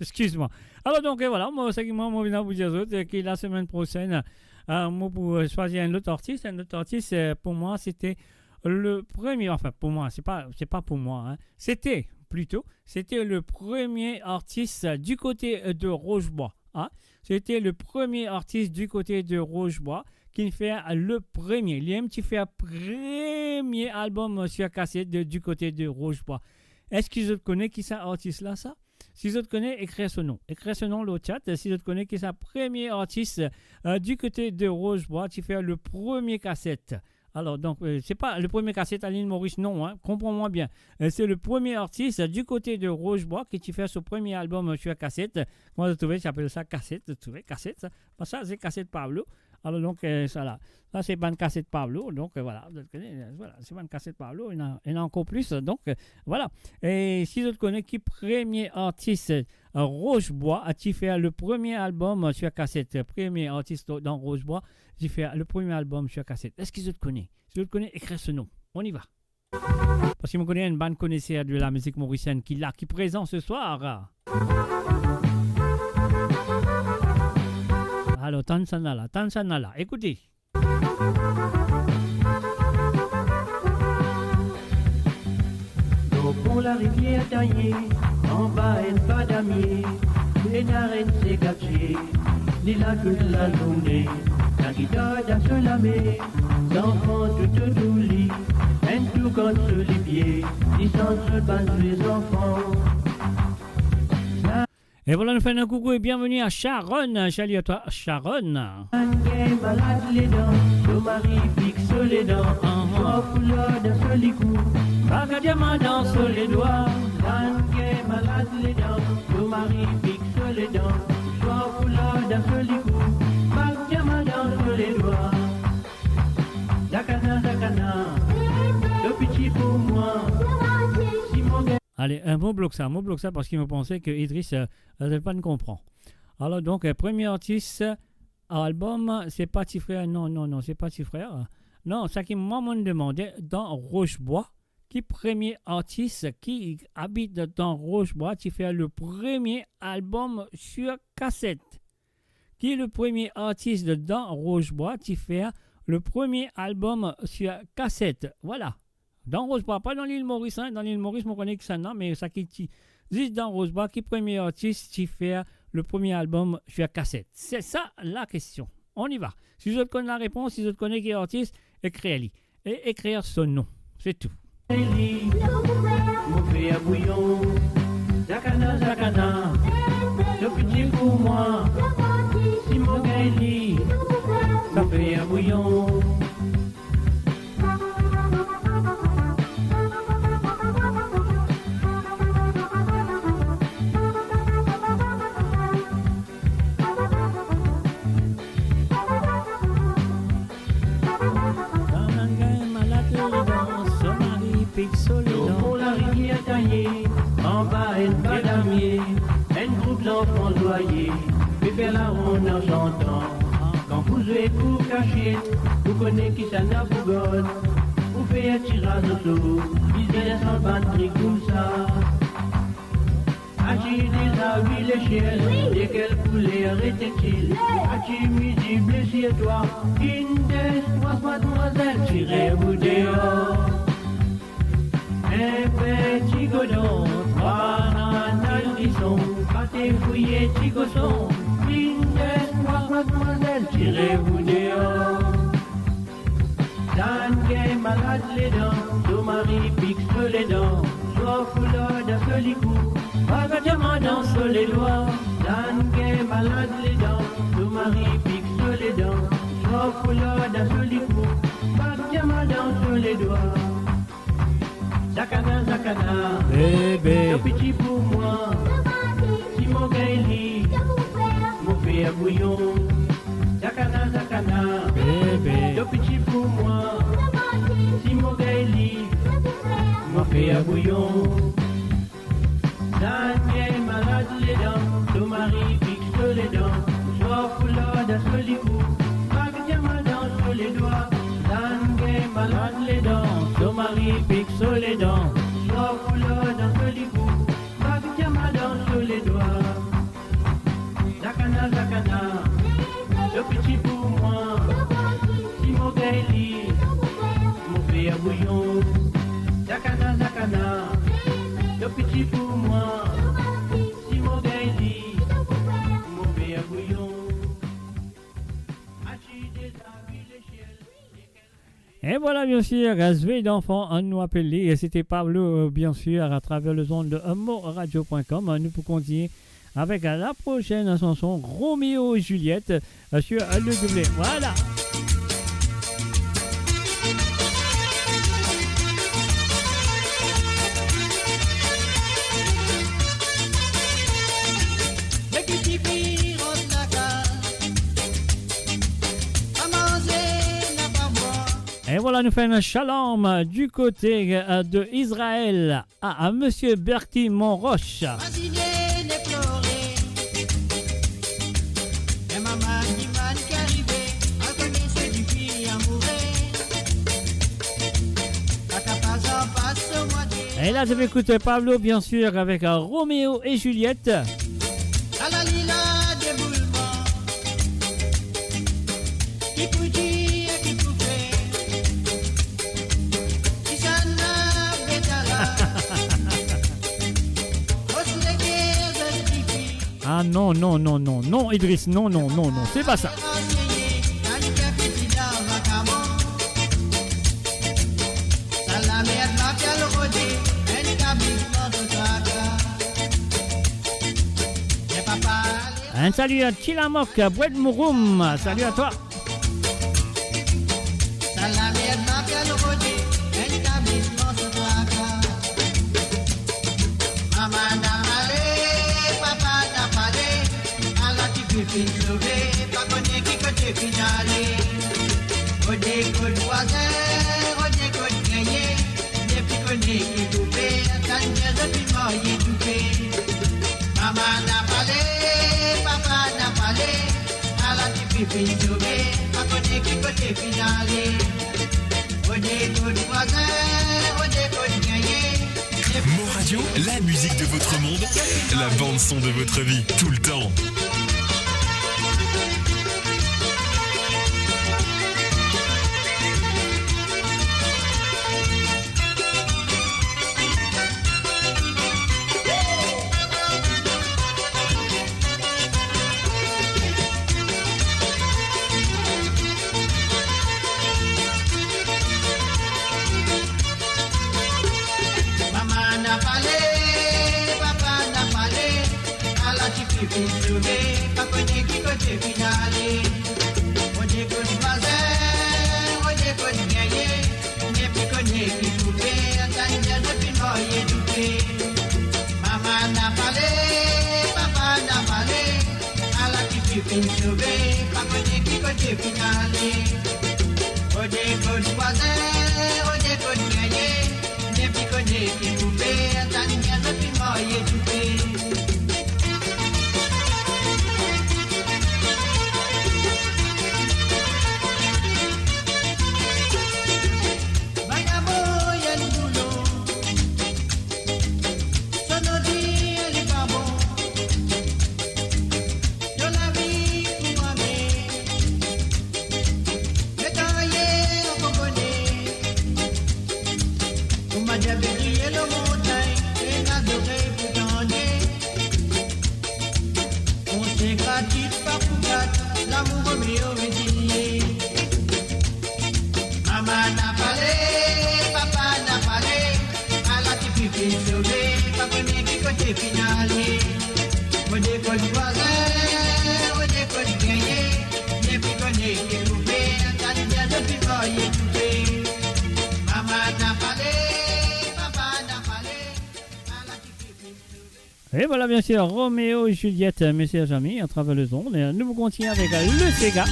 Excuse-moi. Alors donc, euh, voilà, mo, seki mo, mo vinn pou dir zot, euh, ki la semaine prochaine, euh, mo pou, euh, swazir enn lot artis. Enn lot artis, euh, pour moi, c'était le premier, enfin, pour moi, c'est pas, c'est pas pour moi, hein. C'était, plutôt, c'était le premier artiste, euh, du côté, euh, de Roche-Bois, hein. C'était le premier artiste du côté de Roche-Bois ki fer le premier, li mem ti fer premier album sur cassette de, du côté de Roche-Bois. Eski zot kone ki sa artis la, sa? Si zot kone, ekrir so nom. Ekrir so nom lor chat, si zot kone ki sa premie artis, euh, du kote de Roche-Bois, ti fer le premie kaset. Alors, donc, euh, c'est pas le premier cassette à l'île Maurice, non, hein, comprends-moi bien. Euh, c'est le premier artiste du côté de Roche-Bois ki ti fer so premie album, euh, sur cassette. Kouma zot trouve, ti apel sa kaset, zot trouve, kaset, sa. Bon, sa, se kaset Pablo. Alors, donc, euh, sa la. Sa, se bann kaset Pablo. Donc, euh, voilà, zot kone, euh, voilà, se bann kaset Pablo, ena, ena ankor plis. Donc, euh, voilà. E si zot kone ki premie artis, euh, Roche-Bois, a ti fer le premie album, euh, sur cassette. Premie artis dan Roche-Bois, ti fer le premie album sur cassette. Eski zot kone? Si zot kone, ekrir so nom. On y va. Parski mo kone enn bann koneser de la mizik morisienn ki la, ki prezan se swar. Alors, tann sa la, tann sa la. Écoutez. Lor pon larivier Taye, anba enn padamie, ena enn segatie, li la tout lazourne, dan gitar dan so lame, zanfan tou otour li, enn tou kant so lipie, li sant so bann zwe zanfan. Et voilà, nous faisons un coucou et bienvenue à Sharon. Salut à toi, Sharon. Bann gagn malad ledan, so mari pik so ledan, swar koulor dan so likou, baga diaman dan so ledwa. Bann gagn malad ledan, so mari pik so ledan, swar koulor dan so likou, baga diaman dan so ledwa. Zakana, zakana, to piti pou mwa. Si mo gagn Allez, euh, mo blok sa, mo blok sa parski mo panse ki Idriss, euh, euh, pa konpran. Alors donc, euh, premier artiste, album, c'est pas Ti Frère, non, non, non, c'est pas Ti Frère. Non, sa ki mwa, mo demande, dan Roche-Bois, ki premier artiste ki abit dan Roche-Bois, ti fer le premier album sur cassette. Ki le premier artiste dan Roche-Bois ti fer le premier album sur cassette. Voilà. Dan Roche-Bois, pa dan Lil Moris, hein. Dan Lil Moris, mo kone ki sa, non, me sa ki ti, zis dan Roche-Bois, ki premier artiste ti fer le premier album sur cassette. C'est ça la question. On y va. Si zot konn la réponse, si zot kone ki artiste, ekrir li. Et écrire son nom. C'est tout. Mo fer bouyon, zakana, zakana, to piti pou mwa. Si mo gagn li, sa fer bouyon. Bann gagn malad ledan, so mari pik so ledan. Lor pon larivier Taye, anba enn padamie, enn group zanfan zwaye pe fer laronn an santan. Kan pou zwe kour kasiet, pou kone kisannla pou gagn, pou fer tiraz osor, bizin sa bann trik koumsa. As-ti deza vi lesiel? De kel kouler etetil? As-ti mizi ble sir twa? Kindes, twa madmwazel, tire ou deor. Enpe ti godron, trwa nana dison, pate fouye ti koson. Kindes, twa madmwazel, tire ou deor. Bann gagn malad ledan, so mari pik so ledan, swar koulor dan so likou, baga diaman dan so ledwa. Bann gagn malad ledan, so mari pik so ledan, swar koulor dan so likou, baga diaman dan so ledwa. Zakana, zakana, bebe, to piti pou mwa. Si mo gagn li, mo fer bouyon. Zakana, zakana, bebe, to piti pou mwa. Si mo gagn li, mo fer bouyon. Bann gagn malad ledan, so mari pik so ledan, swar koulor dan so likou, baga diaman dan so ledwa. Bann gagn malad ledan, so mari pik so ledan, swar koulor dan so likou, baga diaman dan so ledwa. Zakana, zakana, to piti pou mwa. Si mo gagn li, mo fer bouyon. Zakana, zakana, to piti pou mwa. Si mo gagn li, mo fer bouyon. As-ti deza vi lesiel? Et voilà, bien sûr, Zwe Danfan, nou apel li, et c'était Pablo, euh, bien sûr, à travers les ondes de moradio point com. Nous pour continuer avec la prochaine chanson, Roméo et Juliette, euh, sur le double. Voilà. Et voilà, nous faisons un shalom du côté, euh, de Israël à, à Monsieur Bertie Monroche. Et là, je vais écouter Pablo, bien sûr, avec, euh, Roméo et Juliette. Ki pou dir, ki pou fer? Kisannla be tala? Kot leker zot tifi? Ah non, non, non, non, non, Idriss, non, non, non, non, se pa sa. Sa lamerd la pe al rode enn kabrit dan zot traka. Me papa ale. Un salut à Tilamok, Boued Mouroum, salut à toi. Sa lamerd la pe al rode enn kabrit dan zot traka. Mama inn al pale, papa inn al pale, ala tifi finn sove, pa kone ki kote finn ale. Rode kot vwazin, rode kot grenie, depi kone ki pou fer, tann bien zot finn marye toufe. Mama inn al pale, papa inn al pale, ala tifi finn sove, pa kone ki kote finn ale. Rode kot vwazin, rode kot grenie. Mo Radio, la musique de votre monde, la bande son de votre vie, tout le temps. Mama inn al pale, papa inn al pale, ala tifi finn sove, pa kone ki kote finn ale. Rode kot vwazin, rode kot grenie, me pa kone ki pou fer, tann bien zot finn marye toufe. Mama inn al pale, papa inn al pale, ala tifi finn sove, pa kone ki kote finn ale. Rode kot vwazin, rode kot grenie, me pa kone ki pou fer, tann bien zot finn marye toufe. Vagabon, li enn boulon. So nom dir li pa bon. To lavi pou amer. Met ayer ankor bone. Kouma diab kriye lor montagn, ena zorey pou tande. Konsey gratis pa pou gat, lamour Romeo rezinie. Mama inn al pale, papa inn al pale, ala tifi finn sove, pa kone ki kote finn ale. Rode kot vwazin, rode kot grenie, me pa kone ki pou fer, tann bien zot finn marye toufe. Mama inn al pale, papa inn al pale, ala tifi finn sove. Et voilà, bien sûr, Roméo et Juliette, euh, mes chers amis, à travers les ondes. Et, euh, nous continuons avec, euh, le séga.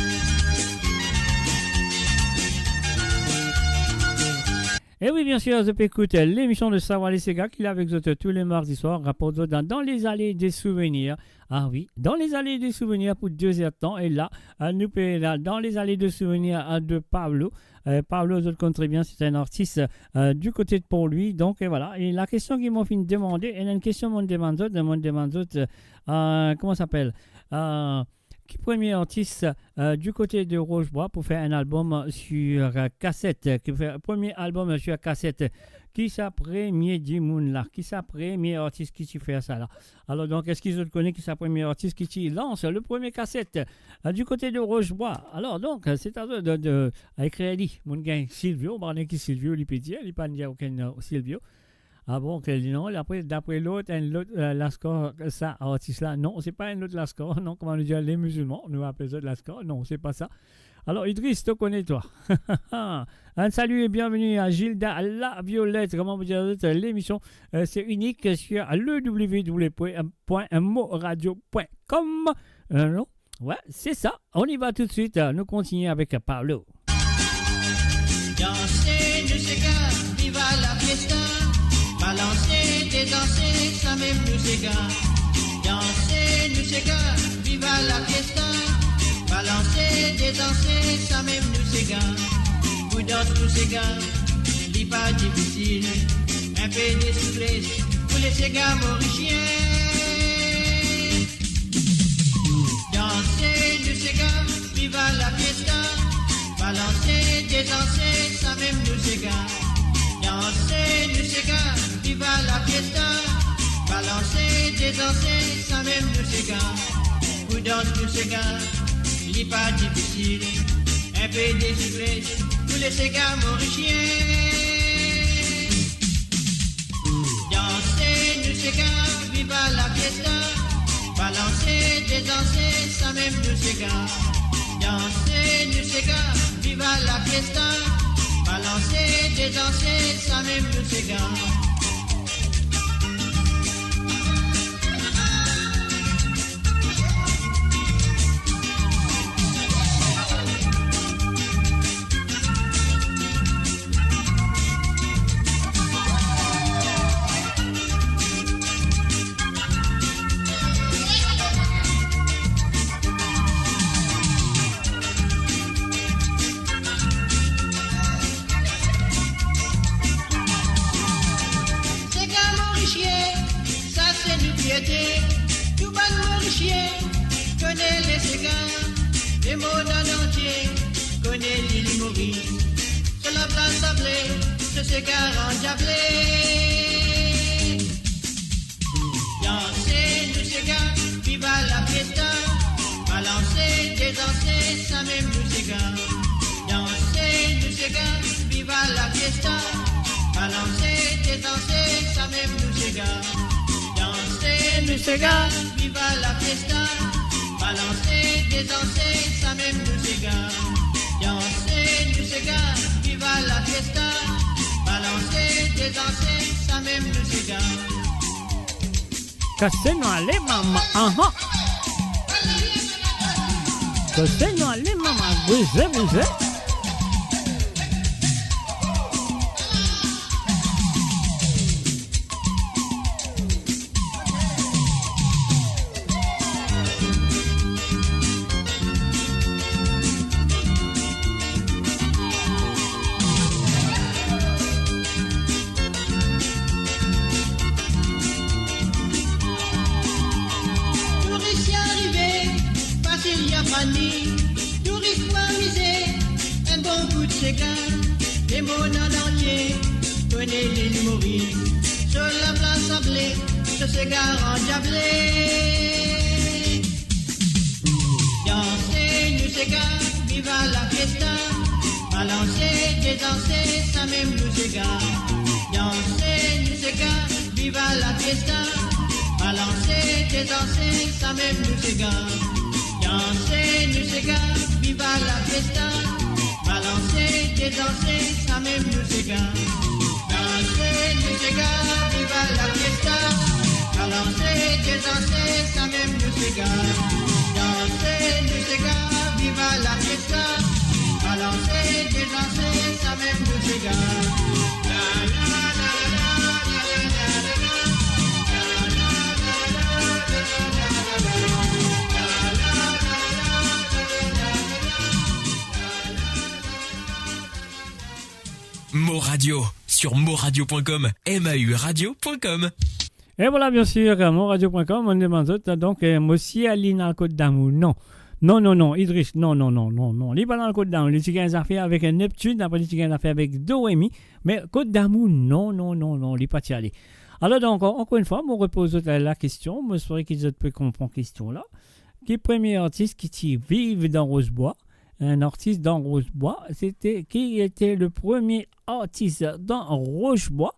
Et oui, bien sûr, zot pe ekout, euh, l'émission de Savoir les Séga, ki la avek zot, euh, tous les mardis soirs, raport zot dan, dan les allées des souvenirs. Ah oui, dan les allées des souvenirs pour deux heures de temps. Et là, euh, nou pe la, dan les allées des souvenirs, euh, de Pablo. Euh, Pablo, zot konn tre bien, se enn artis, euh, du kote de Port-Louis. Donk, euh, voilà. E lakestion ki mo finn demande, ena enn kestion mo demann zot, mo demann zot, euh, kouma sa apel? Euh, ki premie artis, euh, du kote de Roche-Bois pou fer enn albom sur, euh, kaset, ki fer premie albom sur kaset? Ki sa premie dimoun la? Ki sa premie artis ki ti fer sa la? Alor, donk, eski zot kone ki sa premie artis ki ti lans le premie kaset, euh, du kote de Roche-Bois? Alor, donk, euh, se a zot de, de, ekrir li. Monn gagn Silvio, mo pa kone ki Silvio li pe dir, li pa dir okenn, euh, Silvio. Ah bon, ke li non, apre, dapre lot, enn lot, euh, laskar, sa, artis la, non, se pa enn lot laskar, non, kouma nou dir, les musulmans, nou apel zot laskar, non, se pa sa. Alor, Idriss, to kone twa. Un salut et bienvenue à Gilda La Violette. Kouma nou dir, euh, l'émission, euh, c'est unique sur le w w w point moradio point com. Euh, non? Ouais, c'est ça. On y va tout de suite. Euh, nou kontigne avek Pablo. Danse, nou sega, viva la fiesta. Balanse, dezanse, samem nou sega. Danse, nou sega, viva la fiesta. Balanse, dezanse, samem nou sega. Pou dans nou sega, li pa difisil. Enpe de souplesse pou le sega morisien. Danse, nou sega, viva la fiesta. Danse, samem nou sega. Danse, nou sega, viva la fiesta. Balanse, dezanse, samem nou sega. Pou dans nou sega, li pa difisil. Inpe de souplesse pou le sega morisien. Danse, nou sega, viva la fiesta. Balanse, dezanse, samem nou sega. Danse, nou sega, viva la fiesta. Balanse, dezanse, samem nou sega. Sega morisien, sa se nou fierte. Tou bann Morisien kone le sega, lemond antie kone lil Moris. Sur la plase Sablé, se sega andiable. Danse, nou sega, viva la fiesta. Balanse, dezanse, samem nou sega. Danse, nou sega, viva la fiesta. Balanse, dezanse, samem nou sega. Danse, nou sega, viva la fiesta. Balanse, dezanse, samem nou sega. Danse, nou sega, viva la fiesta. Balanse, dezanse, samem nou sega. Kase nou ale, mama, aha. Kase nou ale, mama, bouze, bouze. Touris arive, fasil, li aprann li. Touris pou amize, enn bon kout sega. Lemond antie kone lil Moris. Sur la plase Sablé, se sega andiable. Danse, nou sega, viva la fiesta. Balanse, dezanse, samem nou sega. Danse, nou sega, viva la fiesta. Balanse, dezanse, samem nou sega. Danse, nou sega, viva la fiesta. Balanse, dezanse, samem nou sega. Danse, nou sega, viva la fiesta. Balanse, dezanse, samem nou sega. Danse, nou sega, viva la fiesta. Balanse, dezanse, samem nou sega. La, la, la, la. Mo Radio, sur mo radio point com, M A U radio point com. E vwala, bien sir, mo radio point com, mo demann zot, donk, eh, mo sir li ena Kot Damour, non. Non, non, non, Idriss, non, non, non, non, non. Li pa ena Kot Damour, li ti gagn zafer avek Neptune, apre li ti gagn zafer avek Do Re Mi, me Kot Damour, non, non, non, non, li pa ti ale. Alor, donk, ankor enn fwa, mo repoz zot la, la kestion, mo espere ki zot pe konpran kestion la. Ki premie artis ki ti viv dan Rozbwa? Enn artis dan Rozbwa, se te, ki ete le premie artis dan Rozbwa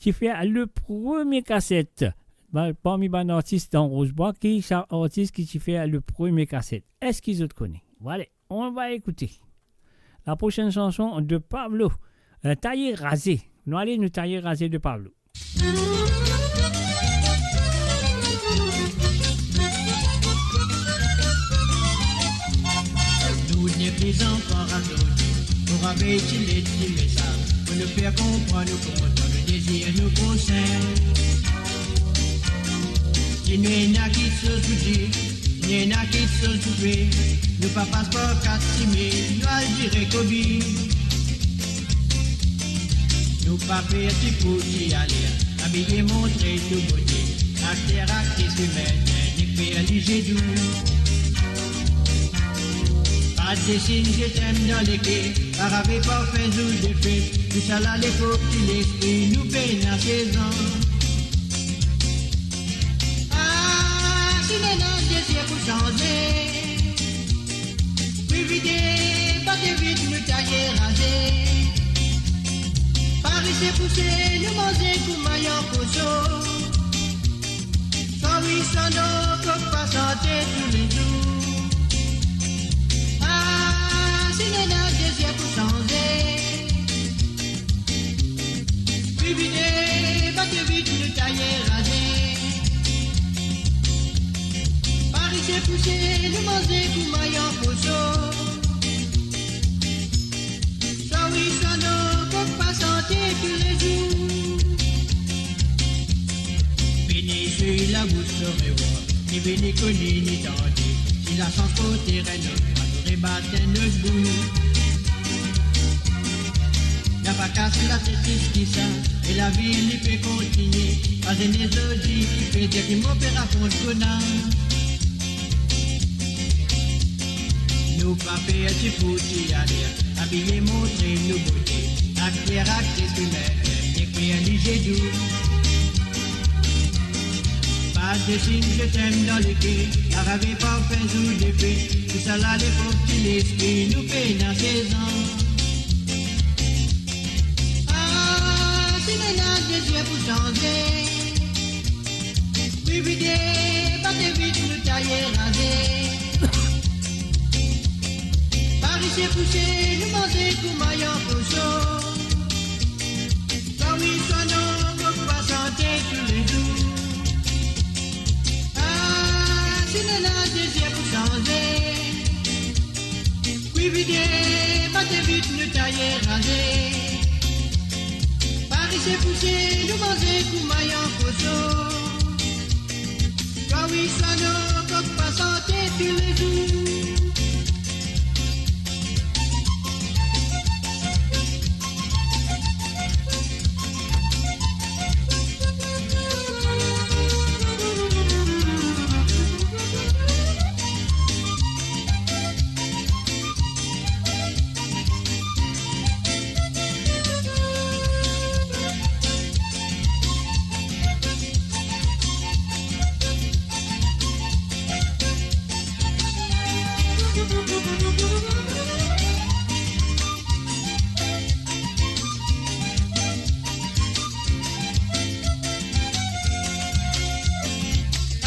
ki fer le premie kaset? Ba, parmi bann artis dan Rozbwa, ki sa artis ki ti fer le premie kaset? Eski zot kone? Bon, ale, on va écouter la prochaine chanson de Pablo, euh, Taye Raze. Nou ale, nou Taye Raze de Pablo. Nou nepli zanfan razout, pou ravey ti let, ti mesaz, pou nou fer konpran nou kontan, nou dezir nou prosin. Si nou ena kiksoz pou dir, nou ena kiksoz pou fer, nou pa pas par kat simir, nou al direk o bi. Nou pa fer ti kou ti aler, abiye montre tou bote, akter, aktris, komedien, nek fer lizie dou. Pa Adesin je t'aime dan leker, pa rave parfin zour de fet, tousala lepok ki lespri nou pena sezan. Ah, si nou ena dezir pou sanze, Privide, pa te vit nou taye raze. Parese pouse nou manze kouma lion koso. Swa wi swa non, kok pa sante toulezour. Ah, si nou ena dezir pou sanze. Privide, pa te vit nou taye raze. Parese pouse nou manze kouma lion koso. Swa wi swa non, kok pa sante toulezour. Vini swiy labous so rewar, ni vini koni ni tande. Si lasans porte enn lot, pa nou rebat enn lot bout. Napa kas latet plis ki sa, e lavi li pe kontinie. Pa zene zordi ki pe dir ki mo pe rakont kona. Nou pa per ti fouti ale, abiye montre nou bote. Akter, aktris, komedir, ekrir, li je dou. Pa desin je t'aime dan leker, pa rave parfin zour de fet, tousala lepok ki lespri nou pena sezan. Ah, si nou ena dezir pou sanze, privide, pa te vit nou taye raze. Parese pouse nou manze kouma lion koso. Swa wi swa non, kok pa sante toulezour. Ah, si nou ena dezir pou sanze, privide, pa te vit nou taye raze. Parese pouse nou manze kouma lion koso. Swa wi swa non, kok pa sante toulezour.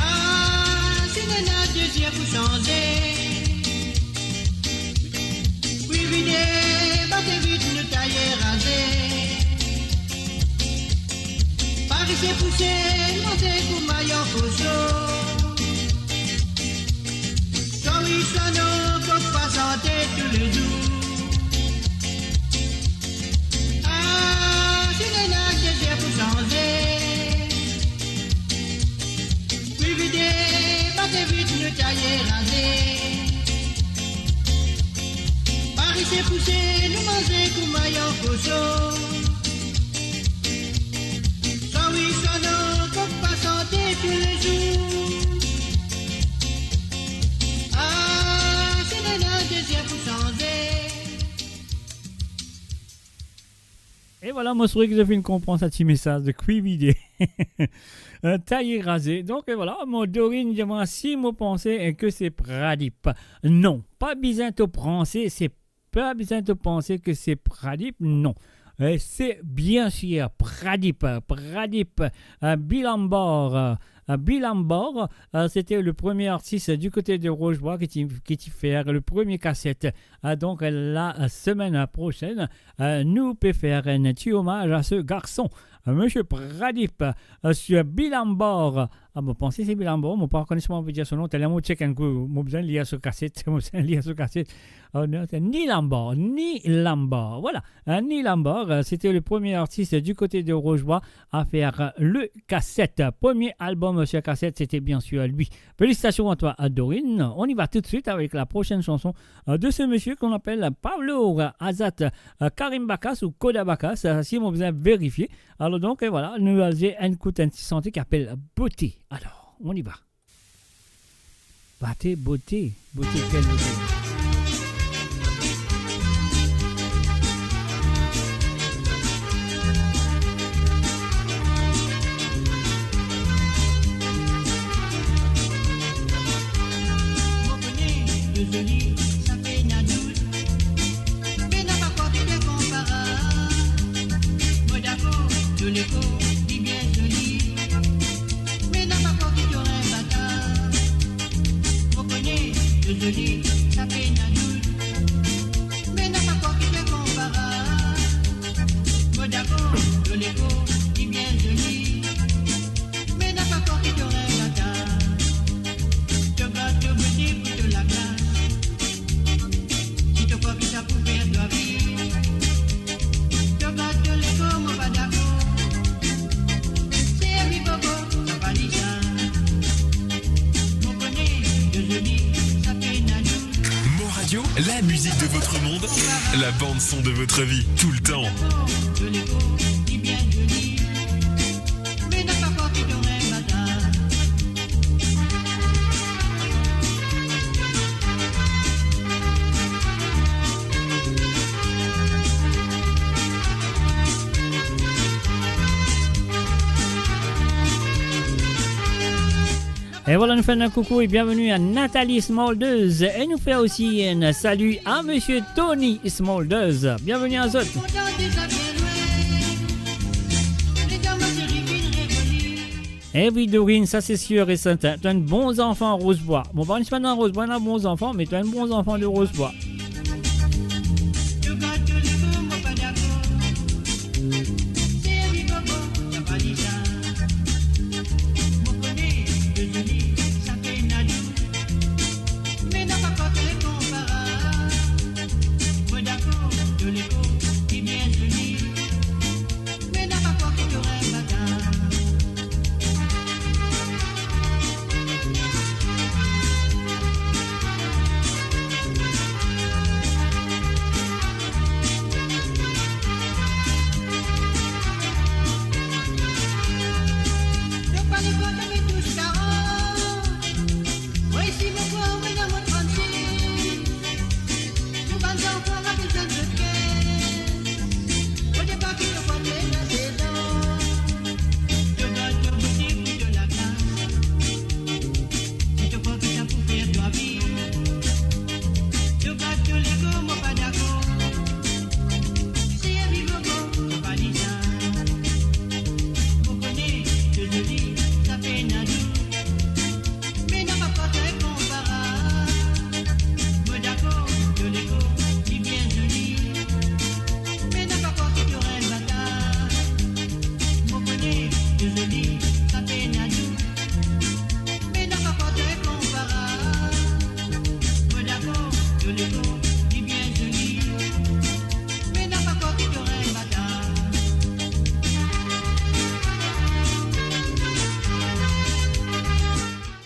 Ah, si nou ena dezir pou sanze, privide, pa te vit nou taye raze. Parese pouse nou manze kouma lion koso. Swa wi swa non, kok pa sante toulezour. Ah, si nou ena dezir pou sanze, privide, pa te vit nou taye raze. Parese pouse nou manze kouma lion koso. Swa wi swa non, kok pa sante toulezour. Ah, si nou ena dezir pou sanze. E vwala, mo swete ki zot finn konpran sa ti mesaz de Quivide. Euh, taye raze. Donk, e vwala, mo Dorine, mo dir si mo panse, eh, ke se Pradip. Non, pa bizin to panse, se pa bizin to panse ke se Pradip, non. Eh, se bien sir Pradip, Pradip, euh, Bilambar, euh, euh, Bilambar, euh, c'était le premier artiste du côté de Roche-Bois qui ti, qui ti fer le premier kaset. Euh, donk, la, euh, semaine prochaine, euh, nou pe fer enn ti omaz a se garson, euh, Monsieur Pradip, euh, sur Bilambar. Ah, mo panse se Bilambar, mo pa kone kouma pou dir so nom, telman mo check enn kou, mo bizin lir so kaset, mo bizin lir so kaset. Oh non, se Nilambar, Nilambar, voilà. Hein, Nilambar, euh, c'était le premier artiste du côté de Roche-Bois à faire, euh, le kaset. Premier album, euh, sur cassette, c'était bien sûr lui. Félicitations à toi, à Dorine. On y va tout de suite avec la prochaine chanson, euh, de ce monsieur qu'on appelle Pablo, euh, Azat, euh, Karim Bakas ou Koda Bakas. Euh, si mo bizin vérifier. Alors donc, euh, voilà, nou al enn kout enn ti sante ki apel Bote. Alors, on y va. Bote, bote, bote, quelle beauté. To lekor li bien zoli, me napa kor ki to enn batar. Mo kone to zoli, sa pena dout, me napa kor ki to konparab. Mo dakor, to lekor li bien zoli, me napa kor ki to enn batar. To gard to bote pou to laklas. Si to krwar ki sa pou fer twa viv, to gard to lekor, mo pa dakor. Servi bobo, sa pa li sa. Mo kone to zoli, sa pena dout. Mon Radio, la musique de votre monde, la bande son de votre vie, tout le temps. To lekor li bien zoli, me napa kor ki to enn batar. E vwala, nou fer enn koukou e bienveni a Nathalie Smolders. E nou fer osi enn sali a Misie Tony Smolders. Bienveni a zot. E wi, Dorine, sa se sir e sertin. To enn bon zanfan Rozbwa. Bon, pa sel dan Rozbwa ena bon zanfan, me to enn bon zanfan de Rozbwa. Me napa kor ki to enn batar. To pa lekor, to pe tous karant. Mo isi mo kor, mo dan mo trann-sis. Tou bann zanfan la bizin zot ker. Mo depa ki to pa pena sezon. To gard to bote pou to laklas. Si to krwar ki sa pou fer twa viv, to gard to lekor, mo pa dakor. Servi bobo, mo pa li sa. Mo kone to zoli, sa pena dout. Me napa kor to konparab. Mo dakor, to lekor li bien zoli. Me napa kor ki to enn batar. Mo kone to zoli, sa pena dout. Me napa kor to konparab. Mo dakor, to lekor li bien zoli. Me napa kor ki to enn batar.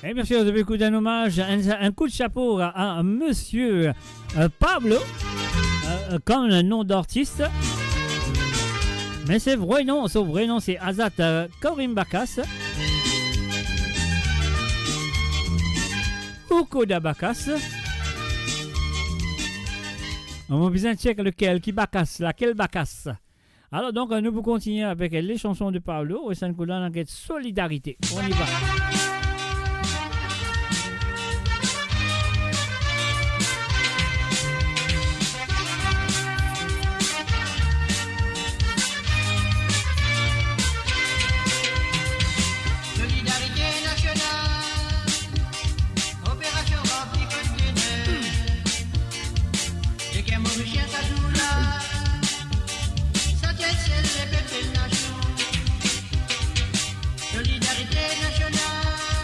E bien sir, nou pe ekout enn omaz, enn, enn kou de sapo a, a misie, euh, Pablo, euh, euh, kom nom d'artis. Me so vre nom, so vre nom se Azat, euh, Karim Bakas. Ou Koda Bakas. Mo bizin check lekel ki Bakas, lakel Bakas. Alor, donk, nou pou kontinie avek le chanson de Pablo, e sa nou koz la, nou get Solidarité. On y va. Solidarité nasional, operasion ranpli kot boner. Leker Morisien sa zour la, sa ti ete sel lepep, sel nasion. Solidarité nasional,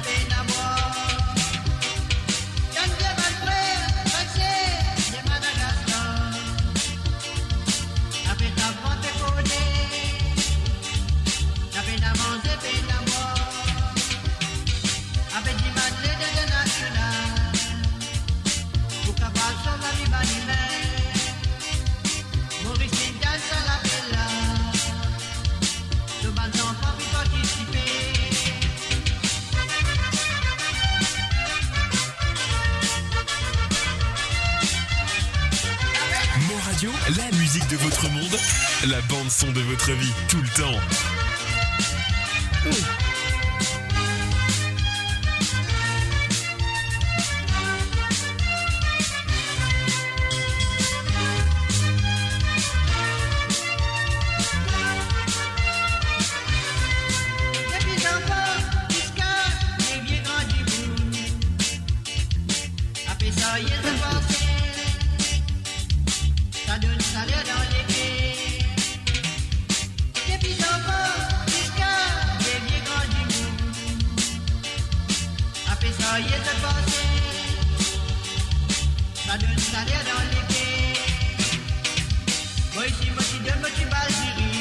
Pena bwar. Tann bien bann frer, bann ser de Madagaskar. Apre sa, vant pe kone. Na pena manze, pena bwar. Apre dimann ledan nasional. Pou kapav sov lavi bann imin. Moris finn tann sa lapel la. Tou bann zanfan pou partisipe. Mon Radio, la musique de votre monde, la bande son de votre vie, tout le temps. Depi zanfan ziska ler vie gran dimoun, apre sa, ye zot panse, sa donn saler dan leker. Depi zanfan ziska ler vie gran dimoun, apre sa, ye zot panse, sa donn saler dan leker. Mo isi, mo ti donn mo ti bal diri,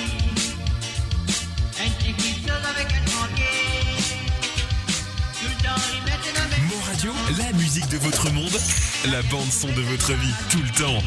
enn ti kiksoz avek enn gran ker. Toultan rimete lame. Mon Radio, la musique de votre monde, la bande son de votre vie, tout le temps.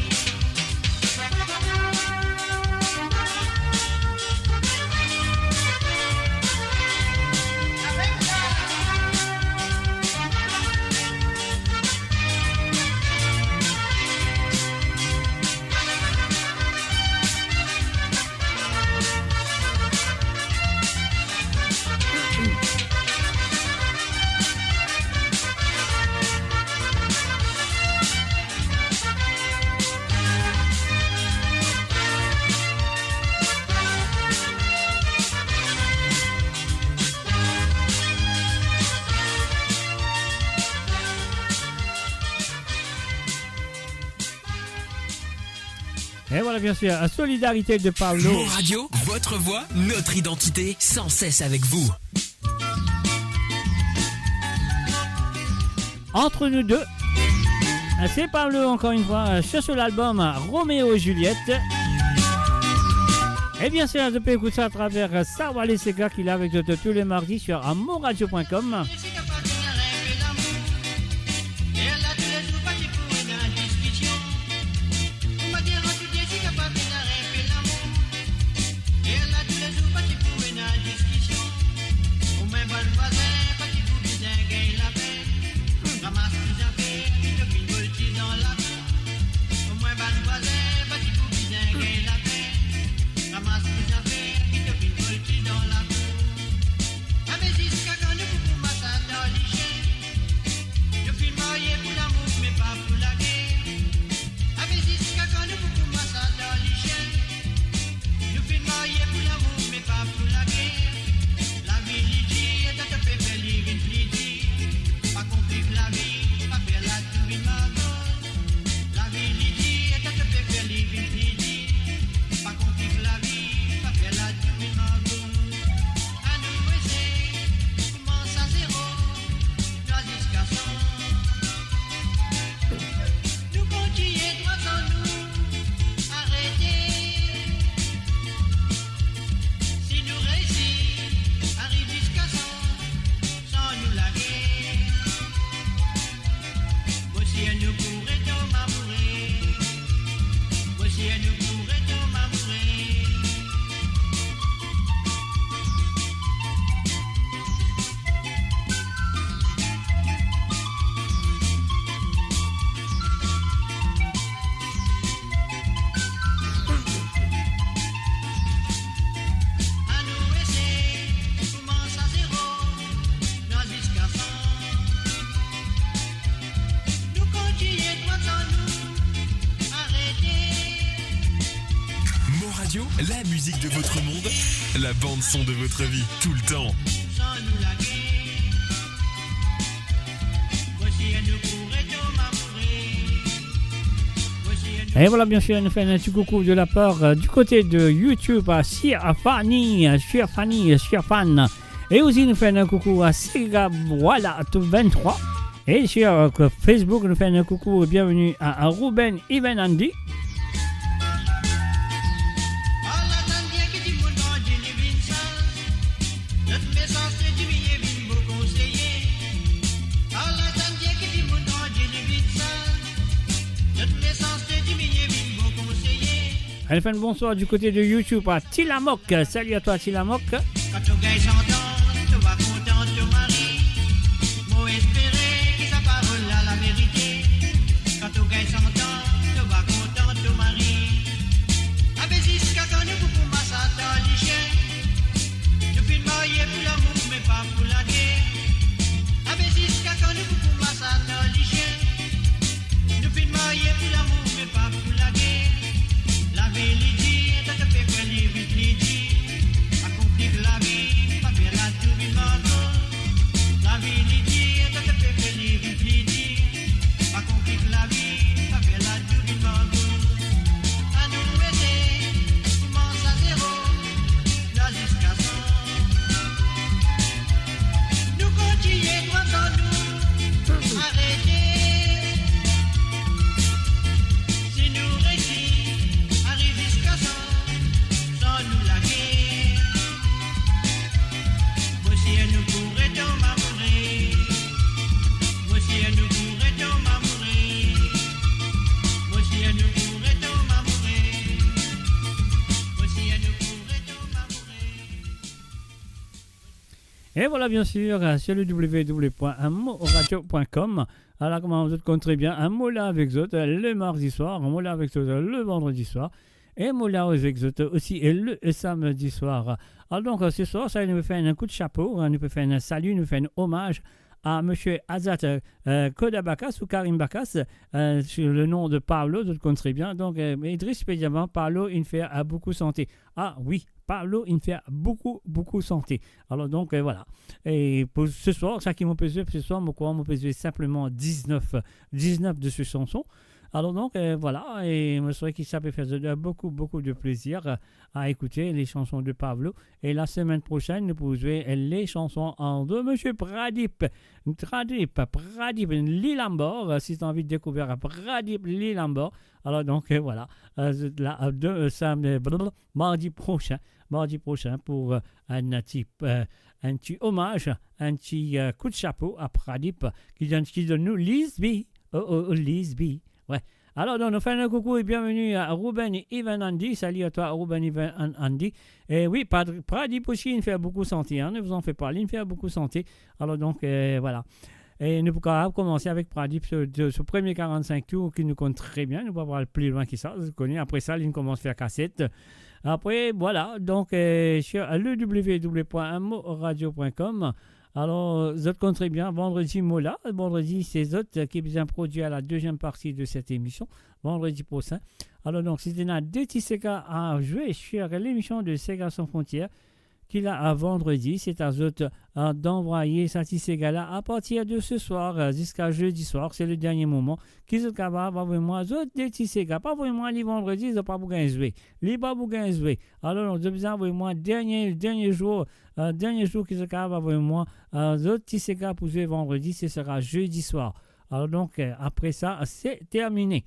Et voilà, bien sûr, la solidarité de Paolo. Mon Radio, votre voix, notre identité, sans cesse avec vous. Entre nous deux, c'est Paolo encore une fois, euh, sur, sur l'album Roméo et Juliette. Et bien sûr, tu peux écouter ça à travers, euh, Sarwale Sega qui est là avec toi tous les mardis sur, euh, mon radio point com. Abe ziska kan nou pou koumans al dan lizie? Nou finn marye pou lamour, me pa pou lager. Abe ziska kan nou pou koumans al dan lizie? Nou finn marye pou lamour, me pa pou lager. Lavi li dir, e to pe fer li vinn pli dir. Pa konplik lavi, pa fer ladouleur vinn margoz. Lavi li dir, e to pe fer li vinn pli dir. Pa konplik lavi, pa fer ladouleur vinn margoz. Anou esey koumans a zero, nou al ziska san. Nou kontign drwa san nou arete. Si nou reisi ariv ziska san, san nou lager, mo sir nou pou retom amoure. Mo sir nou pou retom amoure. Anou esey koumans a zero, nou al ziska san. Nou kontign drwa san nou arete. Mon Radio, la musique de votre monde, la bande son de votre vie, tout le temps. San nou lager. Et voilà, bien sûr, nous faisons un petit coucou de la part, euh, du côté de YouTube à Sir Fanny, euh, Sir Fanny, euh, Sir Fan. E osi nou fer enn koukou a Sega Wala Top venntrwa. E sur, euh, Facebook, nou fer enn koukou, bienvenue à, à Ruben, Ivan, Andy. Allez, fais un bonsoir du côté de YouTube à Tilamok. Salut à toi, Tilamok. Kan to gagn sant an, to va kontan to mari. Mo espere ki sa parol la, laverite. Kan to gagn sant an, to va kontan to mari. Abe ziska kan nou pou koumansat dan lisien. Nou finn marye pou lamour, me pa pou lager. Abe ziska kan nou pou koumansat dan lisien. Nou finn marye pou lamour, me pa pou lager. Lavi li dir, to pe fer li vit li dir. Pa konplik lavi, pa fer latou vinn mango. Lavi li dir, to pe fer li vit li dir. Pa konplik lavi, pa fer latou vinn mango. Anou ete, koumans a zero, la ziska san. Nou kontigne krwar an nou, arete. Si nou resi ariv ziska san, san nou lager. Mo sir nou pou retom amoure. Mo sir nou pou retom amoure. Mo sir nou pou retom amoure. Mo sir nou pou retom amoure. Et voilà, bien sûr, euh, sur le w w w point moradio point com. Ala, kouma zot konn tre bien, hein, mo la avek zot, euh, le mardi soir, mo la avek zot, euh, le vandredi soir, e mo la avek zot osi, euh, le samedi soir. Alor donk, euh, se swar sa, nou fer enn kout sapo, hein, nou fer enn sali, nou fer enn omaz a Monsieur Azat, euh, euh, Koda Bakas ou Karim Bakas, euh, sou le nom de Pablo, zot konn tre bien. Donk, euh, Idriss pe dir mwa, Pablo, inn fer, euh, boukou sante. Ah wi, Pablo inn fer boukou, boukou sante. Alor donk, euh, voilà. E pou se swar, sa ki mo pe zwe se swar, mo krwar mo pe zwe sinpleman diznef, diznef de se sanson. Alor donk, euh, voilà, e mo swete ki sa pe fer zot, euh, boukou, boukou de plezir, euh, a ekoute le sanson de Pablo. E la semenn prosenn, nou pou zwe, euh, le sanson an de Monsieur Pradip. Pradip, Pradip Lilambor, euh, si zot anvi dekouver Pradip Lilambor. Alor donk, euh, voilà. Euh, la, euh, de, euh, sa, euh, blablabla. Mardi prosin, mardi prosin pou, euh, enn ti, euh, enn ti omaz, enn ti, euh, kout sapo a Pradip ki donn, ki donn nou Lisbi. Oh, oh, oh, Lisbi. Ouais. Alor donk, nou fer enn koukou e bienvenue à Ruben, Ivan, Andy. Salut à toi, Ruben, Ivan, An-, Andy. E wi, Pad-, Pradip osi inn fer boukou sante, hein, ne vous en faites pas, inn fer boukou sante. Alor donk, euh, voilà. E nou pou kapav koumans avek Pradip so, so, so premie karant-sink tour ki nou konn tre bien, nou pa pou al pli lwin ki sa, zot kone, apre sa, linn koumans fer kaset. Apre, voilà, donk, euh, sur le w w w point moradio point com. Alor, zot konn tre bien, vandredi mo la, vandredi se zot ki bizin prodwir la deziem parti de set emision, vandredi prosin. Alor donk, si zot ena de ti sega a zwe sur lemision de Sega Sans Frontières, ki la a vandredi, se a zot, euh, d'anvwaye sa ti sega la a partir de se swar, euh, ziska zedi swar, se le dernie moman ki zot kapav avoy mwa zot de ti sega. Pa avoy mwa li vandredi, zot pa pou gagn zwe. Li pa pou gagn zwe. Alor, zot bizin avoy mwa dernie, dernie zour, euh, dernie zour ki zot kapav avoy mwa, euh, zot ti sega pou zwe vandredi, se sera zedi swar. Alor donk, euh, apre sa, se termine.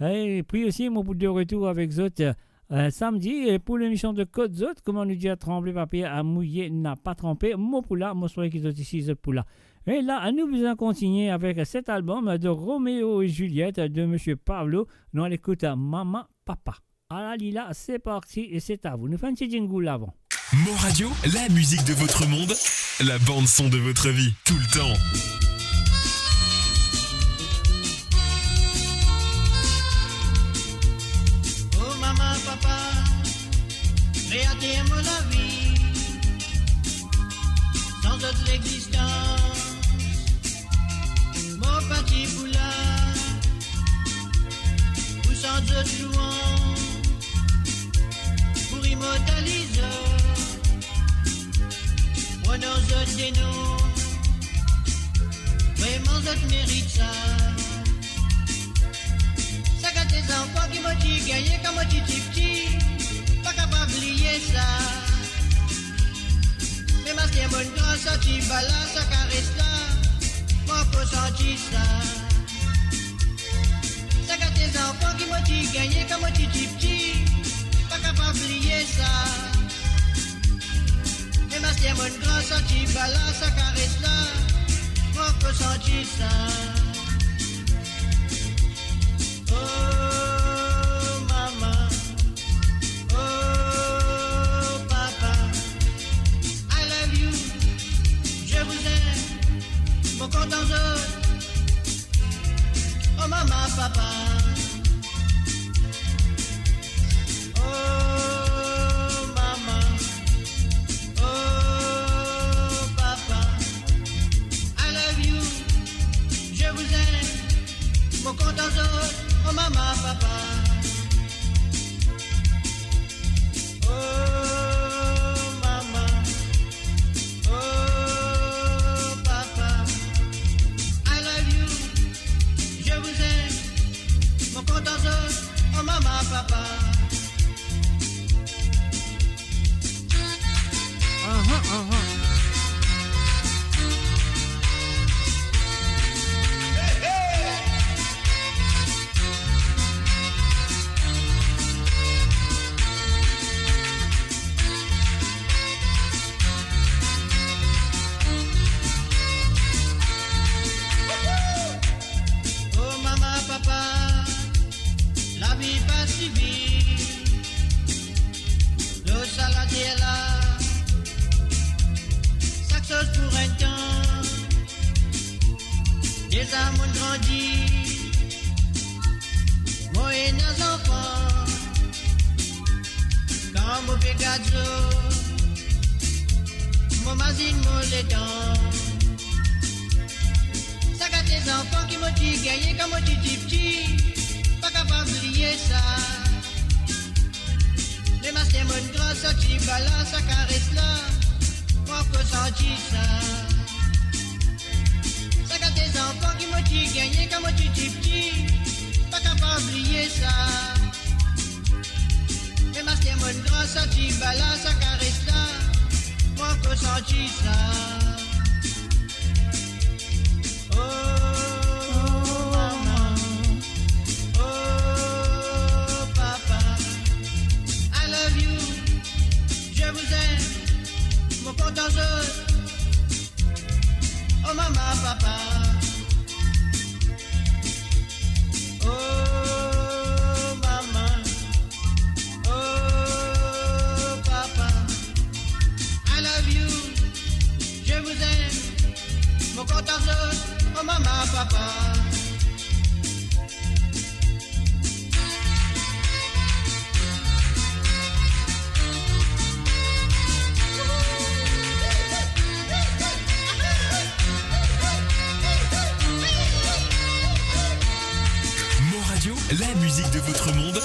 E pi osi, mo pou de retour avek zot, euh, euh, samedi, e pou lemision de Kot Zot, kouma nou dir, tranble pa per, a mouye napa tranpe, mo pou la, mo swete ki zot isi, zot pou la. E la, nou bizin kontigne avek set albom de Romeo et Juliette de Monsieur Pablo. Nou al ekout Mama Papa. Ala li la, se parti e se a vou. Nou fer enn ti jingle avan. Mon Radio, la musique de votre monde, la bande son de votre vie, tout le temps. Oh mama, papa, kreater mo lavi, san zot lexistans, mo pa ti pou la, pou sant zot louanz, pou imortaliz zot, pronons zot de nom, vreman zot merit sa. Sa gete zanfan ki mo ti gagne kan mo ti tipti, pa kapav bliye sa. Lemem aster monn gran, sa ti bal la, sa kares la, mo ankor santi sa. Sa gate zanfan ki mo ti gagne kan mo ti tipti, pa kapav bliye sa. Lemem aster monn gran, sa ti bal la, sa kares la, mo ankor santi sa. Oh mama, oh papa, I love you, je vous aime, mo kontan zot. Oh mama, papa. Oh mama, oh papa, I love you, je vous aime, mo kontan zot. Oh mama, papa. Oh mama, oh papa, I love you, je vous aime, mo kontan zot. Oh mama, papa. Aha, aha. Oh mama, papa, lavi pa si vit lor sa later la. Sak soz pou enn tan. Deza monn grandi, mo ena zanfan. Kan mo pe gard zot, mo mazinn mo letan. Sa gate zanfan ki mo ti gagne kan mo ti tipti, pa kapav bliye sa. Lemem aster monn gran, sa ti bal la, sa kares la, mo ankor santi sa. Sa gate zanfan ki mo ti gagne kan mo ti tipti, pa kapav bliye sa. Lemem aster monn gran, sa ti bal la, sa kares la, mo ankor santi sa. Oh mama, oh papa, I love you, je vous aime, mo kontan zot. Oh mama, papa. Oh mama, oh papa, I love you, je vous aime, mo kontan zot. Oh mama, papa. Mon Radio, la musique de votre monde,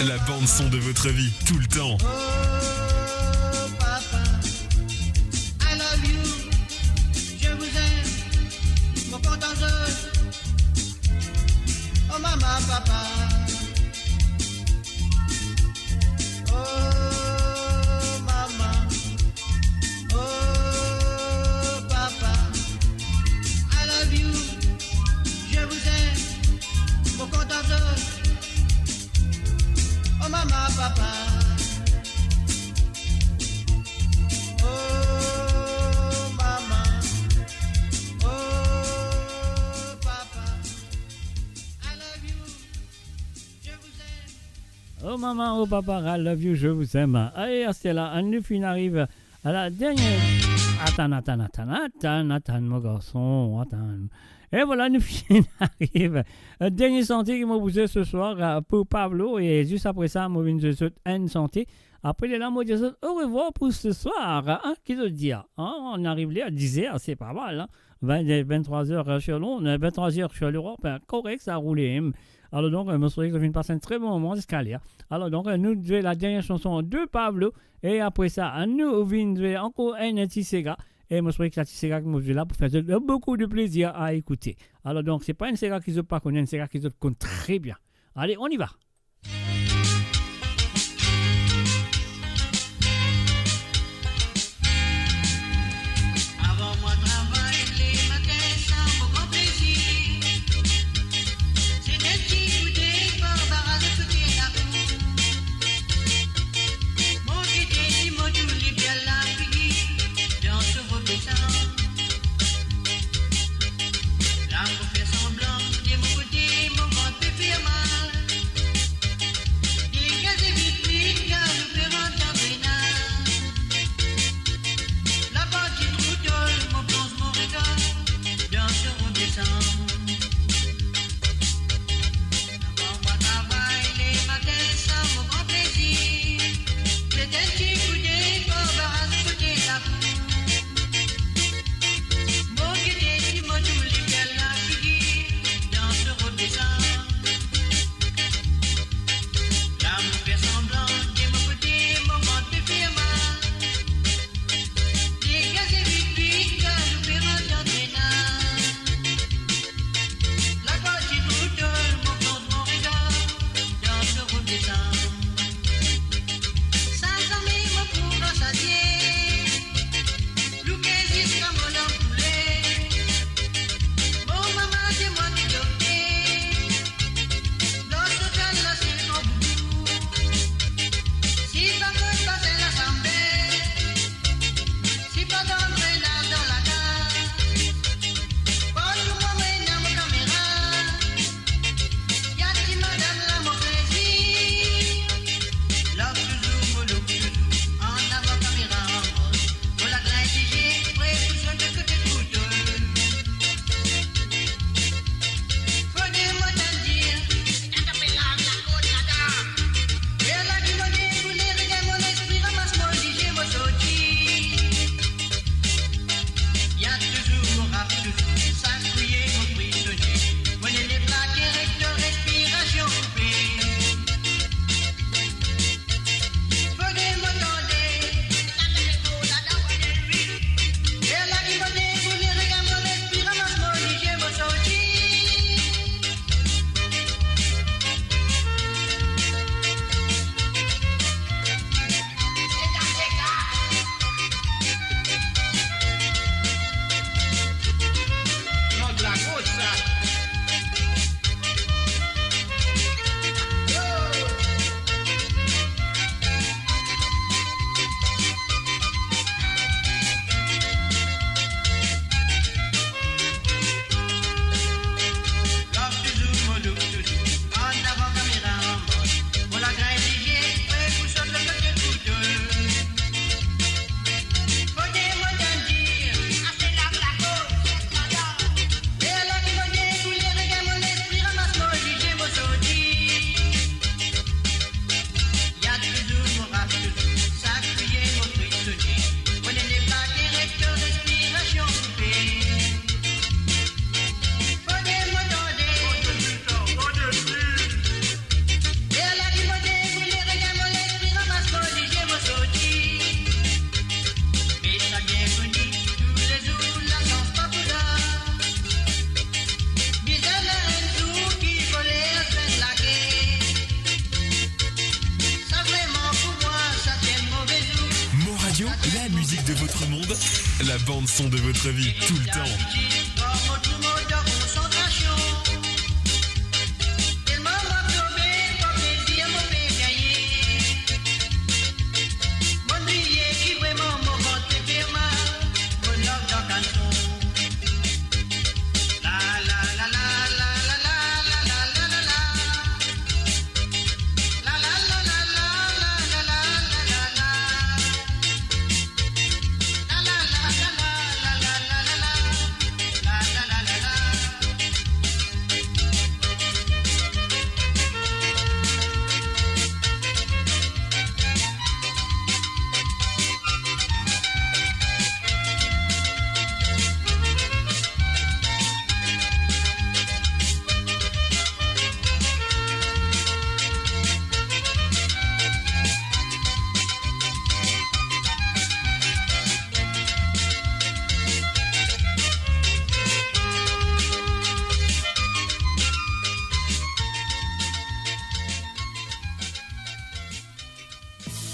la bande son de votre vie, tout le temps. Oh papa, I love you, je vous aime, mo kontan zot. Oh mama, papa. Oh mama, oh papa, I love you, je vous aime, mo kontan zot. Oh mama, papa. Oh mama, oh papa, I love you, je vous aime. Oh mama, oh papa, I love you, je vous aime. Aye, aster la, nou finn ariv a la dernie. Atann, atann, atann, atann, atann, mo garson, atann. E vwala, nou finn ariv. Euh, dernie sante ki mo pou zwe se swar, euh, pou Pablo, e zis apre sa, mo vinn zwe zot enn sante. Apre lerla, mo dir zot orevwar pou se swar, hein, ki zot dir, hein? Nou ariv ler a diz er, se pa mal, hein? Vin, vinn-trwa er, euh, sur l'onde, euh, vinn-trwa er sur l'Europe, hein? Korek, sa roule, hein? Alor donk, euh, mo swete zot finn pas enn tre bon moman ziska ler, hein? Alor donk, euh, nou zwe la dernie sanson de Pablo, e apre sa, nou vinn zwe ankor enn ti sega, e mo swete ki sa ti sega ki mo zwe la pou fer zot boukou de plezir a ekoute. Alor donk, se pa enn sega ki zot pa kone, enn sega ki zot konn tre bien. Ale, on y va. Votre monde, la bande son de votre vie, tout le temps.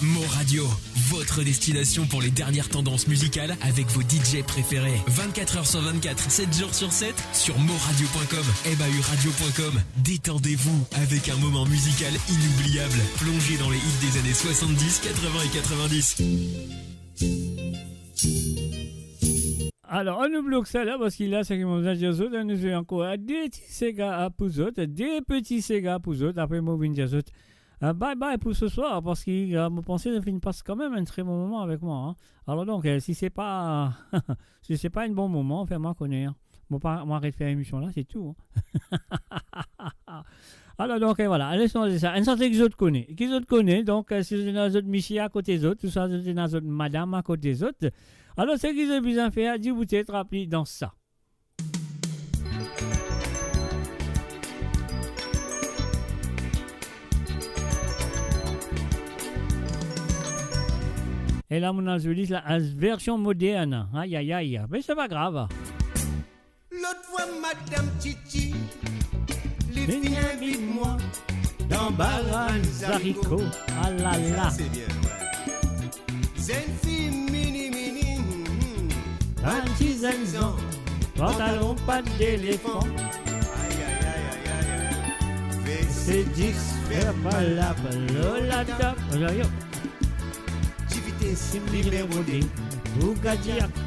Mo Radio, votre destination pour les dernières tendances musicales avec vos D J préférés. Vingt-quatre heures sur vingt-quatre, sept jours sur sept, sur moradio point com, M A U radio point com. Détendez-vous avec un moment musical inoubliable, plongé dans les hits des années soixante-dix, quatre-vingts et quatre-vingt-dix. Alor, annou blok sa la, parski la, seki mo bizin dir zot, annou zwe ankor de ti sega pou zot, de peti sega pou zot, apre mo vinn dir zot, euh, bye bye pou seswar, parski, euh, mo panse nou finn pas kanmem enn tre bon moman avek mwa, hein. Alor donk, euh, si se pa, si se pa enn bon moman, fer mwa kone, hein. Mo pa, mo aret fer emision la, se tou, hein. Alor donk, euh, vwala, les nou dir sa. Enn sante ki zot kone. Ki zot kone, donk, euh, si zot ena zot misie akote zot, ouswa zot ena zot madam akote zot, alor seki zot bizin fer, dir boutet, rap li dans sa. E la, mo al zwe li la, an version moderne. Ay, ay, ay. Me se pa grav. Lot fwa, madam Titi, li finn invit mwa dan bal rann zariko. Ah la la. Sa, se bien, wi. Zenn fi mini, mini, hmm, hmm. Bann ti zenn zan, pantalon pat delefan. Ay, ay, ay, ay, ay, ay. Vese dis, fer palab lor latab. Ayo, ayo. Ti vites, limem rode, boug a diak.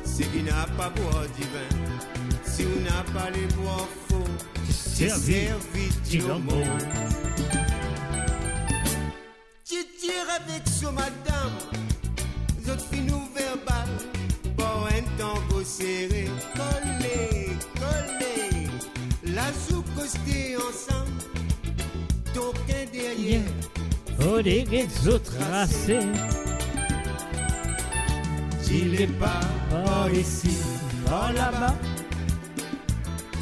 Seki napa bwar divin, si ou napa le bwar fo, ti servi ti lomo. Titi avek so madam, zot finn ouver bal par enn tango sere. Kole, kole, lazouk koste ansam, tokin deryer. Fode get zot rase. Ti lepa par isi, par laba.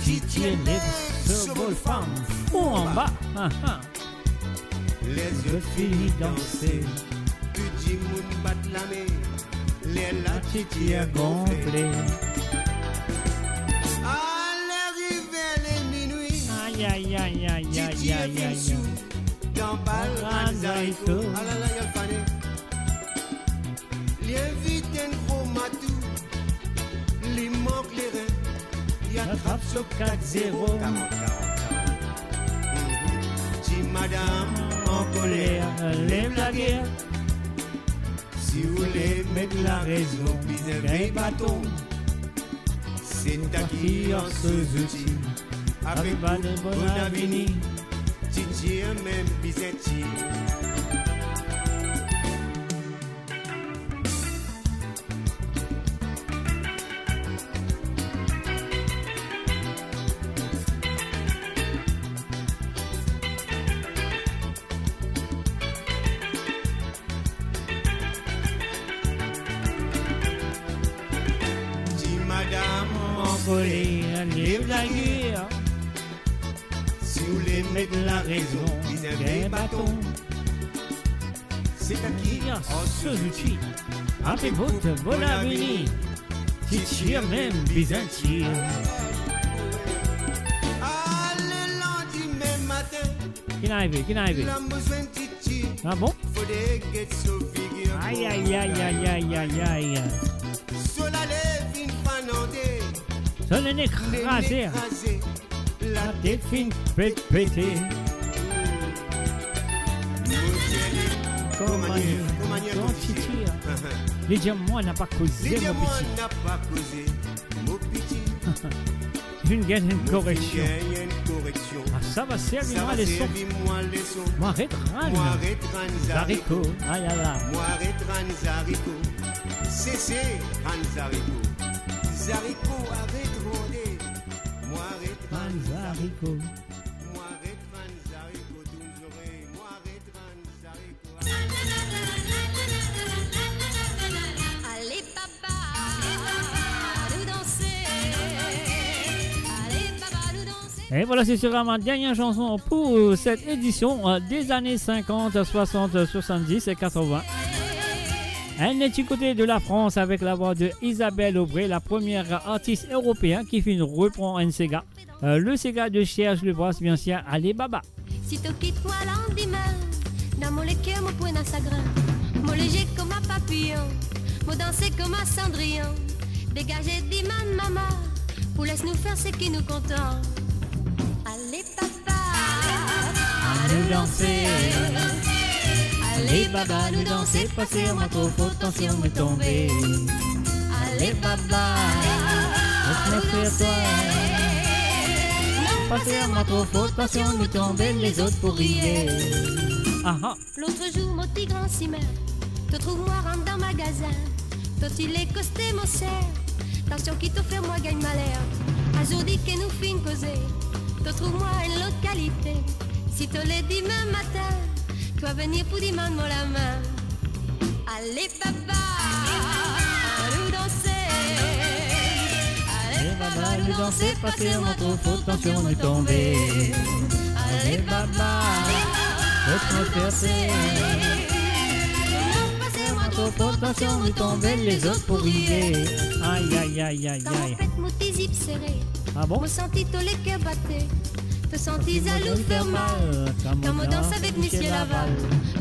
Titi lev so bel fam fou anba. Ah, ah. Ler zot fini danse, tou dimoun bat lame. Lerla Titi gonfle. Gonfle. Ler arive le minwi. Ay, ay, ay, ay, ay, Titi ay, ay, ay. Sou dan bal rann zariko. Alala, li al fane. Li invit enn gro matou, li mank lerin, li atrap so kat zero. Come on, come on, come on. Mhm. Ti madam ankoler, lev lager. Si ou le met larezon, bizin vey baton. Se ta ki an so zouti, avek boug bonavini, Titi mem bizin tir. Ti madam ankoler, lev lager. Si ou le met larezon, bizin vey baton. Se ta ki an so zouti, ape boug bonavini, Titi mem bizin tir. Ale landime matin, ki arive, ki arive? La mo zwenn Titi. Ah bon? Aïe, aïe, aïe, aïe, aïe, aïe, aïe. So lale finn fann ande. So nene kraze. Nene kraze. Latet finn pete. Mo dir li, kouma, kouma, kouma konfitir. Li dir mwa napa koze, mo piti. Li dir mwa napa koze, mo piti. Vinn gagn enn koreksion. Mo vinn gagn enn koreksion. Ah, sa va servi mwa leson. Sa va servi mwa leson. Mo aret rann. Mo aret rann zariko. Zariko. Aïe, aïe, aïe. Mo aret rann zariko. Sese rann zariko. Zariko aret rode. Mo aret rann zariko. Mo aret rann zariko, tourn zorey. Mo aret rann zariko. Ale baba, nou danse. Ale baba, nou danse. Et voilà, c'est sur ma dernière chanson pour cette édition, euh, des années cinquante, soixante, soixante-dix et quatre-vingts. Elle est du côté de la France avec la voix de Isabelle Aubray, la première artiste européenne qui fait une reprise en séga. Euh, le séga de Serge Leboeuf, bien sûr, Ale baba. Si to kit mwa landime, dan mo leker mo pou ena sagrin. Mo leger kouma papiyon, mo danse kouma Sandriyon. Degaze dimann mama, pou les nou fer seki nou kontan. Ale papa, anou danse. Ale baba, nou danse, pa ser mwa tro for, tansion nou tonbe. Ale baba, les mwa fer twa. Pa ser mwa tro for, tansion nou tonbe, lezot pou riye. Aha. Lot zour mo ti gran simin, to trouv mwa rant dan magazin. To ti le koste mo ser, tansion ki to fer mwa gagn maler. Azordi ke nou finn koze, to trouv mwa enn lot kalite. Si to le dimin matin, to a vini pou dimann mo lame. Ale baba, anou danse. Ale baba, nou danse, pa ser mwa tro for, tansion nou tonbe. Ale baba, les mwa fer twa. Pa ser mwa tro for, tansion nou tonbe, lezot pou riye. Aïe, aïe, aïe, aïe, aïe. Kan mo pet mo ti zip sere, ah bon? Mo santi to leker bate. To santi zalou fer mal, kan mo dans avek misie Laval.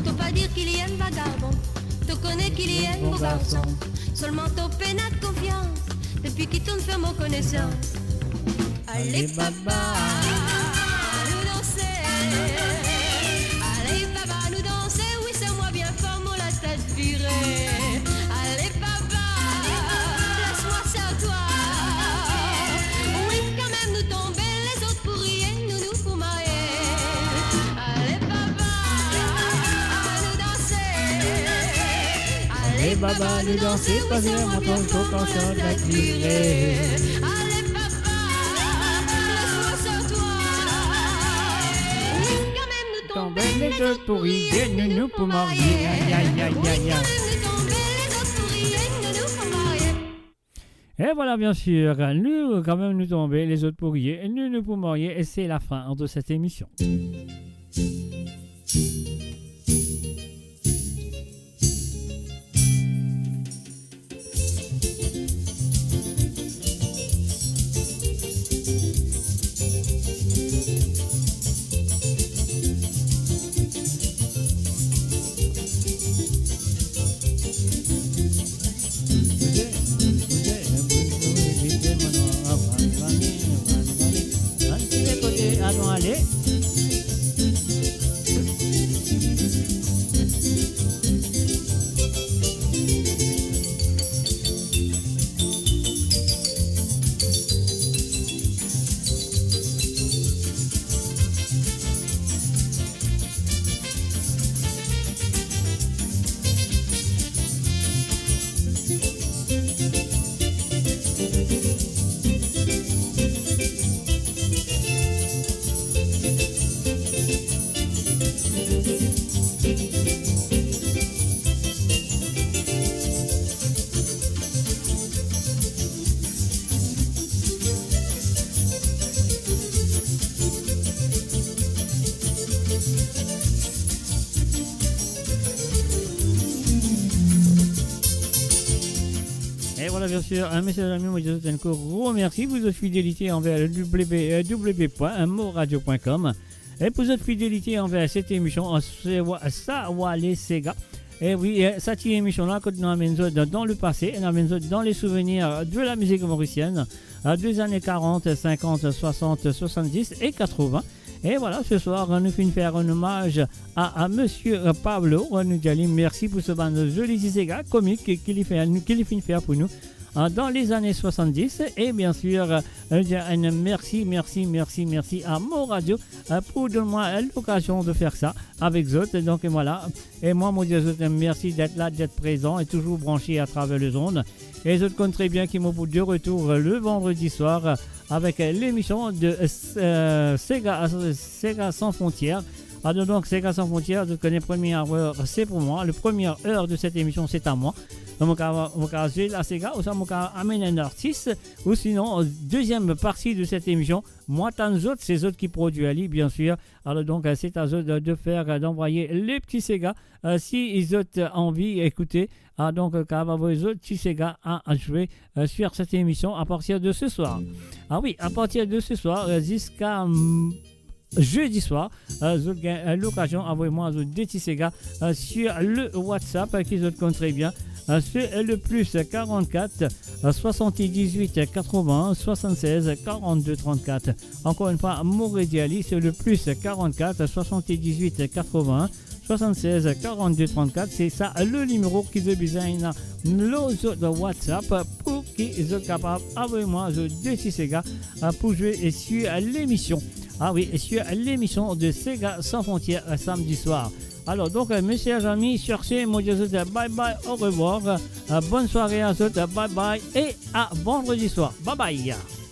To pa dir ki li enn vagabon, to kone ki li enn bon garson. Selman to pena konfians, depi ki to'nn fer mo konesans. Ale baba, anou danse. Ale baba, anou danse, wi, ser mwa bien for, mo latet vire. Ale baba, les mwa ser twa. Wi, kanmem nou tonbe, lezot pou riye, nou, nou pou marye. Ale baba, anou danse. Ale baba, anou danse, pa ser mwa tro for, tansion nou tonbe. Ale baba, les mwa ser twa. Wi, kanmem nou tonbe, lezot pou riye, nou, nou pou marye. Aïe, aïe, aïe, aïe, aïe. Wi, kanmem nou tonbe, lezot pou riye, nou, nou pou marye. Et voilà, bien sûr, nou, kanmem nou tonbe, lezot pou riye, nou, nou pou marye, et c'est la fin de cette émission. Et voilà, bien sûr, hein, messieurs, dames, moi, je vous souhaite encore gros merci pour votre fidélité envers le W W W point moradio point com. E pou zot fidelite anver set emision, an se wa-, sa Wale Sega. E wi, e, sa ti emision la, kot nou amenn zot dan, dan lepase, nou amenn zot dan lesouvenir de la mizik morisienn, a, de zane karant, sinkant, swasant, swasanndis e katrovin. E vwala, se swar, nou finn fer enn omaz a, a Misie Pablo. Nou dir li mersi pou so bann zoli ti sega komik ki, ki li fer, ki li finn fer pou nou, a, dan lezane swasanndis. E biensir, nou dir enn mersi, mersi, mersi, mersi a Mo Radio, a, pou donn mwa lokazion de fer sa avek zot. Donk, vwala. E mwa, mo dir zot mersi det la, det prezan e touzour branse atraver lezond. E zot konn tre bien ki mo pou de retour le vandredi swar avek lemision de, e, Sega, Sega San Frontier. Alor donk, Sega San Frontier, zot kone, premie er, se pou mwa. Le premie er de set emision, se a mwa. Donk, mo ka, mo ka zwe la sega, ouswa mo ka amenn enn artis, ou sinon, deziem parti de set emision, mwa tann zot, se zot ki prodwir li, biensir. Alor donk, se a zot de, de fer, danvwaye le ti sega, e, si zot anvi ekoute. A, donk, kapav avoy zot ti sega a, a zwe, e, sur set emision a partir de se swar. A wi, a partir de se swar, e, ziska, mm, zedi swar, e, zot gagn, e, lokazion avoy mwa zot de ti sega, e, sur le WhatsApp, e, ki zot konn tre bien. E, se le plis karannkat, e, swasanndiz-wit katrovin-enn, swasannsez, karannde, trannkat. Ankor enn fwa, mo redir li, se le plis karannkat, swasanndiz-wit katrovin-enn, swasannsez, karannde, trannkat. Se sa le nimero ki zot bizin ena lor zot WhatsApp pou ki zot kapav avoy mwa zot de ti sega, e, pou zwe, e, sur lemision. A wi, sur lemision de Sega San Frontier, e, samdi swar. Alor donk, e, mesie, zami, sur se, mo dir zot, e, bye bye, orevwar, e, bonn sware a zot, e, bye bye e a vandredi swar. Bye bye.